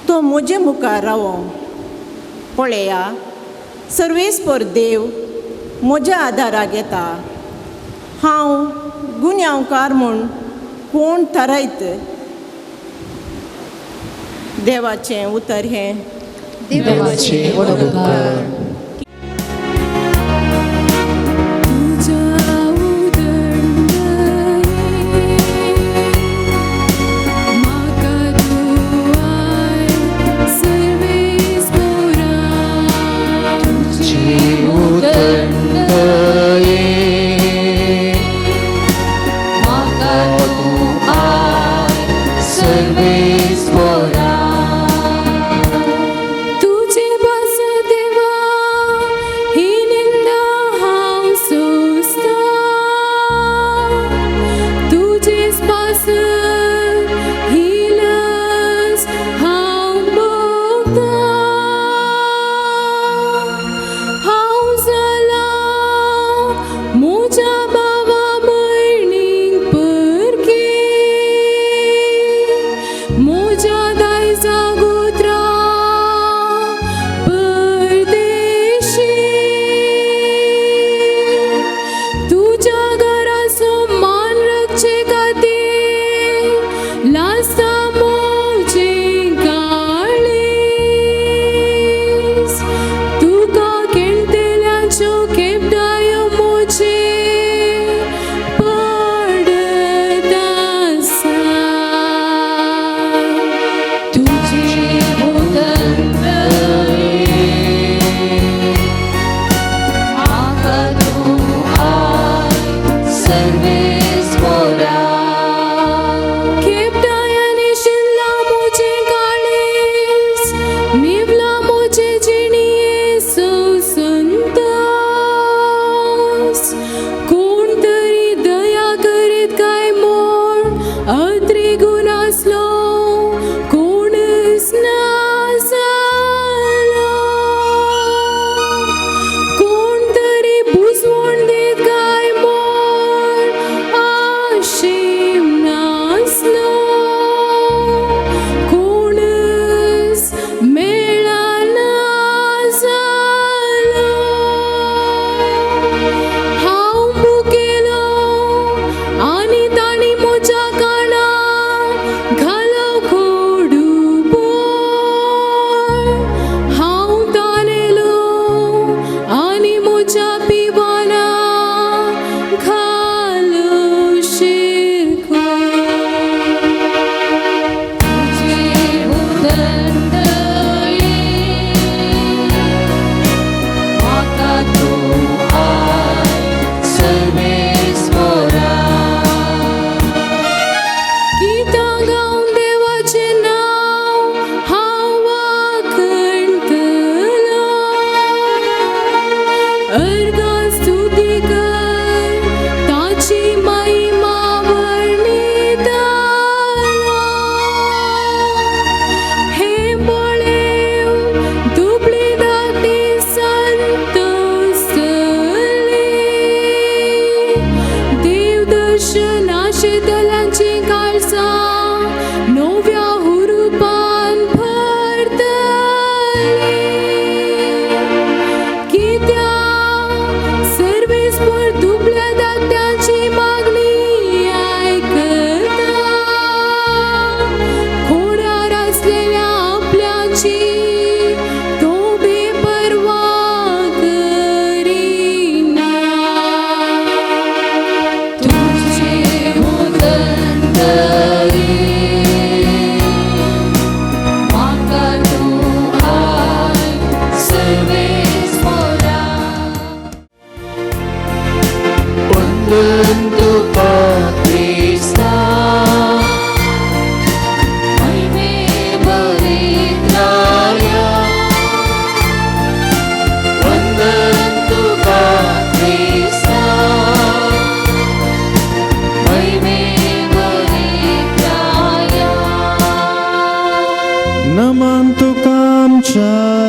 तो म्हजे मुखार रावो. पळया, सर्वेस्पर देव म्हज्या आदाराक येता. हांव गुन्यांवकार म्हूण कोण थारायत? देवाचें उतर हें. देवाचे उपकार. तुज्या उदरंदये म्हाका तूं I सर्वेस्पोरा. तुजी उदरंदये म्हाका तूं I सर्वेस्परा. तुझे बस देवा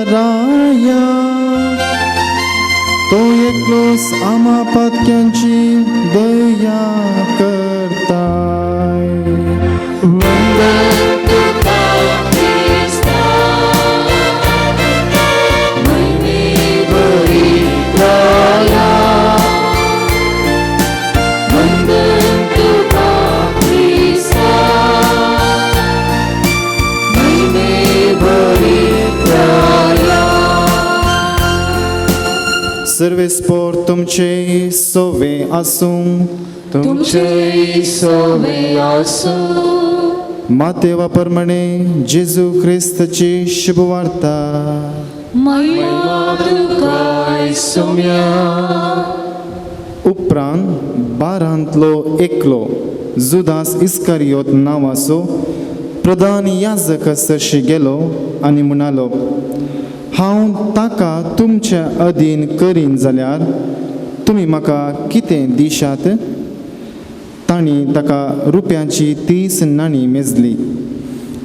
राया तो एकलोच आमा पातक्यांची दया करताय. वंदन तुका क्रिस्ता म्हयने भरीत राया वंदन तुका क्रिस्ता म्हयने भरीत राया. सर्वेस्पोर तुमचे सोवे आसूं. तुमचे सोवे आसूं. मातेवा प्रमाणे जेजू क्रिस्ताची शुभवार्ता. महिमा तुका सोम्या. उपरांत बारांतलो एकलो जुदास इस्कारियोत नांवाचो प्रधान याजक सरशी गेलो आनी म्हणालो, हांव ताका तुमचे अधीन करीन जाल्यार तुमी म्हाका कितें दिशात? तांणी ताका रुपयाची 30 नाणी मेजली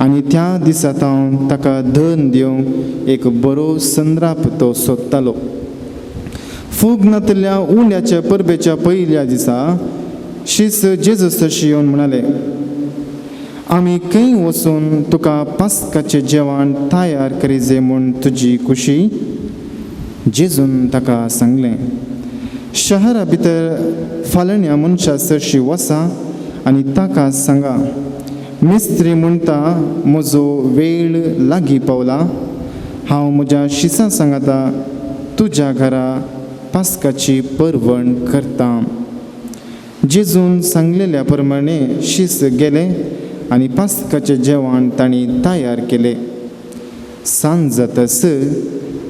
आनी त्या दिसा तावन ताका धन दिवंक एक बरो संद्राप तो सोदतालो. फूग नातल्या उंड्याच्या परबेच्या पयल्या दिसा शीस जेजू सरशी येवन म्हणाले, आमी खंय वचून तुका पास्काचें जेवण तयार करिजे म्हूण तुजी खुशी? जेजून ताका सांगलें, शहरा भितर फालण्या मनशा सरशी वसा आनी ताका सांगा, मिस्त्री म्हणटा म्हजो वेळ लागीं पावला, हांव म्हज्या शिसां सांगाता तुज्या घरा पास्काची परवण करता. जेजून सांगलेल्या प्रमाणे शीस गेले आनी पास्काचें जेवण तांणी तयार केलें. सांज जातस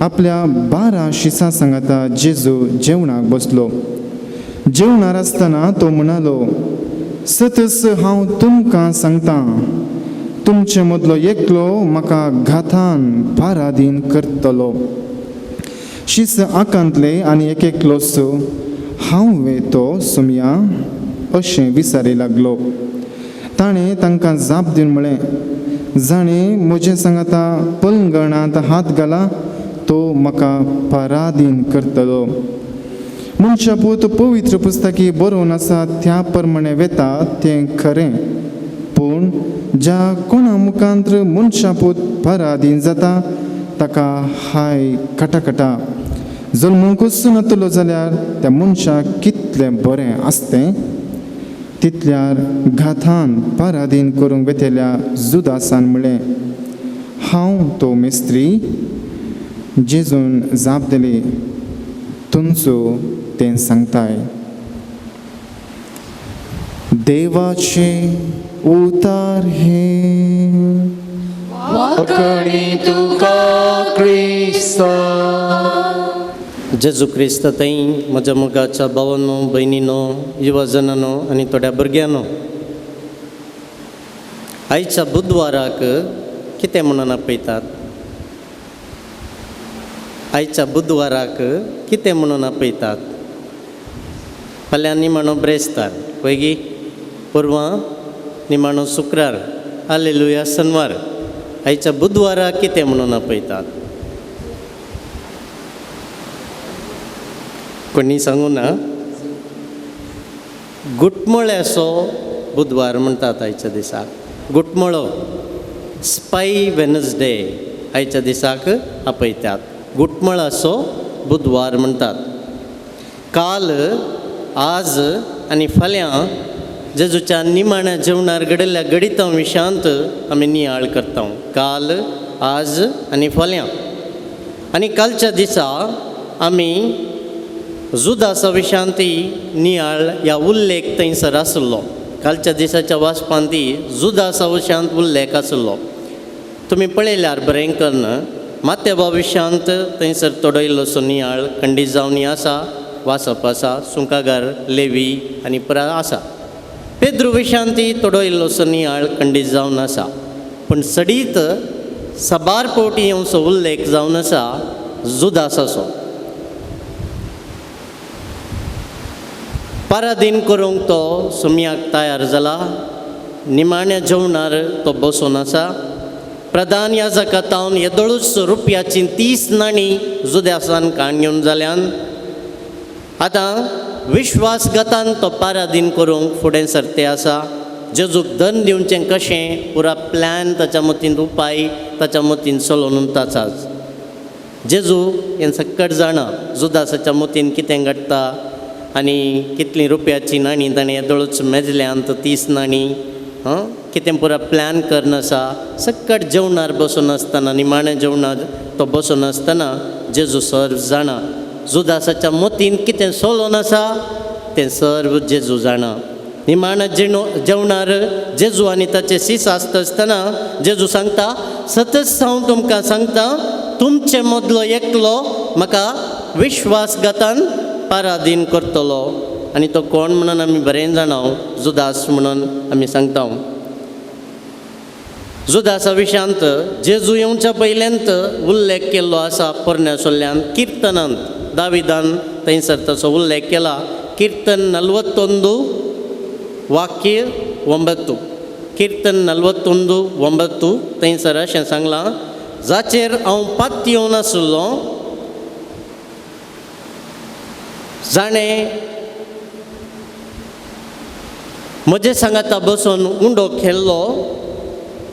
आपल्या 12 शिसां सांगाता जेजू जेवणाक बसलो. जेवणार आसतना तो म्हणालो, सतस हांव तुमकां सांगता, तुमचे मदलो एकलो म्हाका घातान पारादीन करतलो. शीस आकांतले आनी एक एकलोच हांव वे तो सोमया अशें विचारी लागलो. ताणें तांकां जाप दिवन म्हळें, जाणें म्हजें सांगाता पलंगणांत हात घाला तो म्हाका पराधीन करतलो. मनशा पूत पवित्र पुस्तकी बरोवन आसा त्या प्रमाणे वेता तें खरें, पूण ज्या कोणा मुखांत मनशा पूत पराधीन जाता ताका हाय खटाखटा. जल्मूंकूच नातलो जाल्यार त्या मनशाक कितलें बरें आसतें. तितल्यार घातान पराधीन करूंक वेतल्या जुदासान म्हळें, हांव तो मिस्त्री? जेजून जाप दिली, तुमचो तें सांगताय. देवाचें उतार हें. वाकणी तुका क्रिस्ता. जेजू क्रिस्त थंय म्हज्या मोगाच्या भावानो, भयणीनो, युवाजनानो आनी थोड्या भुरग्यांनो, आयच्या बुधवाराक कितें म्हणून आपयतात? आयच्या बुधवाराक कितें म्हणून आपयतात? फाल्यां निमाणो ब्रेस्तार पळय, परवां निमाणो शुक्रार, हालेलुया शनवार. आयच्या बुधवाराक कितें म्हणून आपयतात? कोणी सांगू ना? गुटमळ्याचो बुधवार म्हणटात आयच्या दिसाक. गुटमळो, स्पाय वेनसडे आयच्या दिसाक आपयतात. गुटमळाचो बुधवार म्हणटात. काल, आज आनी फाल्यां जेजूच्या निमाण्या जेवणार घडिल्ल्या घडितां विशांत आमी नियाळ करता. काल, आज आनी फाल्यां. आनी कालच्या दिसा आमी जुदासा विशांती नियाळ ह्या उल्लेख थंयसर आसलो. कालच्या दिसाच्या वाचपांती जुदासा विशांत उल्लेख आसलो. तुमी पळयल्यार बरें कन्न मातेबा विशांत थंयसर थोडो इल्लोसो नियाळ खंडीत जावन आसा, वाचप आसा, सुंकागार, लेवी आनी परा आसा. पेद्रू विशांती थोडो इल्लोसो नियाळ खंडीत जावन आसा, पूण सडीत साबार फावटी येवचो उल्लेख जावन आसा जुदासाचो. पारादीन करूंक तो सुमयाक तयार जाला. निमाण्या जेवणार तो बसून आसा. प्रधान याजका तावन येदोळूच रुपयाची 30 नाणी जुदासान काण घेवन जाल्यान आतां विश्वासघातान तो पारादीन करूंक फुडें सरते आसा. जेजूक दंड दिवचें कशें पुरा प्लॅन ताच्या मतीन उपाय ताच्या मतीन चलोवन ताचाच. जेजू हें सक्कट जाणा जुदासाच्या मतीन कितें घडटा आनी कितलीं रुपयाची नाणी ताणें येदोळूच मेजल्यांत 30 नाणी हां कितें पुरा प्लॅन करन आसा. सक्कट जेवणार बसून आसतना निमाणें जेवणार तो बसून आसतना जेजू सर्व जाणा जुदासाच्या मतीन कितें चलोवन आसा तें सर्व जेजू जाणा. निमाणें जेवणार जेजू आनी ताचे सीस आसता आसतना जेजू सांगता सतच हांव तुमकां सांगता तुमचे मदलो एकलो म्हाका विश्वासघातान पारादीन करतलो. आनी तो कोण म्हणून आमी बरें जाणा जुदास म्हणून आमी सांगता. जुदासा विशयांत जेजू येवच्या पयल्यांत उल्लेख केल्लो आसा पोरण्या सोल्ल्यान किर्तनांत दाविदान थंयसर तसो उल्लेख केला. कीर्तन 41 वाक्य 9 कीर्तन 41:9 थंयसर अशें सांगलां जाचेर हांव पातयेवन आसलो जाणें म्हजे सांगाता बसून उंडो खेळ्ळो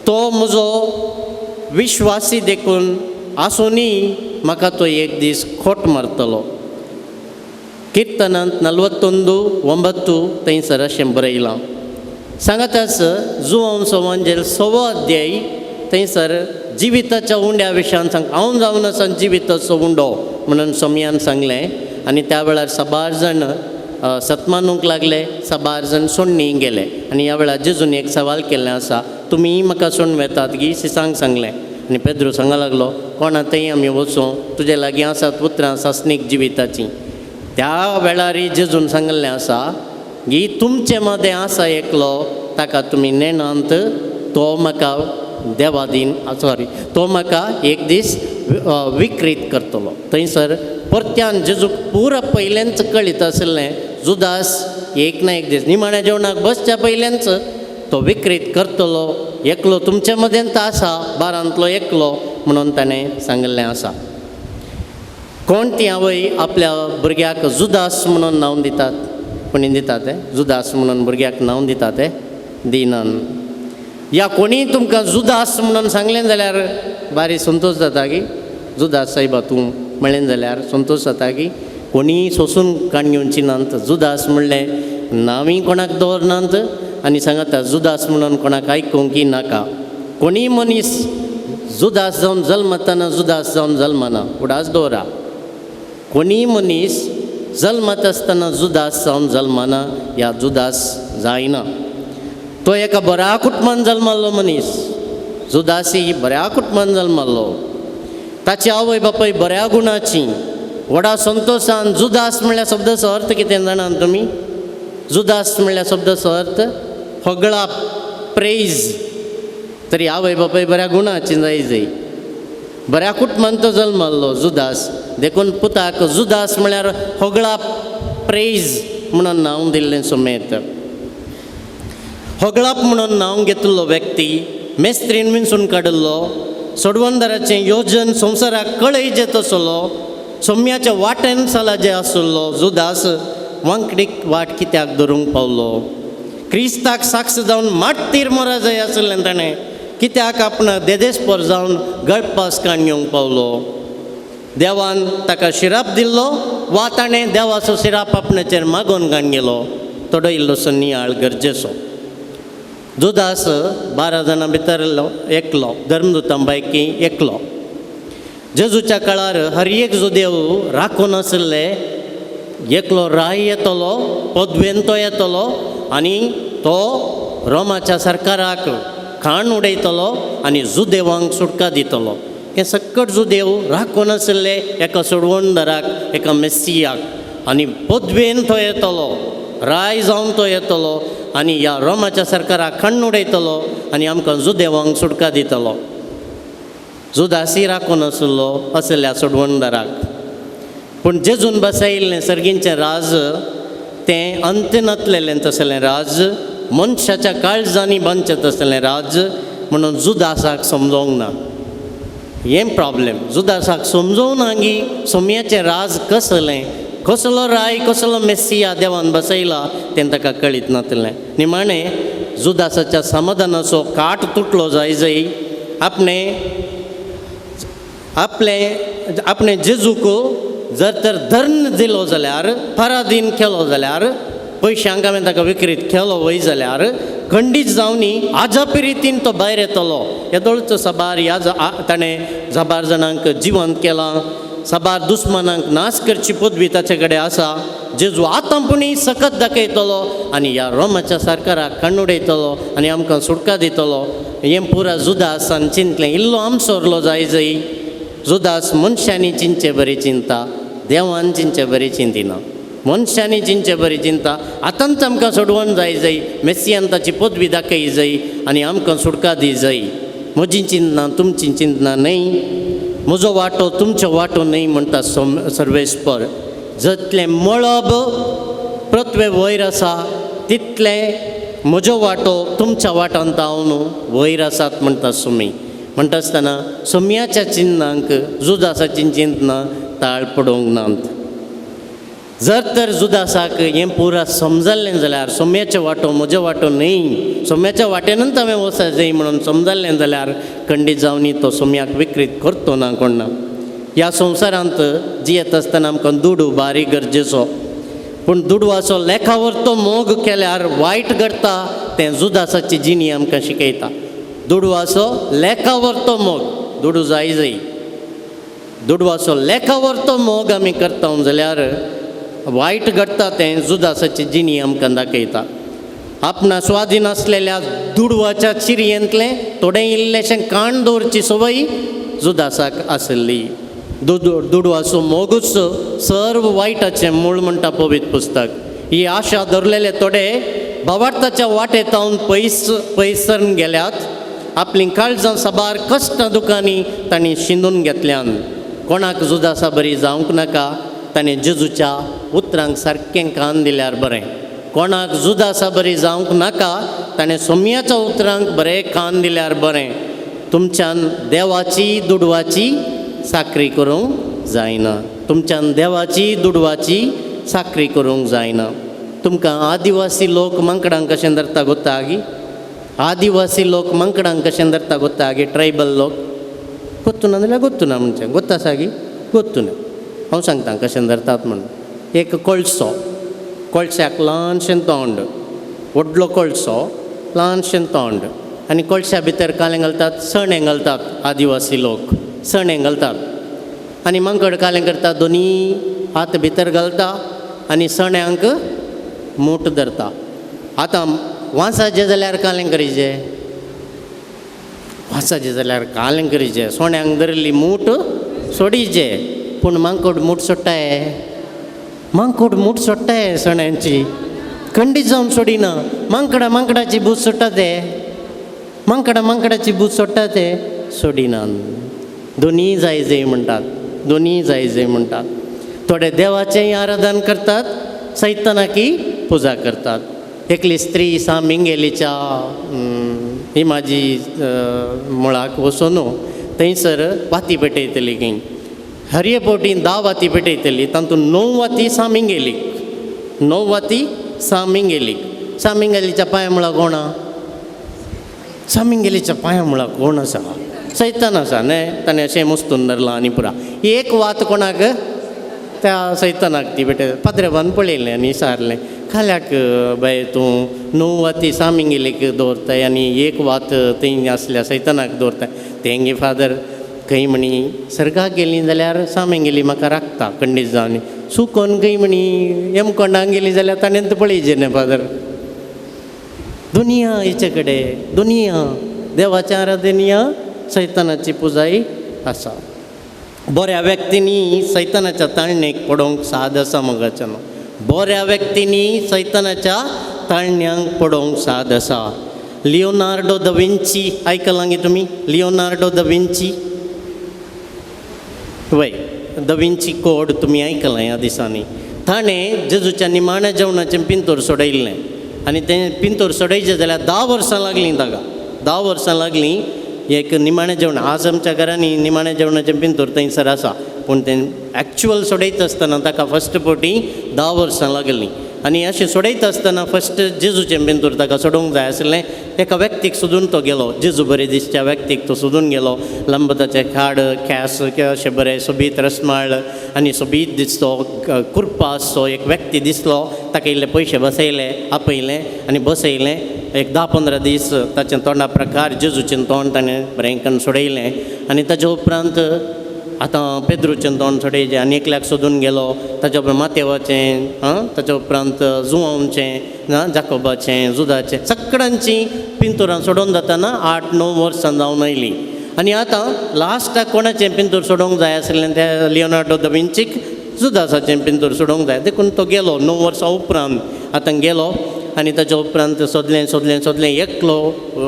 तो म्हजो विश्वासी देखून आसूनय म्हाका तो एक दीस खोट मारतलो. किर्तनांत 41:9 थंयसर अशें बरयलां. सांगाताच जुवांव सवांजेल 6वो अध्याय थंयसर जिविताच्या उंड्या विशयान सांग हांव जावन आसा जिविताचो उंडो म्हणून सोमयान सांगलें. आनी त्या वेळार साबार जाण सतमानूंक लागले साबार जाण सोडणी गेले. आनी ह्या वेळार जेजून एक सवाल केल्लें आसा तुमी म्हाका सोडून वेतात गी सिसांक सांगलें. आनी पेद्रू सांगा लागलो कोणा थंय आमी वचूं तुजे लागीं आसात उतरां सासणीक जिविताचीं. त्या वेळारय जेजून सांगिल्लें आसा की तुमचे मदें आसा एकलो ताका तुमी नेणांत तो म्हाका देवादीन सॉरी तो म्हाका एक दीस विक्रीत करतलो. थंयसर परत्यान जेजूक पुरा पयल्यानच कळीत आशिल्लें जुदास एक ना एक दीस निमाण्या जेवणाक बसच्या पयल्यानच तो विक्रीत करतलो एकलो तुमचे मदेंत आसा बारांतलो एकलो म्हणून ताणें सांगिल्लें आसा. कोण ती आवय आपल्या भुरग्याक जुदास म्हणून नांव दितात कोणी दितात ते जुदास म्हणून भुरग्याक नांव दितात ते दिनान. या कोणी तुमकां जुदास म्हणून सांगलें जाल्यार बारी संतोश जाता की जुदास सायबा तूं म्हणलें जाल्यार संतोश जाता की कोणीय सोसून काण घेवची नात जुदास म्हणलें नांवूय कोणाक दवरनात आनी सांगता जुदास म्हणून कोणाक आयकूंक नाका. कोणीय मनीस जुदास जावन जल्मतना जुदास जावन जल्मना उडास दवरा. कोणीय मनीस जल्मत आसतना जुदास जावन जल्मना या जुदास जायना. तो एका बऱ्या कुटुंबान जल्मल्लो मनीस जुदासी बऱ्या कुटुंबान जल्मल्लो ताची आवय बापूय बऱ्या गुणाची व्हडा संतोशान. जुदास म्हणल्यार शब्दाचो अर्थ कितें जाणात तुमी? जुदास म्हणल्यार शब्दाचो अर्थ होगळाप प्रेज. तरी आवय बापूय बऱ्या गुणाची जाय जाय बऱ्या कुटुंबान तो जल्मल्लो जुदास देखून पुताक जुदास म्हळ्यार होगळाप प्रेज म्हणून नांव दिल्लें सुमेत. होगळाप म्हणून नांव घेतिल्लो व्यक्ती मेस्त्रीन विंचून काडिल्लो सोडवणदाराचें योजन संवसाराक कळयजे तसलो सोम्याच्या वाटेन चलाजे आशिल्लो जुदास वांकडीक वाट कित्याक धरूंक पावलो? क्रिस्ताक साक्ष जावन माट्टीर मोरा जाय आशिल्लें ताणें कित्याक आपणा देदेस्पोर जावन गळपास काण घेवंक पावलो? देवान ताका शिराप दिल्लो वा ताणें देवाचो शिराप आपणाचेर मागोवन काण गेलो? थोडो इल्लोसो नियाळ गरजेचो. जुदास 12 जाणां भितर एकलो धर्मदूतां पैकी एकलो. जेजूच्या काळार हर एक जुदेव राखून आशिल्ले एकलो राय येतलो पदवेन तो येतलो आनी तो रोमाच्या सरकाराक खाण उडयतलो आनी जुदेवांक सुटका दितलो. हें सक्कट जुदेव राखून आशिल्ले एका सोडवणदाराक एका मेस्सियाक आनी पदवेन तो येतलो राय जावन तो येतलो आनी ह्या रोमाच्या सरकाराक खाण उडयतलो आनी आमकां जुदेवांक सुटका दितलो. जुदासी राखून आशिल्लो असल्या सोडवणदाराक. पूण जेजून बसयिल्लें सर्गींचें राज तें अंत नातलेलें तसलें राज मनशाच्या काळजांनी बांदचें तसलें राज म्हणून जुदासाक समजोंक ना. हें प्रॉब्लेम जुदासाक समजोंक ना की सोमयाचें राज कसलें, कसलो राय कसलो मेस्सिया देवान बसयला तें ताका कळीत नातलें. निमाणें जुदासाच्या समाधानाचो काट तुटलो जाय जाय आपणे आपले आपणे जेजूक जर तर धर्ण दिलो जाल्यार पराधीन केलो जाल्यार पयशांक हांवें ताका विक्रीत केलो वय जाल्यार खंडीत जावनी आजापी रितीन तो भायर येतलो. येदोळचो साबार ह्या ताणें साबार जाणांक जिवंत केलां, साबार दुस्मानांक नाश करची पदवी ताचे कडेन आसा. जेजू आतां पुणी सकत दाखयतलो आनी ह्या रोमाच्या सरकाराक काडून उडयतलो आनी आमकां सुटका दितलो. हें पुरा जुदासान चिंतलें. इल्लो आमसोरलो जाय जाय जुदास मनशांनी चिंतचे बरी चिंता, देवान चिंतचे बरी चिंतिना. मनशांनी चिंतचे बरी चिंता आतांच आमकां सोडवण जाय जाय, मेसियान ताची पदवी दाखय जाय आनी आमकां सुटका दी जाय. म्हजी चिंतना तुमची चिंतना न्हय, म्हजो वांटो तुमचो वांटो न्हय म्हणटा सर्वेस्पर. जतलें मळब पृथ्वे वयर आसा तितलें म्हजो वांटो तुमच्या वांटांत हांव न्हू वयर आसात म्हणटा सुमी. म्हणटा आसतना सोम्याच्या चिन्नांक जुदासाची चिंतना ताळ पडोवंक नात. जर तर जुदासाक हें पुरा समजल्लें जाल्यार सोम्याचो वांटो म्हजो वांटो न्हय, सोम्याच्या वाटेनूच हांवें वचूंक जाय म्हणून समजल्लें जाल्यार खंडीत जावनी तो सोम्याक विक्रीत करतो ना कोण ना. ह्या संवसारांत जियेत आसतना आमकां दुडू बारीक गरजेचो, पूण दुडवाचो लेखावर तो मोग केल्यार वायट घडटा तें जुदासाची जिणी आमकां शिकयता. दुडवाचो लेखावर तो मोग, दुडू जाय जाय, दुडवाचो लेखावर तो मोग आमी करता जाल्यार वायट घडटा तें जुदासाची जिणी आमकां दाखयता. आपणा स्वाधीन आसलेल्या दुडवाच्या चिरयेंतलें थोडें इल्लेशें काण दवरची संवय जुदासाक आसली. दुडवाचो मोगूच सर्व वायटाचें मूळ म्हणटा पवित्र पुस्तक. ही आशा धरलेले थोडे भावार्थाच्या वाटेतावन पयस पयसरून गेल्यात. आपलीं काळजां साबार कश्ट दुकांनी तांणी शिंदून घेतल्यान. कोणाक जुदासा बरी जावंक नाका, ताणें जेजूच्या उतरांक सारकें कान दिल्यार बरें. कोणाक जुदासा बरी जावंक नाका, ताणें सोम्याच्या उतरांक बरें कान दिल्यार बरें. तुमच्यान देवाची दुडवाची साकरी करूंक जायना, तुमच्यान देवाची दुडवाची साकरी करूंक जायना. तुमकां आदिवासी लोक मांकडांक कशें धरता गोत्ता गी? आदिवासी लोक मांकडांक कशें धरता गोत्ता गी? ट्रायबल लोक गोत्तुना जाल्यार गोत्तुना म्हणजे गोत्ता सागी गोत्तुना. हांव सांगता कशें धरतात म्हणून. एक कोळसो, कोळश्याक ल्हानशें तोंड, व्हडलो कोळसो ल्हानशें तोंड आनी कोळश्या भितर कालें घालतात, सणें घालतात. आदिवासी लोक सणें घालतात आनी मांकड कालें करता, दोनी हात भितर घालता आनी सण्यांक मूठ धरता. आतां वांसाचें जाल्यार कालें करीचे, वांसाचें जाल्यार कालें करीचे, सोण्यांक धरिल्ली मूठ सोडीचे. पूण मांकोड मूठ सोडटाय, मांकोड मूठ सोडटाय सण्यांची, खंडीत जावन सोडिना. मांकडा मांकडाची बूज सोडटा ते, मांकडा मांकडाची बूज सोडटा ते सोडिना. दोनी जाय जाय म्हणटात, दोनी जाय जाय म्हणटात. थोडे देवाचेंय आराधन करतात, सैतानाकी पुजा करतात. एकली स्त्री सा मिंगेलीच्या ही म्हाजी मुळाक वचून थंयसर वाती पेटयतली खंय. हरये पोटी 10 वाती पेटयतली, तातूंत 9 वाती सा मिंगेलीक, 9 वाती सा मिंगेलीक. सा मिंगेलीच्या पांया मुळा कोण? सा मिंगेलीच्या पांया मुळा कोण आसा? सैतान आसा न्हय, ताणें अशें मुस्तून धरलां आनी पुरा. एक वात कोणाक? त्या सैतानाक ती पेटयता. पाद्रेबान पळयलें आनी विचारलें, खाल्याक बाय तूं 9 वाती सा मिंगेलीक दवरताय आनी एक वात थंय आसल्या सैतानाक दवरताय? तेंगे फादर खंय म्हणी सर्गाक गेलीं जाल्यार सा मिंगेली म्हाका राखता खंडीत जावन, सुकोन खंय म्हणी यमकोंडाक गेली जाल्यार ताणें पळयचें न्हय फादर. दुनिया हेचे कडेन, दुनिया देवाच्या आराधनिया सैतानाची पुजाय आसा. बऱ्या व्यक्तींनी सैतानाच्या ताळणेक पडोवंक साद आसा मोगाच्यान. बऱ्या व्यक्तींनी सैतानाच्या ताळण्यांक पडोवंक साद आसा. लियोनार्डो the Vinci आयकलां गे तुमी? लियोनार्डो the Vinci वय, the Vinci code तुमी आयकलां ह्या दिसांनी. ताणें जेजूच्या निमाण्या जेवणाचें पिंतोर सोडयल्लें आनी तें पिंतोर सोडयचें जाल्यार 10 वर्सां लागलीं ताका. 10 वर्सां लागलीं एक निमाणें जेवण. आज आमच्या घरांनी निमाणें जेवणाचें पिंतूर थंयसर आसा, पूण तें एक्चुअल सोडयता आसतना ताका फस्ट फावटी 10 वर्सां लागलीं. आनी अशें सोडयता आसतना फस्ट जेजूचें पिंतूर ताका सोडोवंक जाय आसलें. एका व्यक्तीक सोदून तो गेलो, जेजू बरें दिसच्या व्यक्तीक तो सोदून गेलो. लांब ताचें खाड केंस अशें बरें सोबीत रसमाळ आनी सोबीत दिसतो कुर्पा आसचो एक व्यक्ती दिसलो. ताका इल्ले पयशे बसयले, आपयलें आनी बसयलें. एक 10-15 दीस ताचें तोंडा प्रकार जेजूचें तोंड ताणें बरें करून सोडयलें. आनी ताच्या उपरांत आतां पेद्रूचें तोंड सोडयचें आनी एकल्याक सोदून गेलो. ताच्या उपरांत मातेवाचें, आं ताच्या उपरांत जुवांवचें, आं जाकोबाचें, जुदाचें, सगळ्यांचीं पिंतुरां सोडोवन जाताना 8-9 वर्सां जावन आयलीं. आनी आतां लास्टाक कोणाचें पिंतूर सोडोवंक जाय आसलें त्या लियोनार्डो दा विंचीक जुदासाचें पिंतूर सोडोवंक जाय, देखून तो गेलो 9 वर्सां उपरांत आतां गेलो. आनी ताच्या उपरांत सोदलें सोदलें सोदलें, एकलो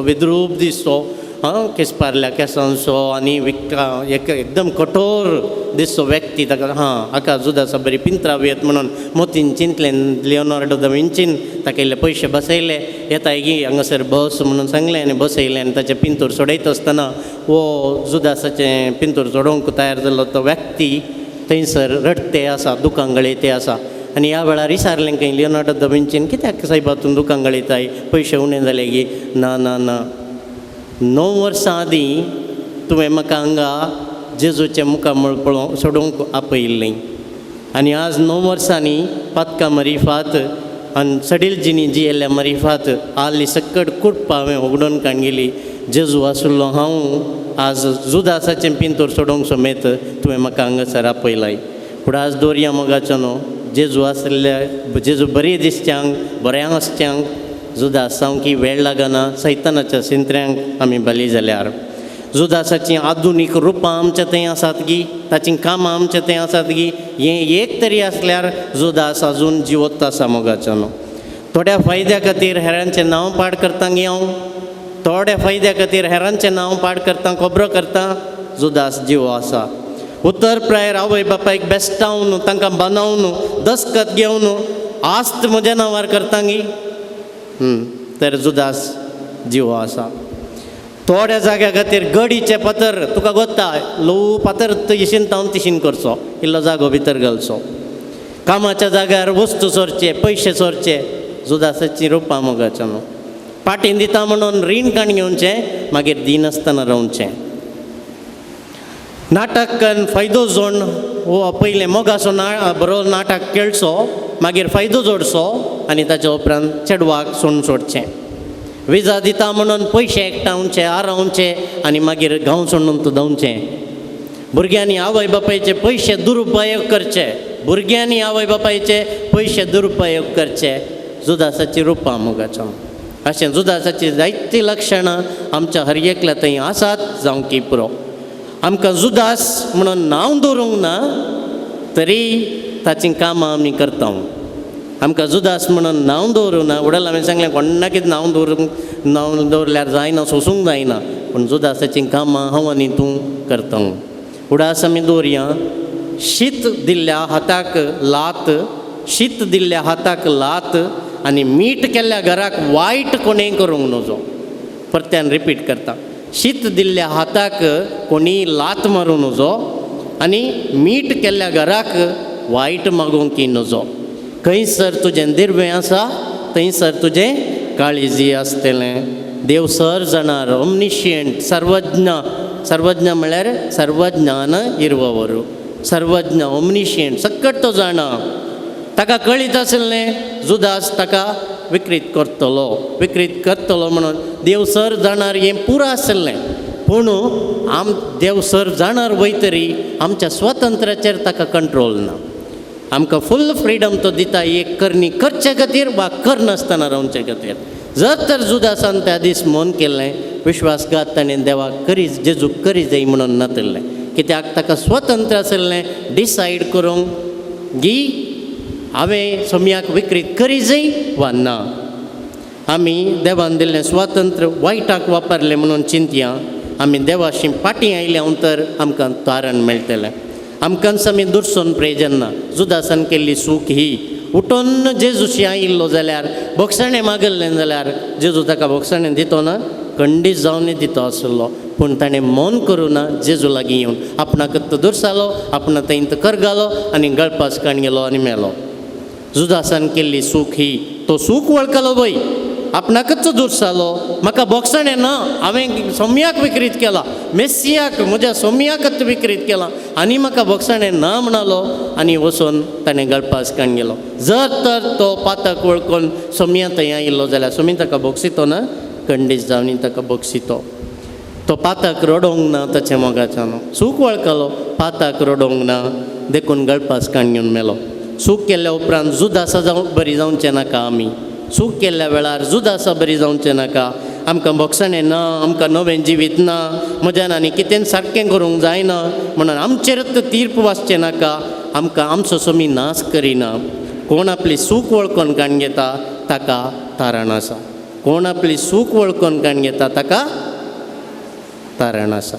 विद्रूप दिसतो, आं केसपारल्या केंसांचो आनी विक्का एक एकदम कठोर दिसचो व्यक्ती. ताका हां हाका जुदासा बरी पिंत्रावयत म्हणून मोतीन चिंतलें लियोनार्डो दा विंचीन. ताका इल्ले पयशे बसयले, येताय गी हांगासर बस म्हणून सांगलें आनी बसयलें. आनी ताचें पिंतूर सोडयता आसतना हो जुदासाचें पिंतूर सोडोवंक तयार जाल्लो तो व्यक्ती थंयसर रडते आसा, दुकां गळयते आसा. आनी ह्या वेळार विचारलें खंय लियोनार्डो दा विंचीन, कित्याक सायबा तूं दुकां गळयताय, पयशे उणें जाले गी? ना ना ना, 9 वर्सां आदीं तुवें म्हाका हांगा जेजूचें मुखामळ पळोवंक सोडोवंक आपयिल्लें आनी आज 9 वर्सांनी पातकां मरिफात आनी सडील जिणी जियेल्ल्या मरिफात आल्ली सकट कुटपा हांवें उगडून काडलेली. जेजू आशिल्लो हांव आज जुदासाचें पिंतूर सोडोवंक समेत तुवें म्हाका हांगासर आपयलाय. पूण आज दवरया मोगाचो न्हू, जेजू आशिल्ल्या जेजू बरी दिसच्यांक बऱ्यांक आसच्यांक जुदास सामकी वेळ लागना सैतानाच्या सिंत्र्यांक आमी बली जाल्यार. जुदासाचीं आधुनीक रुपां आमच्या थंय आसात गी, ताचीं कामां आमच्या थंय आसात गी, हें एक तरी आसल्यार जुदास आजून जिवोत आसा मोगाचो न्हू. थोड्या फायद्या खातीर हेरांचें नांव पाड करता गी हांव, थोड्या फायद्या खातीर हेरांचें नांव पाड करता, खबरो करता, जुदास जिवो आसा. उतर प्रायर आवय बापायक बेस्टावन तांकां बांदोवन दस्खत घेवन आस्त म्हज्या नांवार करता गी, तर जुदास जिवो आसा. थोड्या जाग्या खातीर गडीचें फातर तुका गोत्ता ल्हवू फातर इशीन तावन तिशीन करचो, इल्लो जागो भितर घालचो. कामाच्या जाग्यार वस्तू चोरचे, पयशे चोरचे, जुदासाचीं रुपां मोगाचो न्हू. पाटीन दिता म्हणून रीण काण घेवचें, मागीर दिनासतना रावचें. नाटकान फायदो जोड हो पयलें मोगाचो ना बरो नाटक खेळचो, मागीर फायदो जोडचो आनी ताच्या उपरांत चेडवाक सोडून सोडचें. विजा दिता म्हणून पयशे एकठावचे, आरावचे आनी मागीर गांव सोडून तूं धांवचें. भुरग्यांनी आवय बापायचे पयशे दुरुपयोग करचे, भुरग्यांनी आवय बापायचे पयशे दुरुपयोग करचे, जुदासाची रुपां मोगाचो. अशें जुदासाचीं जायतीं लक्षणां आमच्या हर एकल्या थंय आसात जावं की पुरो. आमकां जुदास म्हणून नांव दवरूंक ना तरी ताचीं कामां आमी करता. आमकां जुदास म्हणून नांव दवरूं ना, उडल हांवें सांगलें कोणाकीच नांव दवरूंक, नांव दवरल्यार जायना, सोसूंक जायना, पूण जुदासाचीं कामां हांव आनी तूं करता. उडास आमी दवरया, शीत दिल्ल्या हाताक लात, शीत दिल्ल्या हाताक लात आनी मीठ केल्ल्या घराक वायट कोणें करूंक नजो. परत्यान रिपीट करता, शीत दिल्ल्या हाताक कोणी लात मारूं नजो आनी मीठ केल्ल्या घराक वायट मागूंक नजो. खंयसर तुजें दिर्वें आसा थंयसर तुजें काळीजी आसतलें. देव सर जाणार, ओमनिशियंट, सर्वज्ञ. सर्वज्ञ म्हळ्यार सर्वज्ञान इरववरू, सर्वज्ञ ओमनिशियंट, सकट तो जाणा. ताका कळीत आसलें जुदास ताका विकृत करतलो, विकृत करतलो म्हणून देव सर जाणार हें पुरो आसलें. पूण आम देव सर जाणार वयतरी आमच्या स्वतंत्राचेर ताका कंट्रोल ना. आमकां फूल फ्रिडम तो दिता एक करणी करचे खातीर वा करनासतना रावचे खातीर. जर तर जुदासान त्या दीस मौन केल्लें, विश्वासघात ताणें देवाक करीच, जेजूक करी जाय म्हणून नातिल्लें, कित्याक ताका स्वतंत्र आसलें डिसायड करूंक गी हांवें सोम्याक विकृत करी जाय वा ना. आमी देवान दिल्लें स्वातंत्र्य वायटाक वापरलें म्हणून चिंतया. आमी देवाशी फाटीं आयल्या तर आमकां तारण मेळटलें. आमकांच आमी दुरसोन प्रयोजन ना. जुदासान केल्ली चूक ही, उठोन जेजूशी आयिल्लो जाल्यार भोगसणें मागल्लें जाल्यार जेजू ताका भोगसणें दितो ना? खंडीत जावन दिता आसलो पूण ताणें मन करूं ना जेजू लागीं येवन आपणाक तो दुरसालो आपणा थंय कर घालो आनी गळपास काण गेलो आनी मेलो. जुदासान केल्ली सूख ही तो सूख वळखलो वय आपणाकच दुरसालो म्हाका बोगसणें ना हांवें सोम्याक विक्रीत केला मेसियाक म्हज्या सोम्याकच विक्रीत केला आनी म्हाका बोगसणें ना म्हणालो आनी वचून ताणें गळपास काण गेलो. जर तर तो पातक वळखून सोम्या थंय आयिल्लो जाल्यार सोमी ताका बोगसितो ना खंडीत जावन ताका बोगसितो. तो पाताक रडोंक ना ताच्या मोगाच्यान सूख वळखलो पाताक रडोंक ना देखून गळपास काण घेवन मेलो. सूख केल्ल्या उपरांत जुदासा जावं बरी जावचें नाका आमी सूख केल्ल्या वेळार जुदासा बरी जावचें नाका आमकां बोगसणें ना आमकां नवें जिवीत ना म्हज्यान आनी कितें सारकें करूंक जायना म्हणून आमचेरच तीर्प वाचचें नाका आमकां आमचो सोमी नाश करिना. कोण आपली सूख वळखून काण घेता ताका तारण आसा कोण आपली सूख वळखून काण घेता ताका तारण आसा.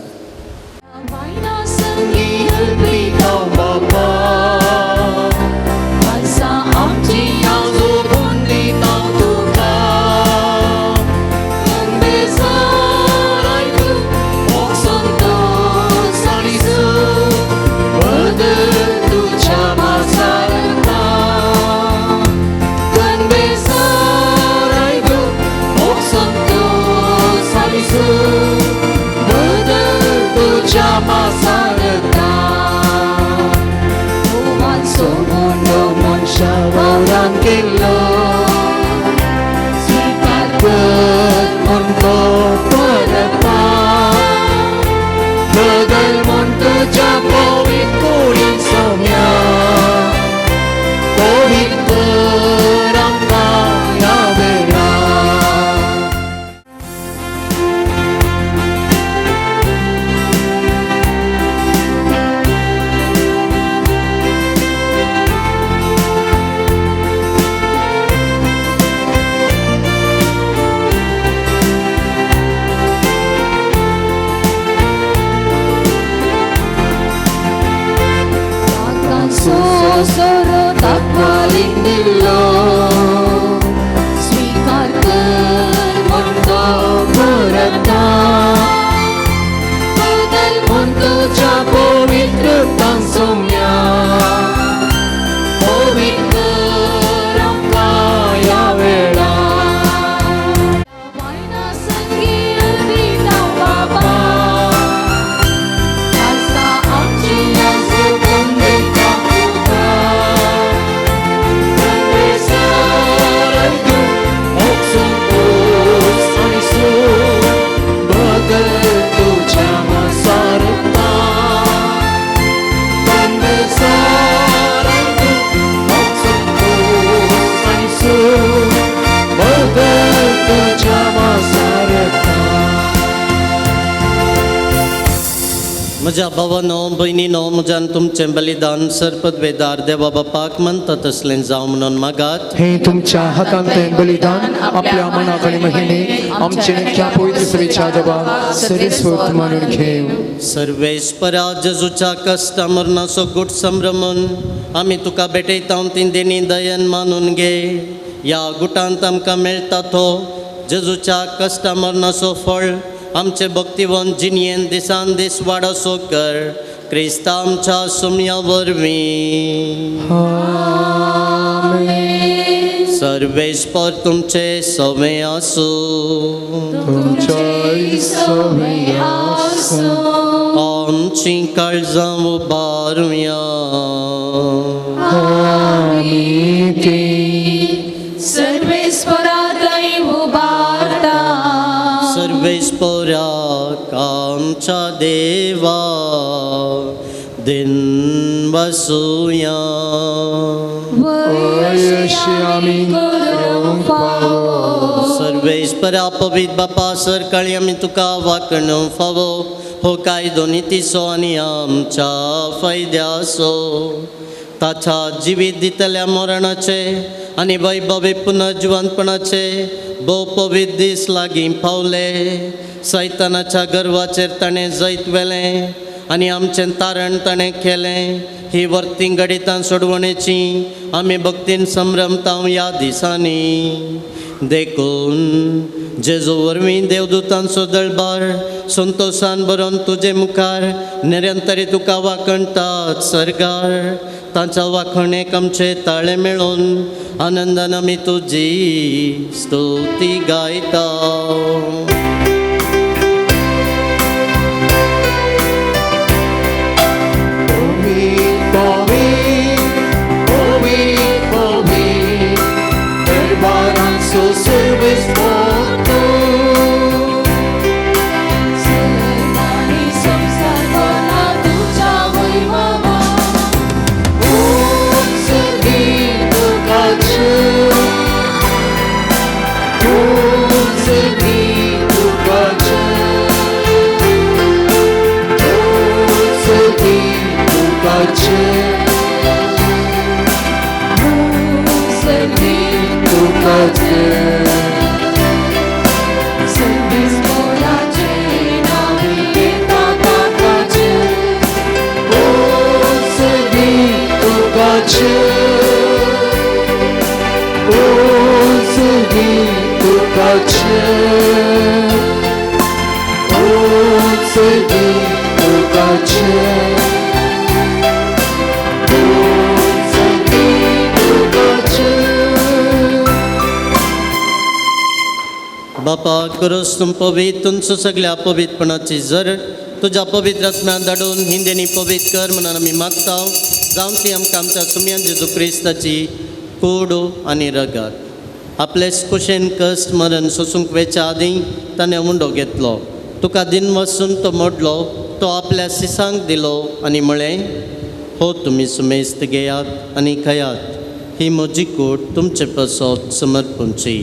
म्हज्या भावानो भयणीनो म्हज्यान तुमचें बलिदान सरपदवेदार देवा बापाक मानता तसलें जावं म्हणून मागात. हे तुमच्या हातांतलें बलिदान आपल्या मनाक आनी महिने आमचे नित्या पवित्र सेवेच्या देवा सरस्वत मानून घेव. सर्वेस्परा जेजूच्या कश्टा मरणाचो गूट संभ्रमून आमी तुका भेटयता ती देणी दयन मानून घे. ह्या गुटांत आमकां मेळटा तो जेजूच्या कश्टा मरणाचो फळ आमचे भक्तिवन जिणयेन दिसान दीस वाडसो कर क्रिस्ता आमच्या सुम्या वरवीं. सर्वेस्पर तुमचे सवे आसूं तुमचे सवे आसूं. आमची काळजां उबारुया आमी ती सर्वेस्परा थंय उबारता. सर्वेस्पराक आमच्या देवा दिन वसुया वयशी आमी करूंक फावो. सर्वेस्परा पवित्र बापा सरकाळी आमी तुका वाकणूंक फावो हो कायदो नितीचो आनी आमच्या फायद्याचो ताच्या जिवीत दितल्या मरणाचे आनी वैभवी पुनर्जिवंतपणाचे भोव पवित्र दीस लागीं पावले. सैतानाच्या गर्वाचेर ताणें जैत व्हेलें आनी आमचें तारण ताणें केलें. ही वर्ती गणितां सोडवणेची आमी भक्तीन संभ्रमता ह्या दिसांनी. देखून जेजू वरवीं देवदूतांचो दळबार संतोशान बरोवन तुजे मुखार निरंतरी तुका वाखणटात सरकार तांच्या वाखणेक आमचे ताळे मेळोवन आनंदान आमी तुजी स्तुती गायता. बापा करोस तूं पवित्र तुमचो सगळ्या पवित्रपणाची जर तुज्या पवित्र आत्म्यान धाडून हिंदेनी पवित्र कर म्हणून आमी मागता. जावन ती आमकां आमच्या सुमयान जेजू क्रिस्ताची कोड आनी रगत आपलेच कुशेन कश्ट मरण सोसूंक वेच्या आदीं ताणें उंडो घेतलो. तुका दिन वसून तो मोडलो, तो आपल्या सिसांक दिलो आनी म्हळें, हो तुमी सुमेस्त घेयात आनी खायात, ही म्हजी कूड तुमचे पासत समर्पणची.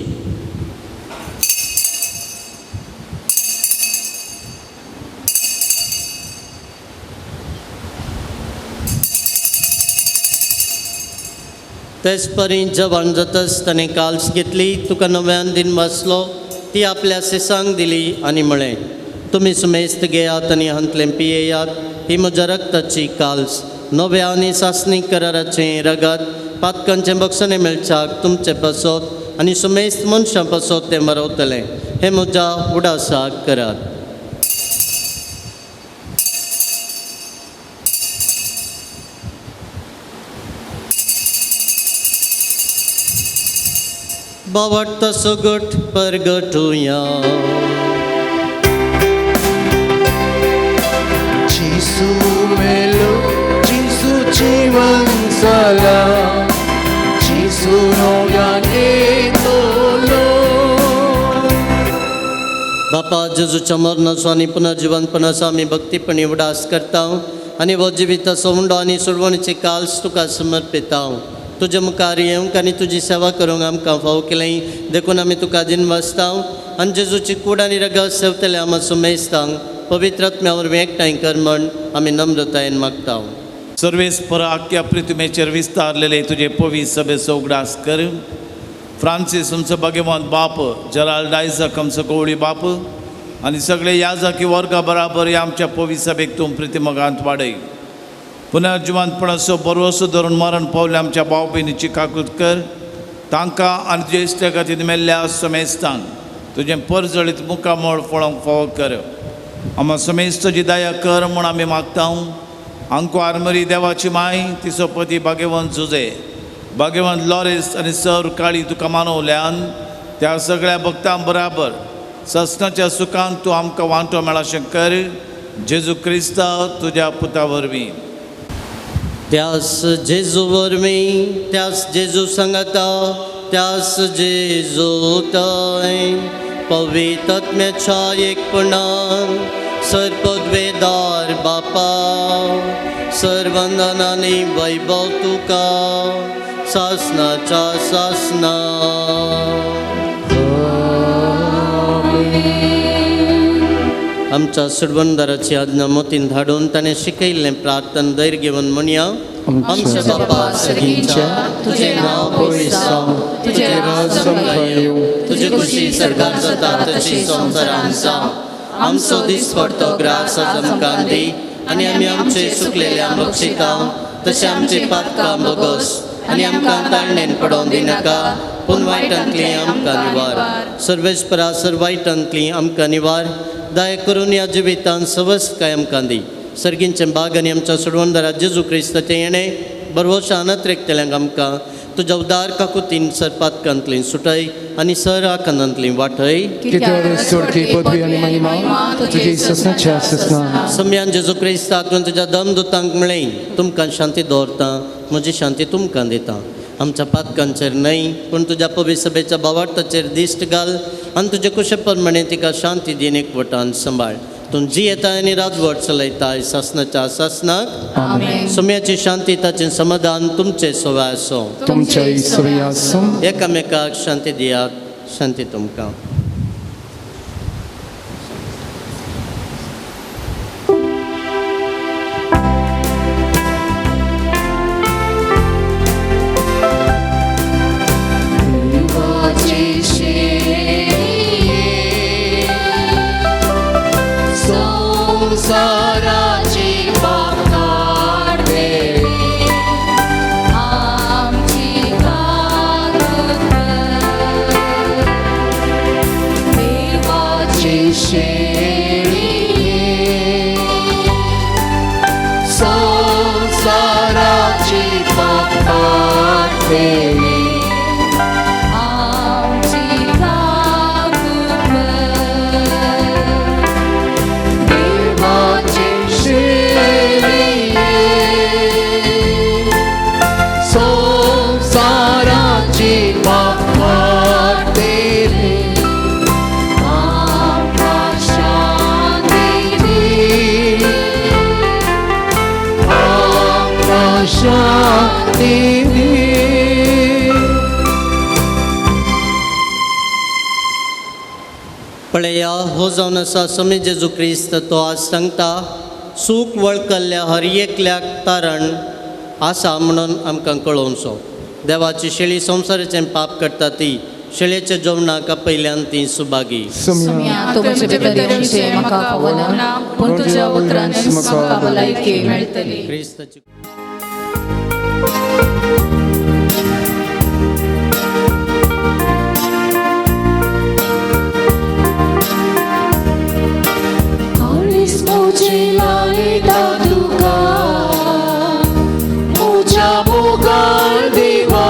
तेच परी जवान जातच ताणें काल्स घेतली, तुका नव्यान दिन वाचलो, ती आपल्या सिसांक दिली आनी म्हळें, तुमी सुमेस्त घेयात आनी हांतलें पियेयात, ही म्हज्या रक्ताची काल्स, नव्या आनी सासणीक कराराचें रगत, पातकांचें बक्षणें मेळच्याक तुमचे पासत आनी सुमेस्त मनशां पासत तें मरवतलें. हें म्हज्या उडासाक करात. बावडतो सुगट परगटुया. जेजू मेलो, जेजू जीवन जाला, जेजू नव्यान येतलो. बापा जेजूच्या मरणाचो आनी पुनर्जिवनपणाचो आमी भक्तीपणी उडास करता आनी हो जिविताचो उंडो आनी सोडवणीची काल्स तुका समर्पिता. तुज्या मुखार येवंक आनी तुजी सेवा करूंक आमकां फावो केलें देखून आमी तुका दिन वाचता आनी जेजूची कूड आनी रगत सेवतले आमा सुमेस्तांक पवित्र आत्म्या वरवीं एकठांय कर म्हण आमी नम्रतायेन मागता. सर्वेस्पर आख्या पृथ्वीचेर विस्तारलेले तुजे पवित्र सभेचो उगडास कर. फ्रांसीस आमचो भाग्यवंत बाप, जेराल्ड आयजक आमचो गवळी बाप आनी सगळे याजकी वर्गा बराबर ह्या आमच्या पवित्र सभेक तूं प्रितिमोगांत वाडय. पुनर्जिवंतपणाचो बरोसो धरून मरण पावले आमच्या भाव भयणीची काकूत कर. तांकां आनी तुजे इश्टा खातीर मेल्ल्या समेस्तांक तुजें परजळीत मुखामळ फळोवंक फावो कर. आमा समेस्त तुजी दया कर म्हूण आमी मागता. आंको आरमरी देवाची माय, तिचो पती भाग्यवंत जुजे, भाग्यवंत लॉरेस आनी सर काळी तुका मानवल्यान त्या सगळ्या भक्तां बराबर ससनाच्या सुखान तूं आमकां वांटो मेळा कर. जेजू क्रिस्ता तुज्या पुता वरवीं. त्यास जेजू वरवीं, त्यास जेजू सांगाता, त्यास जेजू तय पवित्र आत्म्याच्या एकपणान सर्पद्वेदार बापा सर्वंदनानी वैभव तुका सासनाच्या सासना. आमच्या सुडवणदाराची आज्ञा मोतीन धाडून ताणें शिकयल्लें प्रार्थना धैर्य घेवन म्हणया. आमच्या बापा सर्गीच्या, तुजें नांव पवित्र जावं, तुजें राज आमकां येवं, तुजी खुशी सर्गात जाता तशी संवसारांत जावं. आमचो दिसपडतो ग्रास आज आमकां दी आनी आमी आमचे चुकलेल्या बक्षिता तशें आमचे पातकां बोगस आनी आमकां ताणणेन पडोवन दिनाका, पूण वायटांतली आमकां निवार. सर्वेस्परा सर वायटांतली आमकां निवार. दया करून ह्या जिवितान सवस्तकाय आमकां दी. सर्गींचें बाग आनी आमच्या सोडवणदारा जेजू क्रिस्ताचें येणें बरवशा अनत्रेकतल्यांक आमकां तुज्या उदार काकुतीन सरपातकांतली सुटय आनी सर आकांतांतली वाटय. कित्याक सोडकी पदवी आनी महिमा तुजी ससनाच्या ससना. सम्यान जेजू क्रिस्ताक तुज्या दमदुतांक मेळय तुमकां शांती दवरता, म्हजी शांती तुमकां दिता. आमच्या पातकांचेर न्हय पूण तुज्या पवित्र सभेच्या बावार्थाचेर दिश्ट घाल आनी तुजे कुशे प्रमाणे तिका शांती दीन एकवटान सांबाळ. तूं जी येता आनी राजवट चलयताय सासनाच्या सासनाक. सम्याची शांती ताचें समाधान तुमचें सवाय आसूं. तुमच्याय सवय आसूं. एकामेकाक शांती दियात. शांती तुमकां. संसाराची पाप काडले आमची कागद देवाची शेळी संसाराची पाप काडले आमची कागद देवाची शेळी संसाराची पाप काडले आमकां शांती दी, आमकां शांती दी. पळया हो जावन आसा समी जेजू क्रिस्त तो आज सांगता सूख वळखल्ल्या हर एकल्याक तारण आसा म्हणून आमकां कळोवचो. देवाची शेळी संवसाराचें पाप करता ती शेळयेच्या जेवणाक आपयल्यान ती सुभागी. सम्या तूं म्हजे भितर येवचें म्हाका फावना, पूण तुज्या उतरान म्हाका भलायकी मेळटली. क्रिस्ताची काळीज म्हजें लायता तुका म्हज्या मोगाळ देवा,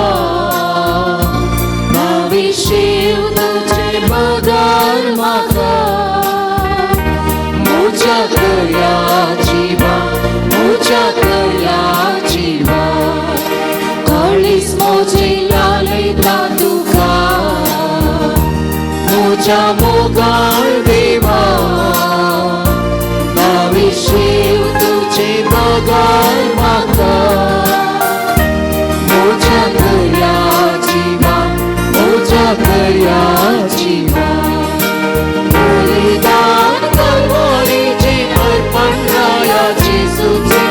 नाविशीव तुजें बगर म्हाका म्हज्या दया जिवा, म्हज्या दया जिवा. काळीज म्हजें लायता तुका म्हज्या मोगाळ देवा, नाविशीव तुजें बगर म्हाका म्हज्या दया जिवा, म्हज्या दया जिवा. बलिदान कलवरीचें अर्पण राया जेजूचें,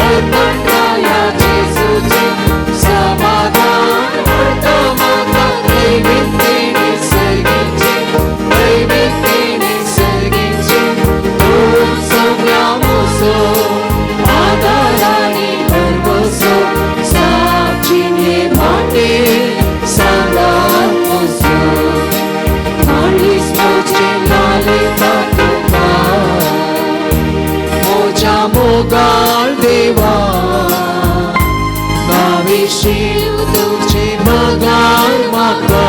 अर्पण राया जेजूचें. समाधान हाडटा म्हाका दैविकतेने सर्गीचें, दैविकतेने सर्गीचें. तूं सगळ्या म्हजो आदार आनी भरवंसो, साक्षीने वाटेर सांगात म्हजो. काळीज म्हजें लायता तुका म्हज्या मोगाळ देवा, नाविशीव तुजें बगर म्हाका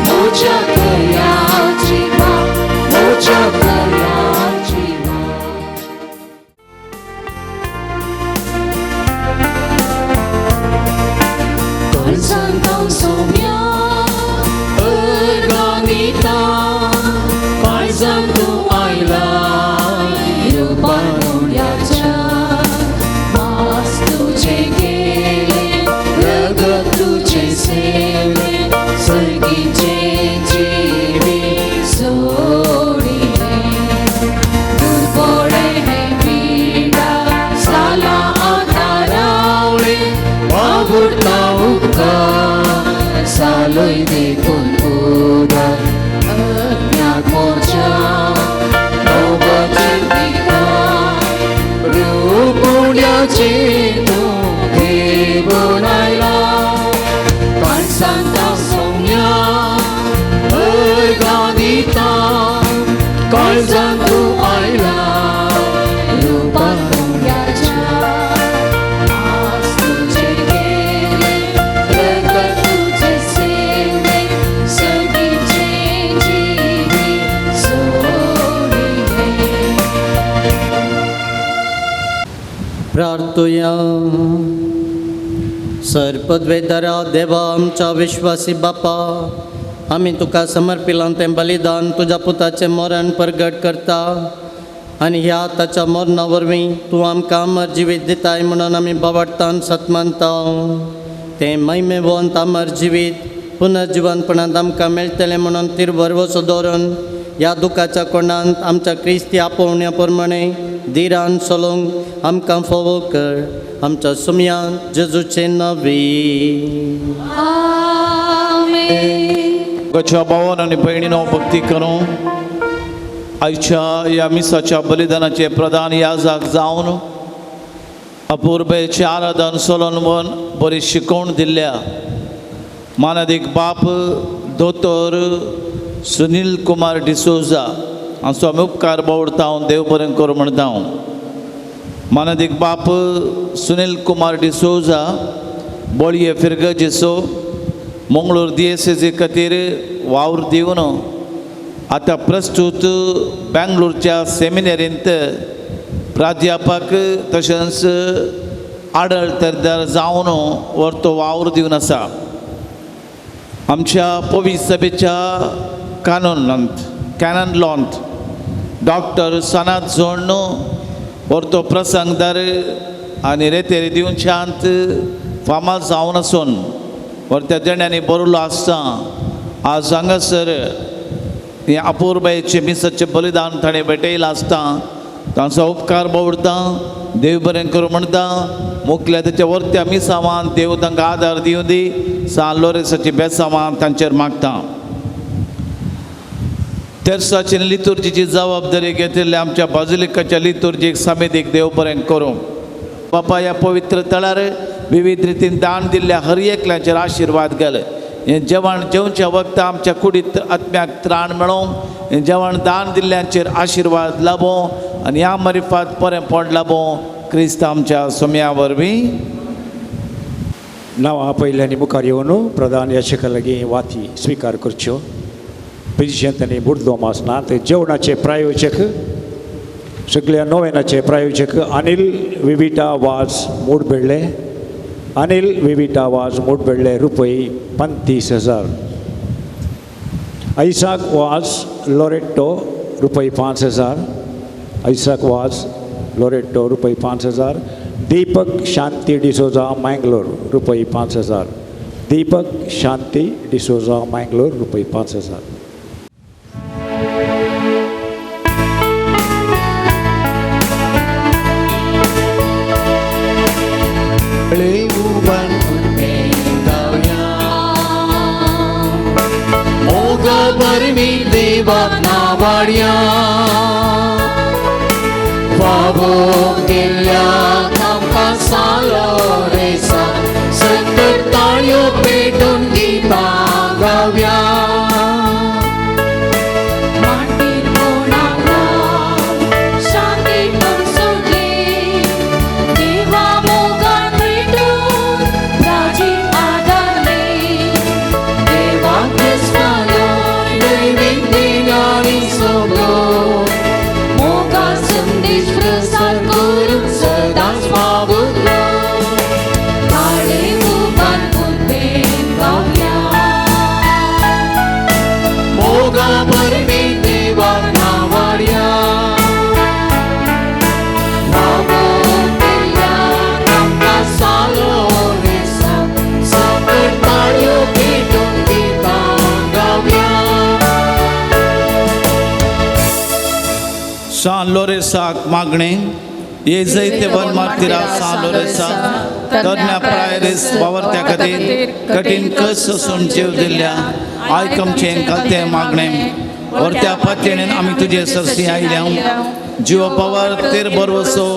म्हज्या दया जिवा, म्हज्या दया जिवा. काळजांत सोम्या अर्गानिता, काळजांत तूं आयला रुपानुड्याच्या. मास तुजें गेलें, रगत तुजें सेलें, सर्गीचें जिवीत सोडिलें. दुर्बोळें हें पिडा जाला आतां रावळें, वावुरता उपकार जालोय देखून उदार. अज्ञाक म्हज्या नवचें दिता, रूप उड्याचें तूं घेवन आयला. काळजांत सर पदवेदारा देवा आमच्या विश्वासी बापा, आमी तुका समर्पिलां तें बलिदान तुज्या पुताचें मरण परगट करता आनी ह्या ताच्या मरणा वरवीं तूं आमकां अमर जिवीत दिताय म्हणून आमी बावडटान सतमानता। तें महिमेवंत अमर जिवीत पुनर्जिवनपणांत आमकां मेळटलें म्हणून तिरभरवसो दवरून ह्या दुखाच्या कोणांत आमच्या क्रिस्ती आपोवण्या प्रमाणे धिरान चलोवंक आमकां फावो कर। आमच्या सुमयान जेजूचे नवी गच्या भावान आनी भयणीनो भक्ती करूं आयच्या ह्या मिसाच्या बलिदानाचे प्रधान याजक जावन अपुर्बेचे आराधन सोलोन बरी शिकोवण दिल्ल्या मानादीक बाप दोतोर सुनील कुमार डिसोजा हांचो आमी उपकार बावडता हांव देव बरें करूं म्हणटा हांव। मानादीक बाप सुनील कुमार डिसोजा बोळये फिरगजेचो मंगळूर दियेसेजी खातीर वावर दिवन आतां प्रस्तूत बेंगलोरच्या सेमिनरींत प्राध्यापक तशेंच आडळतरदार जावन वर्तो वावर दिवन आसा। आमच्या पवी सभेच्या कानूनांत कॅनन लॉंत डॉक्टर सनात झोण्ण वर्तो प्रसंगदार आनी रेतेरी दिवच्यांत फामाद जावन आसून वर्त्या देण्यांनी बरयलो आसता। आज हांगासर हें अपुर्बायेचें मिसाचें बलिदान ताणें भेटयलां आसता तांचो उपकार बावडता देव बरें करूं म्हणटा। मुखल्या ताच्या वर्त्या मिसावान देव तांकां आदार दिवं दी सान लोरेसाची बेसावान तांचेर मागता। तेर्साची लितुर्जीची जबाबदारी घेतिल्ल्या आमच्या बाजुलिकाच्या लितुर्जीक समितीक देव बरें करूं। बापा ह्या पवित्र तळार विविध रितीन दान दिल्ल्या हर एकल्याचेर आशिर्वाद घाल। हें जेवण जेवच्या वखदां आमच्या कुडीत आत्म्याक त्राण मेळोवंक हें जेवण दान दिल्ल्यांचेर आशिर्वाद लाबों आनी ह्या मरिफात बरेंपण लाबों क्रिस्त आमच्या सोम्या वरवीं। नांव आपयल्यांनी मुखार येवन प्रधान याचका लागीं वाती स्विकार करच्यो। प्रेसिडेंट आनी बुडदोम आसना ते जेवणाचे प्रायोजक सगळ्या नोवेनाचे प्रायोजक अनिल विविटा वाज मोडबेडले, अनिल विविटा वाज मोडबेडले रुपये 35,000, ऐसाक वाज लोरेटो रुपये 5,000, ऐसाक वाज लोरेटो रुपये 5,000, दीपक शांती डिसोजा मैंगलोर रुपये 5,000, दीपक शांती डिसोजा मैंगलोर रुपये 5,000। देवाक नावाड्या फावो केल्ल्याक आमकां सालो रेसा संकट ताळयो पेटून गितां गावया। सान लोरेसाक मागणें ये जैते वन मार्तिरा सान लोरेसा तरण्या प्रायरेस वावरत्या खातीर कठीण कस सोसून जीव दिल्ल्या आयक आमचें कलतें मागणें वरत्या पातयेन आमी तुजे सरसी आयल्या जिव पवर तेर बरवसो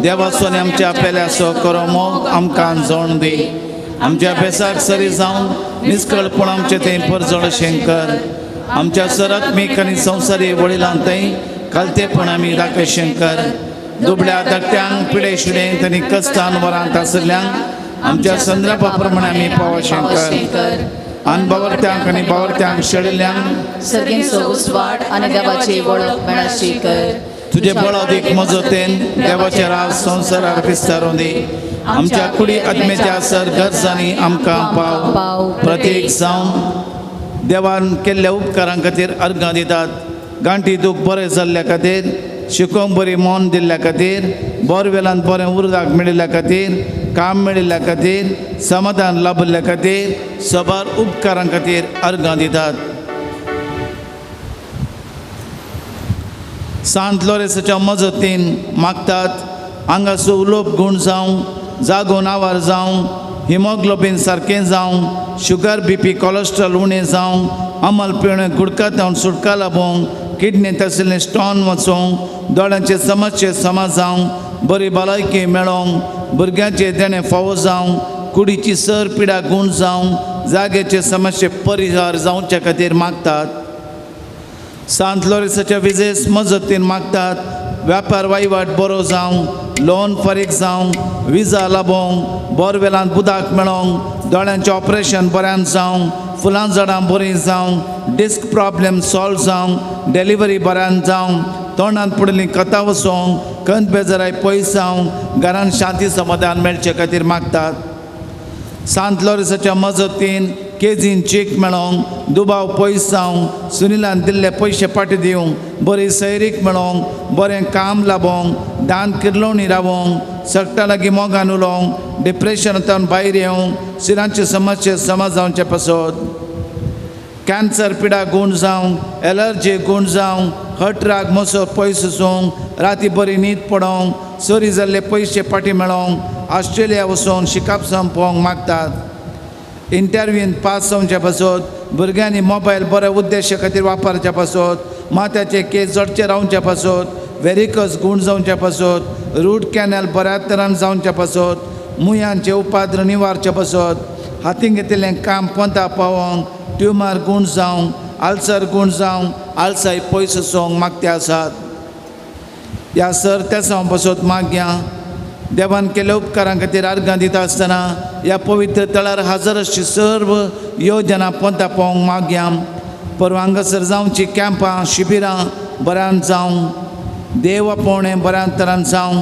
देवाचो आनी आमच्या पेल्याचो करो मोग आमकां जोण दी। आमच्या बेसाक सरी जावन निस्कळपण आमचें तें परजळ शंकर आमच्या सरात्मीक आनी संवसारी वडिलां थंय कलतेपण आमी दाखय शंकर दुबळ्या धाकट्यांक पिडे शिडेंत आनी कस्तान वरांत आशिल्ल्यांक आमच्या संद्रपा प्रमाणे आमी पावो शंकर आनी बावरत्यांक आनी बावरत्यांक शेळिल्ल्यांक सर्गेचो उजवाड आनी देवाची वळख मेळशी कर। तुजे बळादीक मजतेन देवाचे राज संवसाराक विस्तारून दी। आमच्या कुडी आत्म्याच्या सर गरजांनी आमकां पाव. प्रत्येक जावन देवान केल्ल्या उपकारां खातीर अर्गां दितात. गांठी दूख बरें जाल्ल्या खातीर, शिकोवंक बरी मन दिल्ल्या खातीर, बोरवेलान बरें उर्दाक मेळिल्ल्या खातीर, काम मेळिल्ल्या खातीर, समाधान लाभिल्ल्या खातीर, सबार उपकारां खातीर अर्गां दितात. सांत लोरेसाच्या मजतीन मागतात हांगासो उलोवप गूण जावं, जागोन आवार जावं, हिमोग्लोबीन सारकें जावं, शुगर बीपी कोलेस्ट्रॉल उणें जावं, अमल पिवणें गुडकातावन सुटका लाबोवंक, किडनींत आशिल्लें स्टोन वचोवंक, दोळ्यांचे समस्ये समा जावंक, बरी भलायकी मेळोवंक, भुरग्यांचे देणें फावो जावंक, कुडीची सर पिडा गूण जावंक, जाग्याचे समस्ये परिहार जावचे खातीर मागतात. सांत लोरेसाच्या विजेस मजतीन मागतात व्यापार वहिवाट बरो जावं, लोन फारीक जावं, विजा लाबोवंक, बोरवेलांत बुदाक मेळोवंक, दोळ्यांचें ऑपरेशन बऱ्यान जावंक, फुलां झाडां बरीं जावंक, डिस्क प्रॉब्लेम सॉल्व जावंक, डिलिव्हरी बऱ्यान जावंक, तोंडांत पडिल्लीं कथा वचोवंक, कंत बेजाराय पयस जावंक, घरांत शांती समाधान मेळचे खातीर मागतात. सांत लोरेसाच्या मजतीन केजीन चेक मेळोवंक, दुबाव पयस जावंक, सुनिलान दिल्ले पयशे फाटी दिवंक, बरी सैरीक मेळोवंक, बरें काम लाबोवंक, दान किर्लोवणी रावोवंक, सगळ्यां लागीं मोगान उलोवंक, डिप्रेशनांतल्यान भायर येवंक, सिरांचे समस्ये समज जावचे पासत, कॅन्सर पिडा गूण जावंक, एलर्जी गूण जावंक, हट राग मसो पयस वचोवंक, राती बरी न्हीद पडोवंक, चोरी जाल्ले पयशे फाटी मेळोवंक, ऑस्ट्रेलिया वचोन शिकप सोंपोवंक मागतात. इंटरव्यून पास जावचे पासत, भुरग्यांनी मोबायल बऱ्या उद्देशा खातीर वापरच्या पासत, माथ्याचे केस जडचे रावचे पासत, वेरिकस गूण जावचे पासत, रूट कॅनल बऱ्या तरान जावचे पासत, मुयांचे उपाद्र निवारचे पासत, हातीन घेतिल्लें काम पोंता पावोवंक, ट्युमर गूण जावंक, आल्सर गूण जावंक, आल्साय पयस वचोवंक मागते आसात. ह्या सर तेसांव पासत मागया. देवान केल्ल्या उपकारां खातीर अर्गां दिता आसतना ह्या पवित्र तळार हजर आसची सर्व योजना पोंता पावोवंक मागया. परवां हांगासर जावची कॅम्पां शिबिरां बऱ्यान जावं, देव आपोवणें बऱ्या तरान जावं,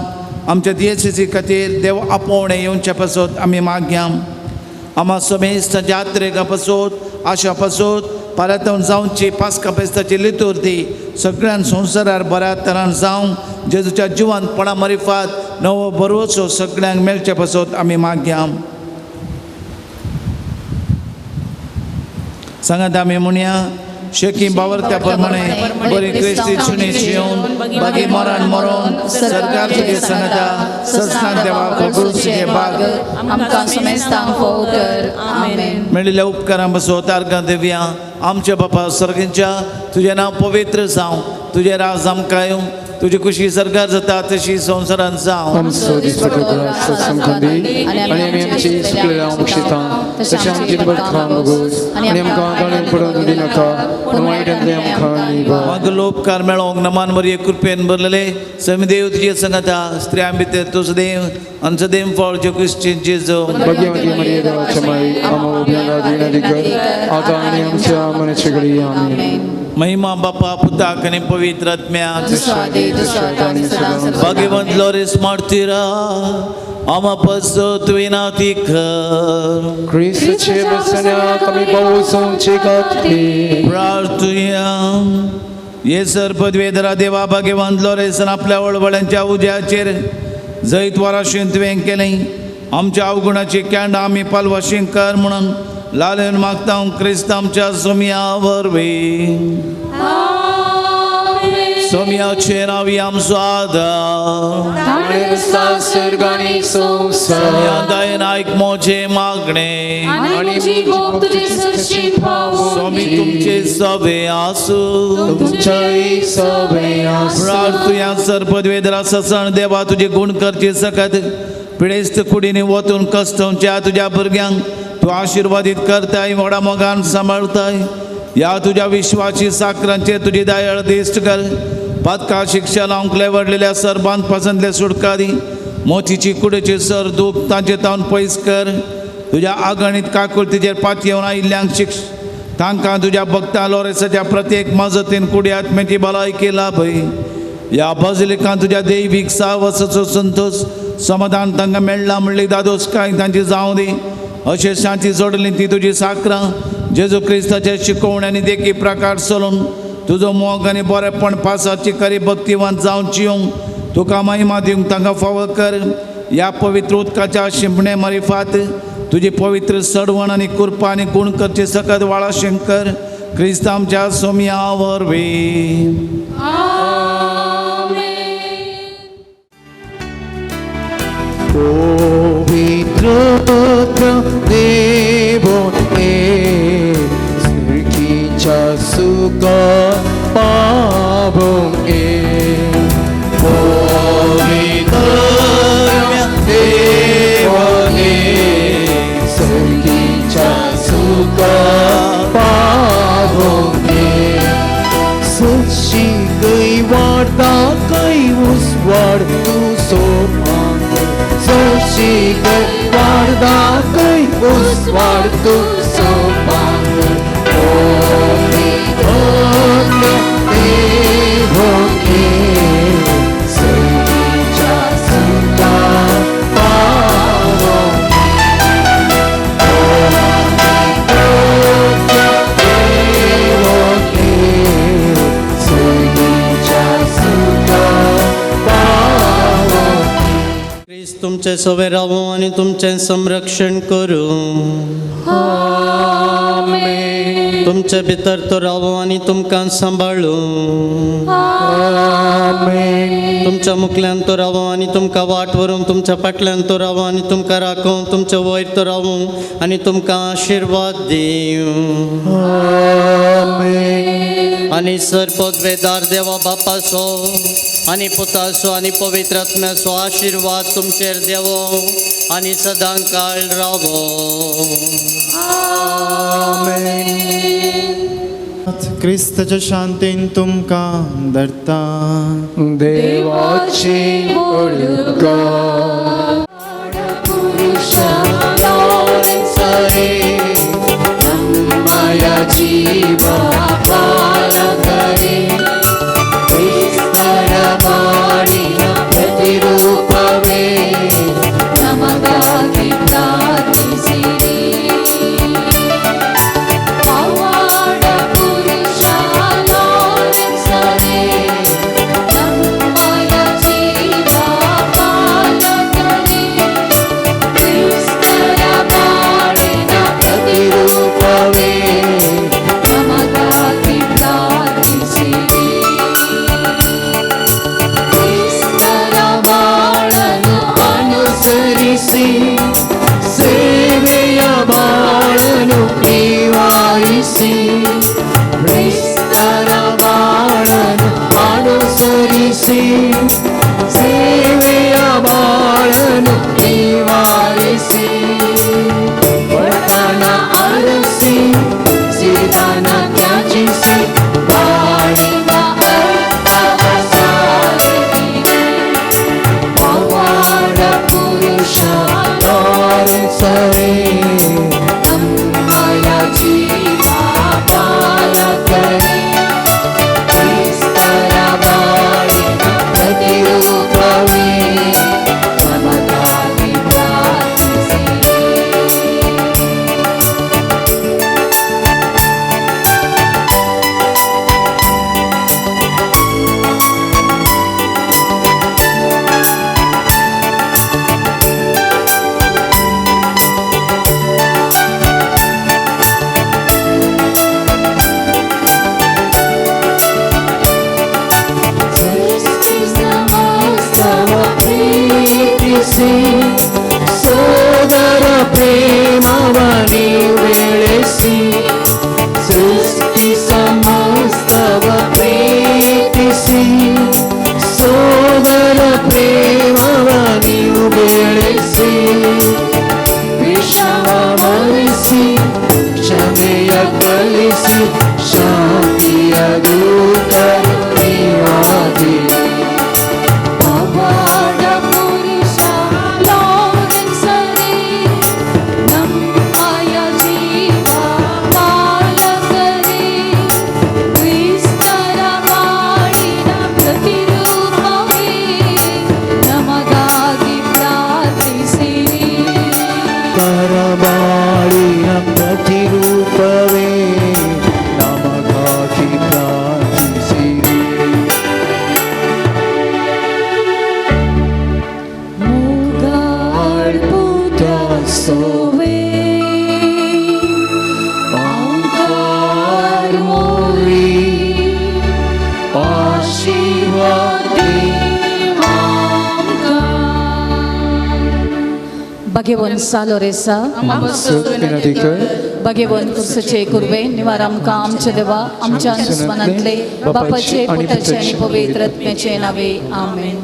आमच्या दियेसी खातीर देव आपोवणें येवचे पासत आमी मागया. आमा समेस्त जात्रेका पासत, आशा पासत, पारातून जावची पास्का फेस्ताची लितुर्ती सगळ्यान संवसारार बऱ्या तरान जावं, जेजूच्या जिवानपणा मारिफात नवो बरोचो सगळ्यांक मेळचे पासत आमी मागया. सांगात आमी म्हणया, शेकी बावरत्या प्रमाणे बरी क्रिस्ती सुनी शिवून बागी मरण मरोन सरकार तुगे सांगता सस्नान देवा कबूल बाग आमकां समेस्तांक फोव कर. आमेन. मेळिल्ल्या उपकारां बसो तारकां देवया. आमच्या बापा सर्गींच्या तुजें नांव पवित्र जावं, तुजें राज आमकां येवं, तुजी खुशी सरकार जाता तशी संवसारांत जावं. आमचो दिसपट्टो ग्रास आमकां दी आनी आमी आमची चुकलेल्या बक्षिता तशें आमची बरखां बगोस आनी आमकां गाळीन पडून दिनाका पूण वायटांतलें आमकां निभाय. मागलो उपकार मेळोंक नमान मरिये कृपेन भरलेले समिदेव तुजे संगता, स्त्रियां भितर तुजो देव आनी सदैव फळ जे क्रिस्तीन जेजू. भाग्यवती मरिये देवाच्या माई आम्हा उभ्यांना विनंती कर आता आनी आमच्या मनाचे घडी. आमेन. महिमा बापा पुताक आनी पवित्र आत्म्याक. भाग्यवंत लोरेस मार्तीरा आमा पासत विनाती कर. क्रिस्ताचे बसण्याक आमी पावसाचे खातीर प्रार्थुया. ये सर पदवेधरा देवा भाग्यवंत लोरेसन आपल्या वळवळ्यांच्या उद्याचेर जैत वाराशीन तुवें केलें, आमच्या अवगुणाची कॅन्ड आमी पालवाशीन कर म्हणून लालेन मागता क्रिस्त आमच्या सोम्या वरवीं. सोम्याचे नांवी आमचो आदार, सर्गानी संवसार दयेन आयक म्हजें मागणें, आनी म्हजी भोग तुजे सरशीं पावूं. स्वामी तुमचे सवे आसूं. तुमच्याय सवे आसूं. प्रार्थुया. सर पदवेधरा ससण देवा तुजे गुण करचे सकत पिडेस्त कुडीनी वतून कस्तवच्या तुज्या भुरग्यांक तूं आशिर्वादीत करताय, व्हडा मोगान सांबाळताय. ह्या तुज्या विश्वाची साकरांचेर तुजी दयाळ दिश्ट कर. पातका शिक्षा लावंक लेवडलेल्या सरबांत पासंतले सुटका दी. मोतीची कुडीची सर दूख तांचे तावन पयस कर. तुज्या आगणीत काकुळतीचेर पातयेवन आयिल्ल्यांक शिक्ष तांकां तुज्या भक्ता लोरेसाच्या प्रत्येक मजतीन कुडी आत्म्याची भलायकी लाभय. ह्या बजलिकान तुज्या दैवीक सावसाचो संतोष समाधान तांकां मेळ्ळां म्हणली दादोस कांय तांची जावं दी. अशें शांती जोडली ती तुजी साकरां जेजू क्रिस्ताचे शिकोवण आनी देखी प्रकार चलून तुजो मोग आनी बरेपण पासाची खरी भक्तिवान जावन जिवंक तुका महिमा दिवंक तांकां फावो कर. ह्या पवित्र उदकाच्या शिंपणे मारिफात तुजी पवित्र सडवण आनी कृपा आनी गुण करचे सकत वाळा शंकर क्रिस्त आमच्या सोमया वरवीं. पवित्र देव हे सुर्गीच्या सुखा पावोंग हे. पवित्र देव हे सुर्गीच्या सुखा पावोंग हे. सशी वाडता कै उसवाड तूं सोपांग सशी वाडता कै उसवाड तूं सोपांग. पवित्र देव हे सुर्गीच्या सुखा पावोंग. देव हे सुर्गीच्या सुखा पावोंग. क्रिस्त तुमचे सवे रावो आनी तुमचें संरक्षण करूं. तुमचे भितर तो रावो आनी तुमकां सांबाळूं. तुमच्या मुखल्यान तो रावो आनी तुमकां वाट व्हरूं. तुमच्या फाटल्यान तो रावो आनी तुमकां राखूं. तुमच्या वयर तो रावूं आनी तुमकां आशिर्वाद दिवं. आनी सर पदवेदार देवा बापाचो आनी पुताचो आनी पवित्र आत्म्याचो आशिर्वाद तुमचेर देवो आनी सदां काळ रावो. क्रिस्ताच्या शांतीन तुमकां धरता. देवाची ओळखा माया जीवा पालकरे क्रिस्तर बाಳಿನ ಪ್ರತಿರೂಪವೇ ನಮಗಾಗಿ ಪ್ರಾರ್ಥಿಸಿರಿ. ಪವಾಡ ಪುರುಷ ಲಾರೆನ್ಸರೇ, ನಮ್ಮಯ ಜೀವ ಪಾಲಕರೇ, ಕ್ರಿಸ್ತರ ಬಾಳಿನ ಪ್ರತಿರೂಪವೇ ನಮಗಾಗಿ ಪ್ರಾರ್ಥಿಸಿರಿ. ಕ್ರಿಸ್ತರ ಬಾಳನ್ನು ಅನುಸರಿಸಿ ಸೇವೆಯ ಬಾಳನು ನಿವಾರಿಸಿ ಕ್ರಿಸ್ತರ ಬಾಳನು ಅನುಸರಿಸಿ ಸೇವೆಯ ಬಾಳನು ನಿವಾರಿಸಿ ಒಡತನ ಅರಸಿ ಸಿರಿದಾನ ತ್ಯಾಜಿಸಿ ಬಾಳಿನ ಅರ್ಥವ ಸಾರಿದಿರಿ. ಪವಾಡ ಪುರುಷ ಲಾರೆನ್ಸರೇ ನಮ್ಮಯ ಜೀವ ಪಾಲಕರೇ, ಕ್ರಿಸ್ತರ ಬಾಳಿನ ಪ್ರತಿರೂಪವೇ ನಮಗಾಗಿ ಪ್ರಾರ್ಥಿಸಿರಿ. ಸೃಷ್ಟಿ ಸಮಸ್ತವ ಪ್ರೀತಿಸಿ ಸೋದರ ಪ್ರೇಮವ ಬೆಳೆಸಿ ಸೃಷ್ಟಿ ಸಮಸ್ತವ ಪ್ರೀತಿಸಿ ಸೋದರ ಪ್ರೇಮವ ನೀವು ಬೆಳೆಸಿ ವಿಷವ ಮರೆಸಿ ಕ್ಷಮೆಯ ಕಲಿಸಿ ಶಾಂತಿಯ ದೂತರು ನೀವಾಗಿರಿ. ಪವಾಡ ಪುರುಷ ಲಾರೆನ್ಸರೇ, ನಮ್ಮಯ सोवे आमकार मोरी आशीर्वाद दी आमकां. भगवान सालो रेसा विनंती कर. भगवान कुर्सचे कुर्वे निवार आमकां आमच्या देवा आमच्या दुस्मानांतले बापाचे पुताचे आनी पवित्र आत्म्याचे नावे आमेन.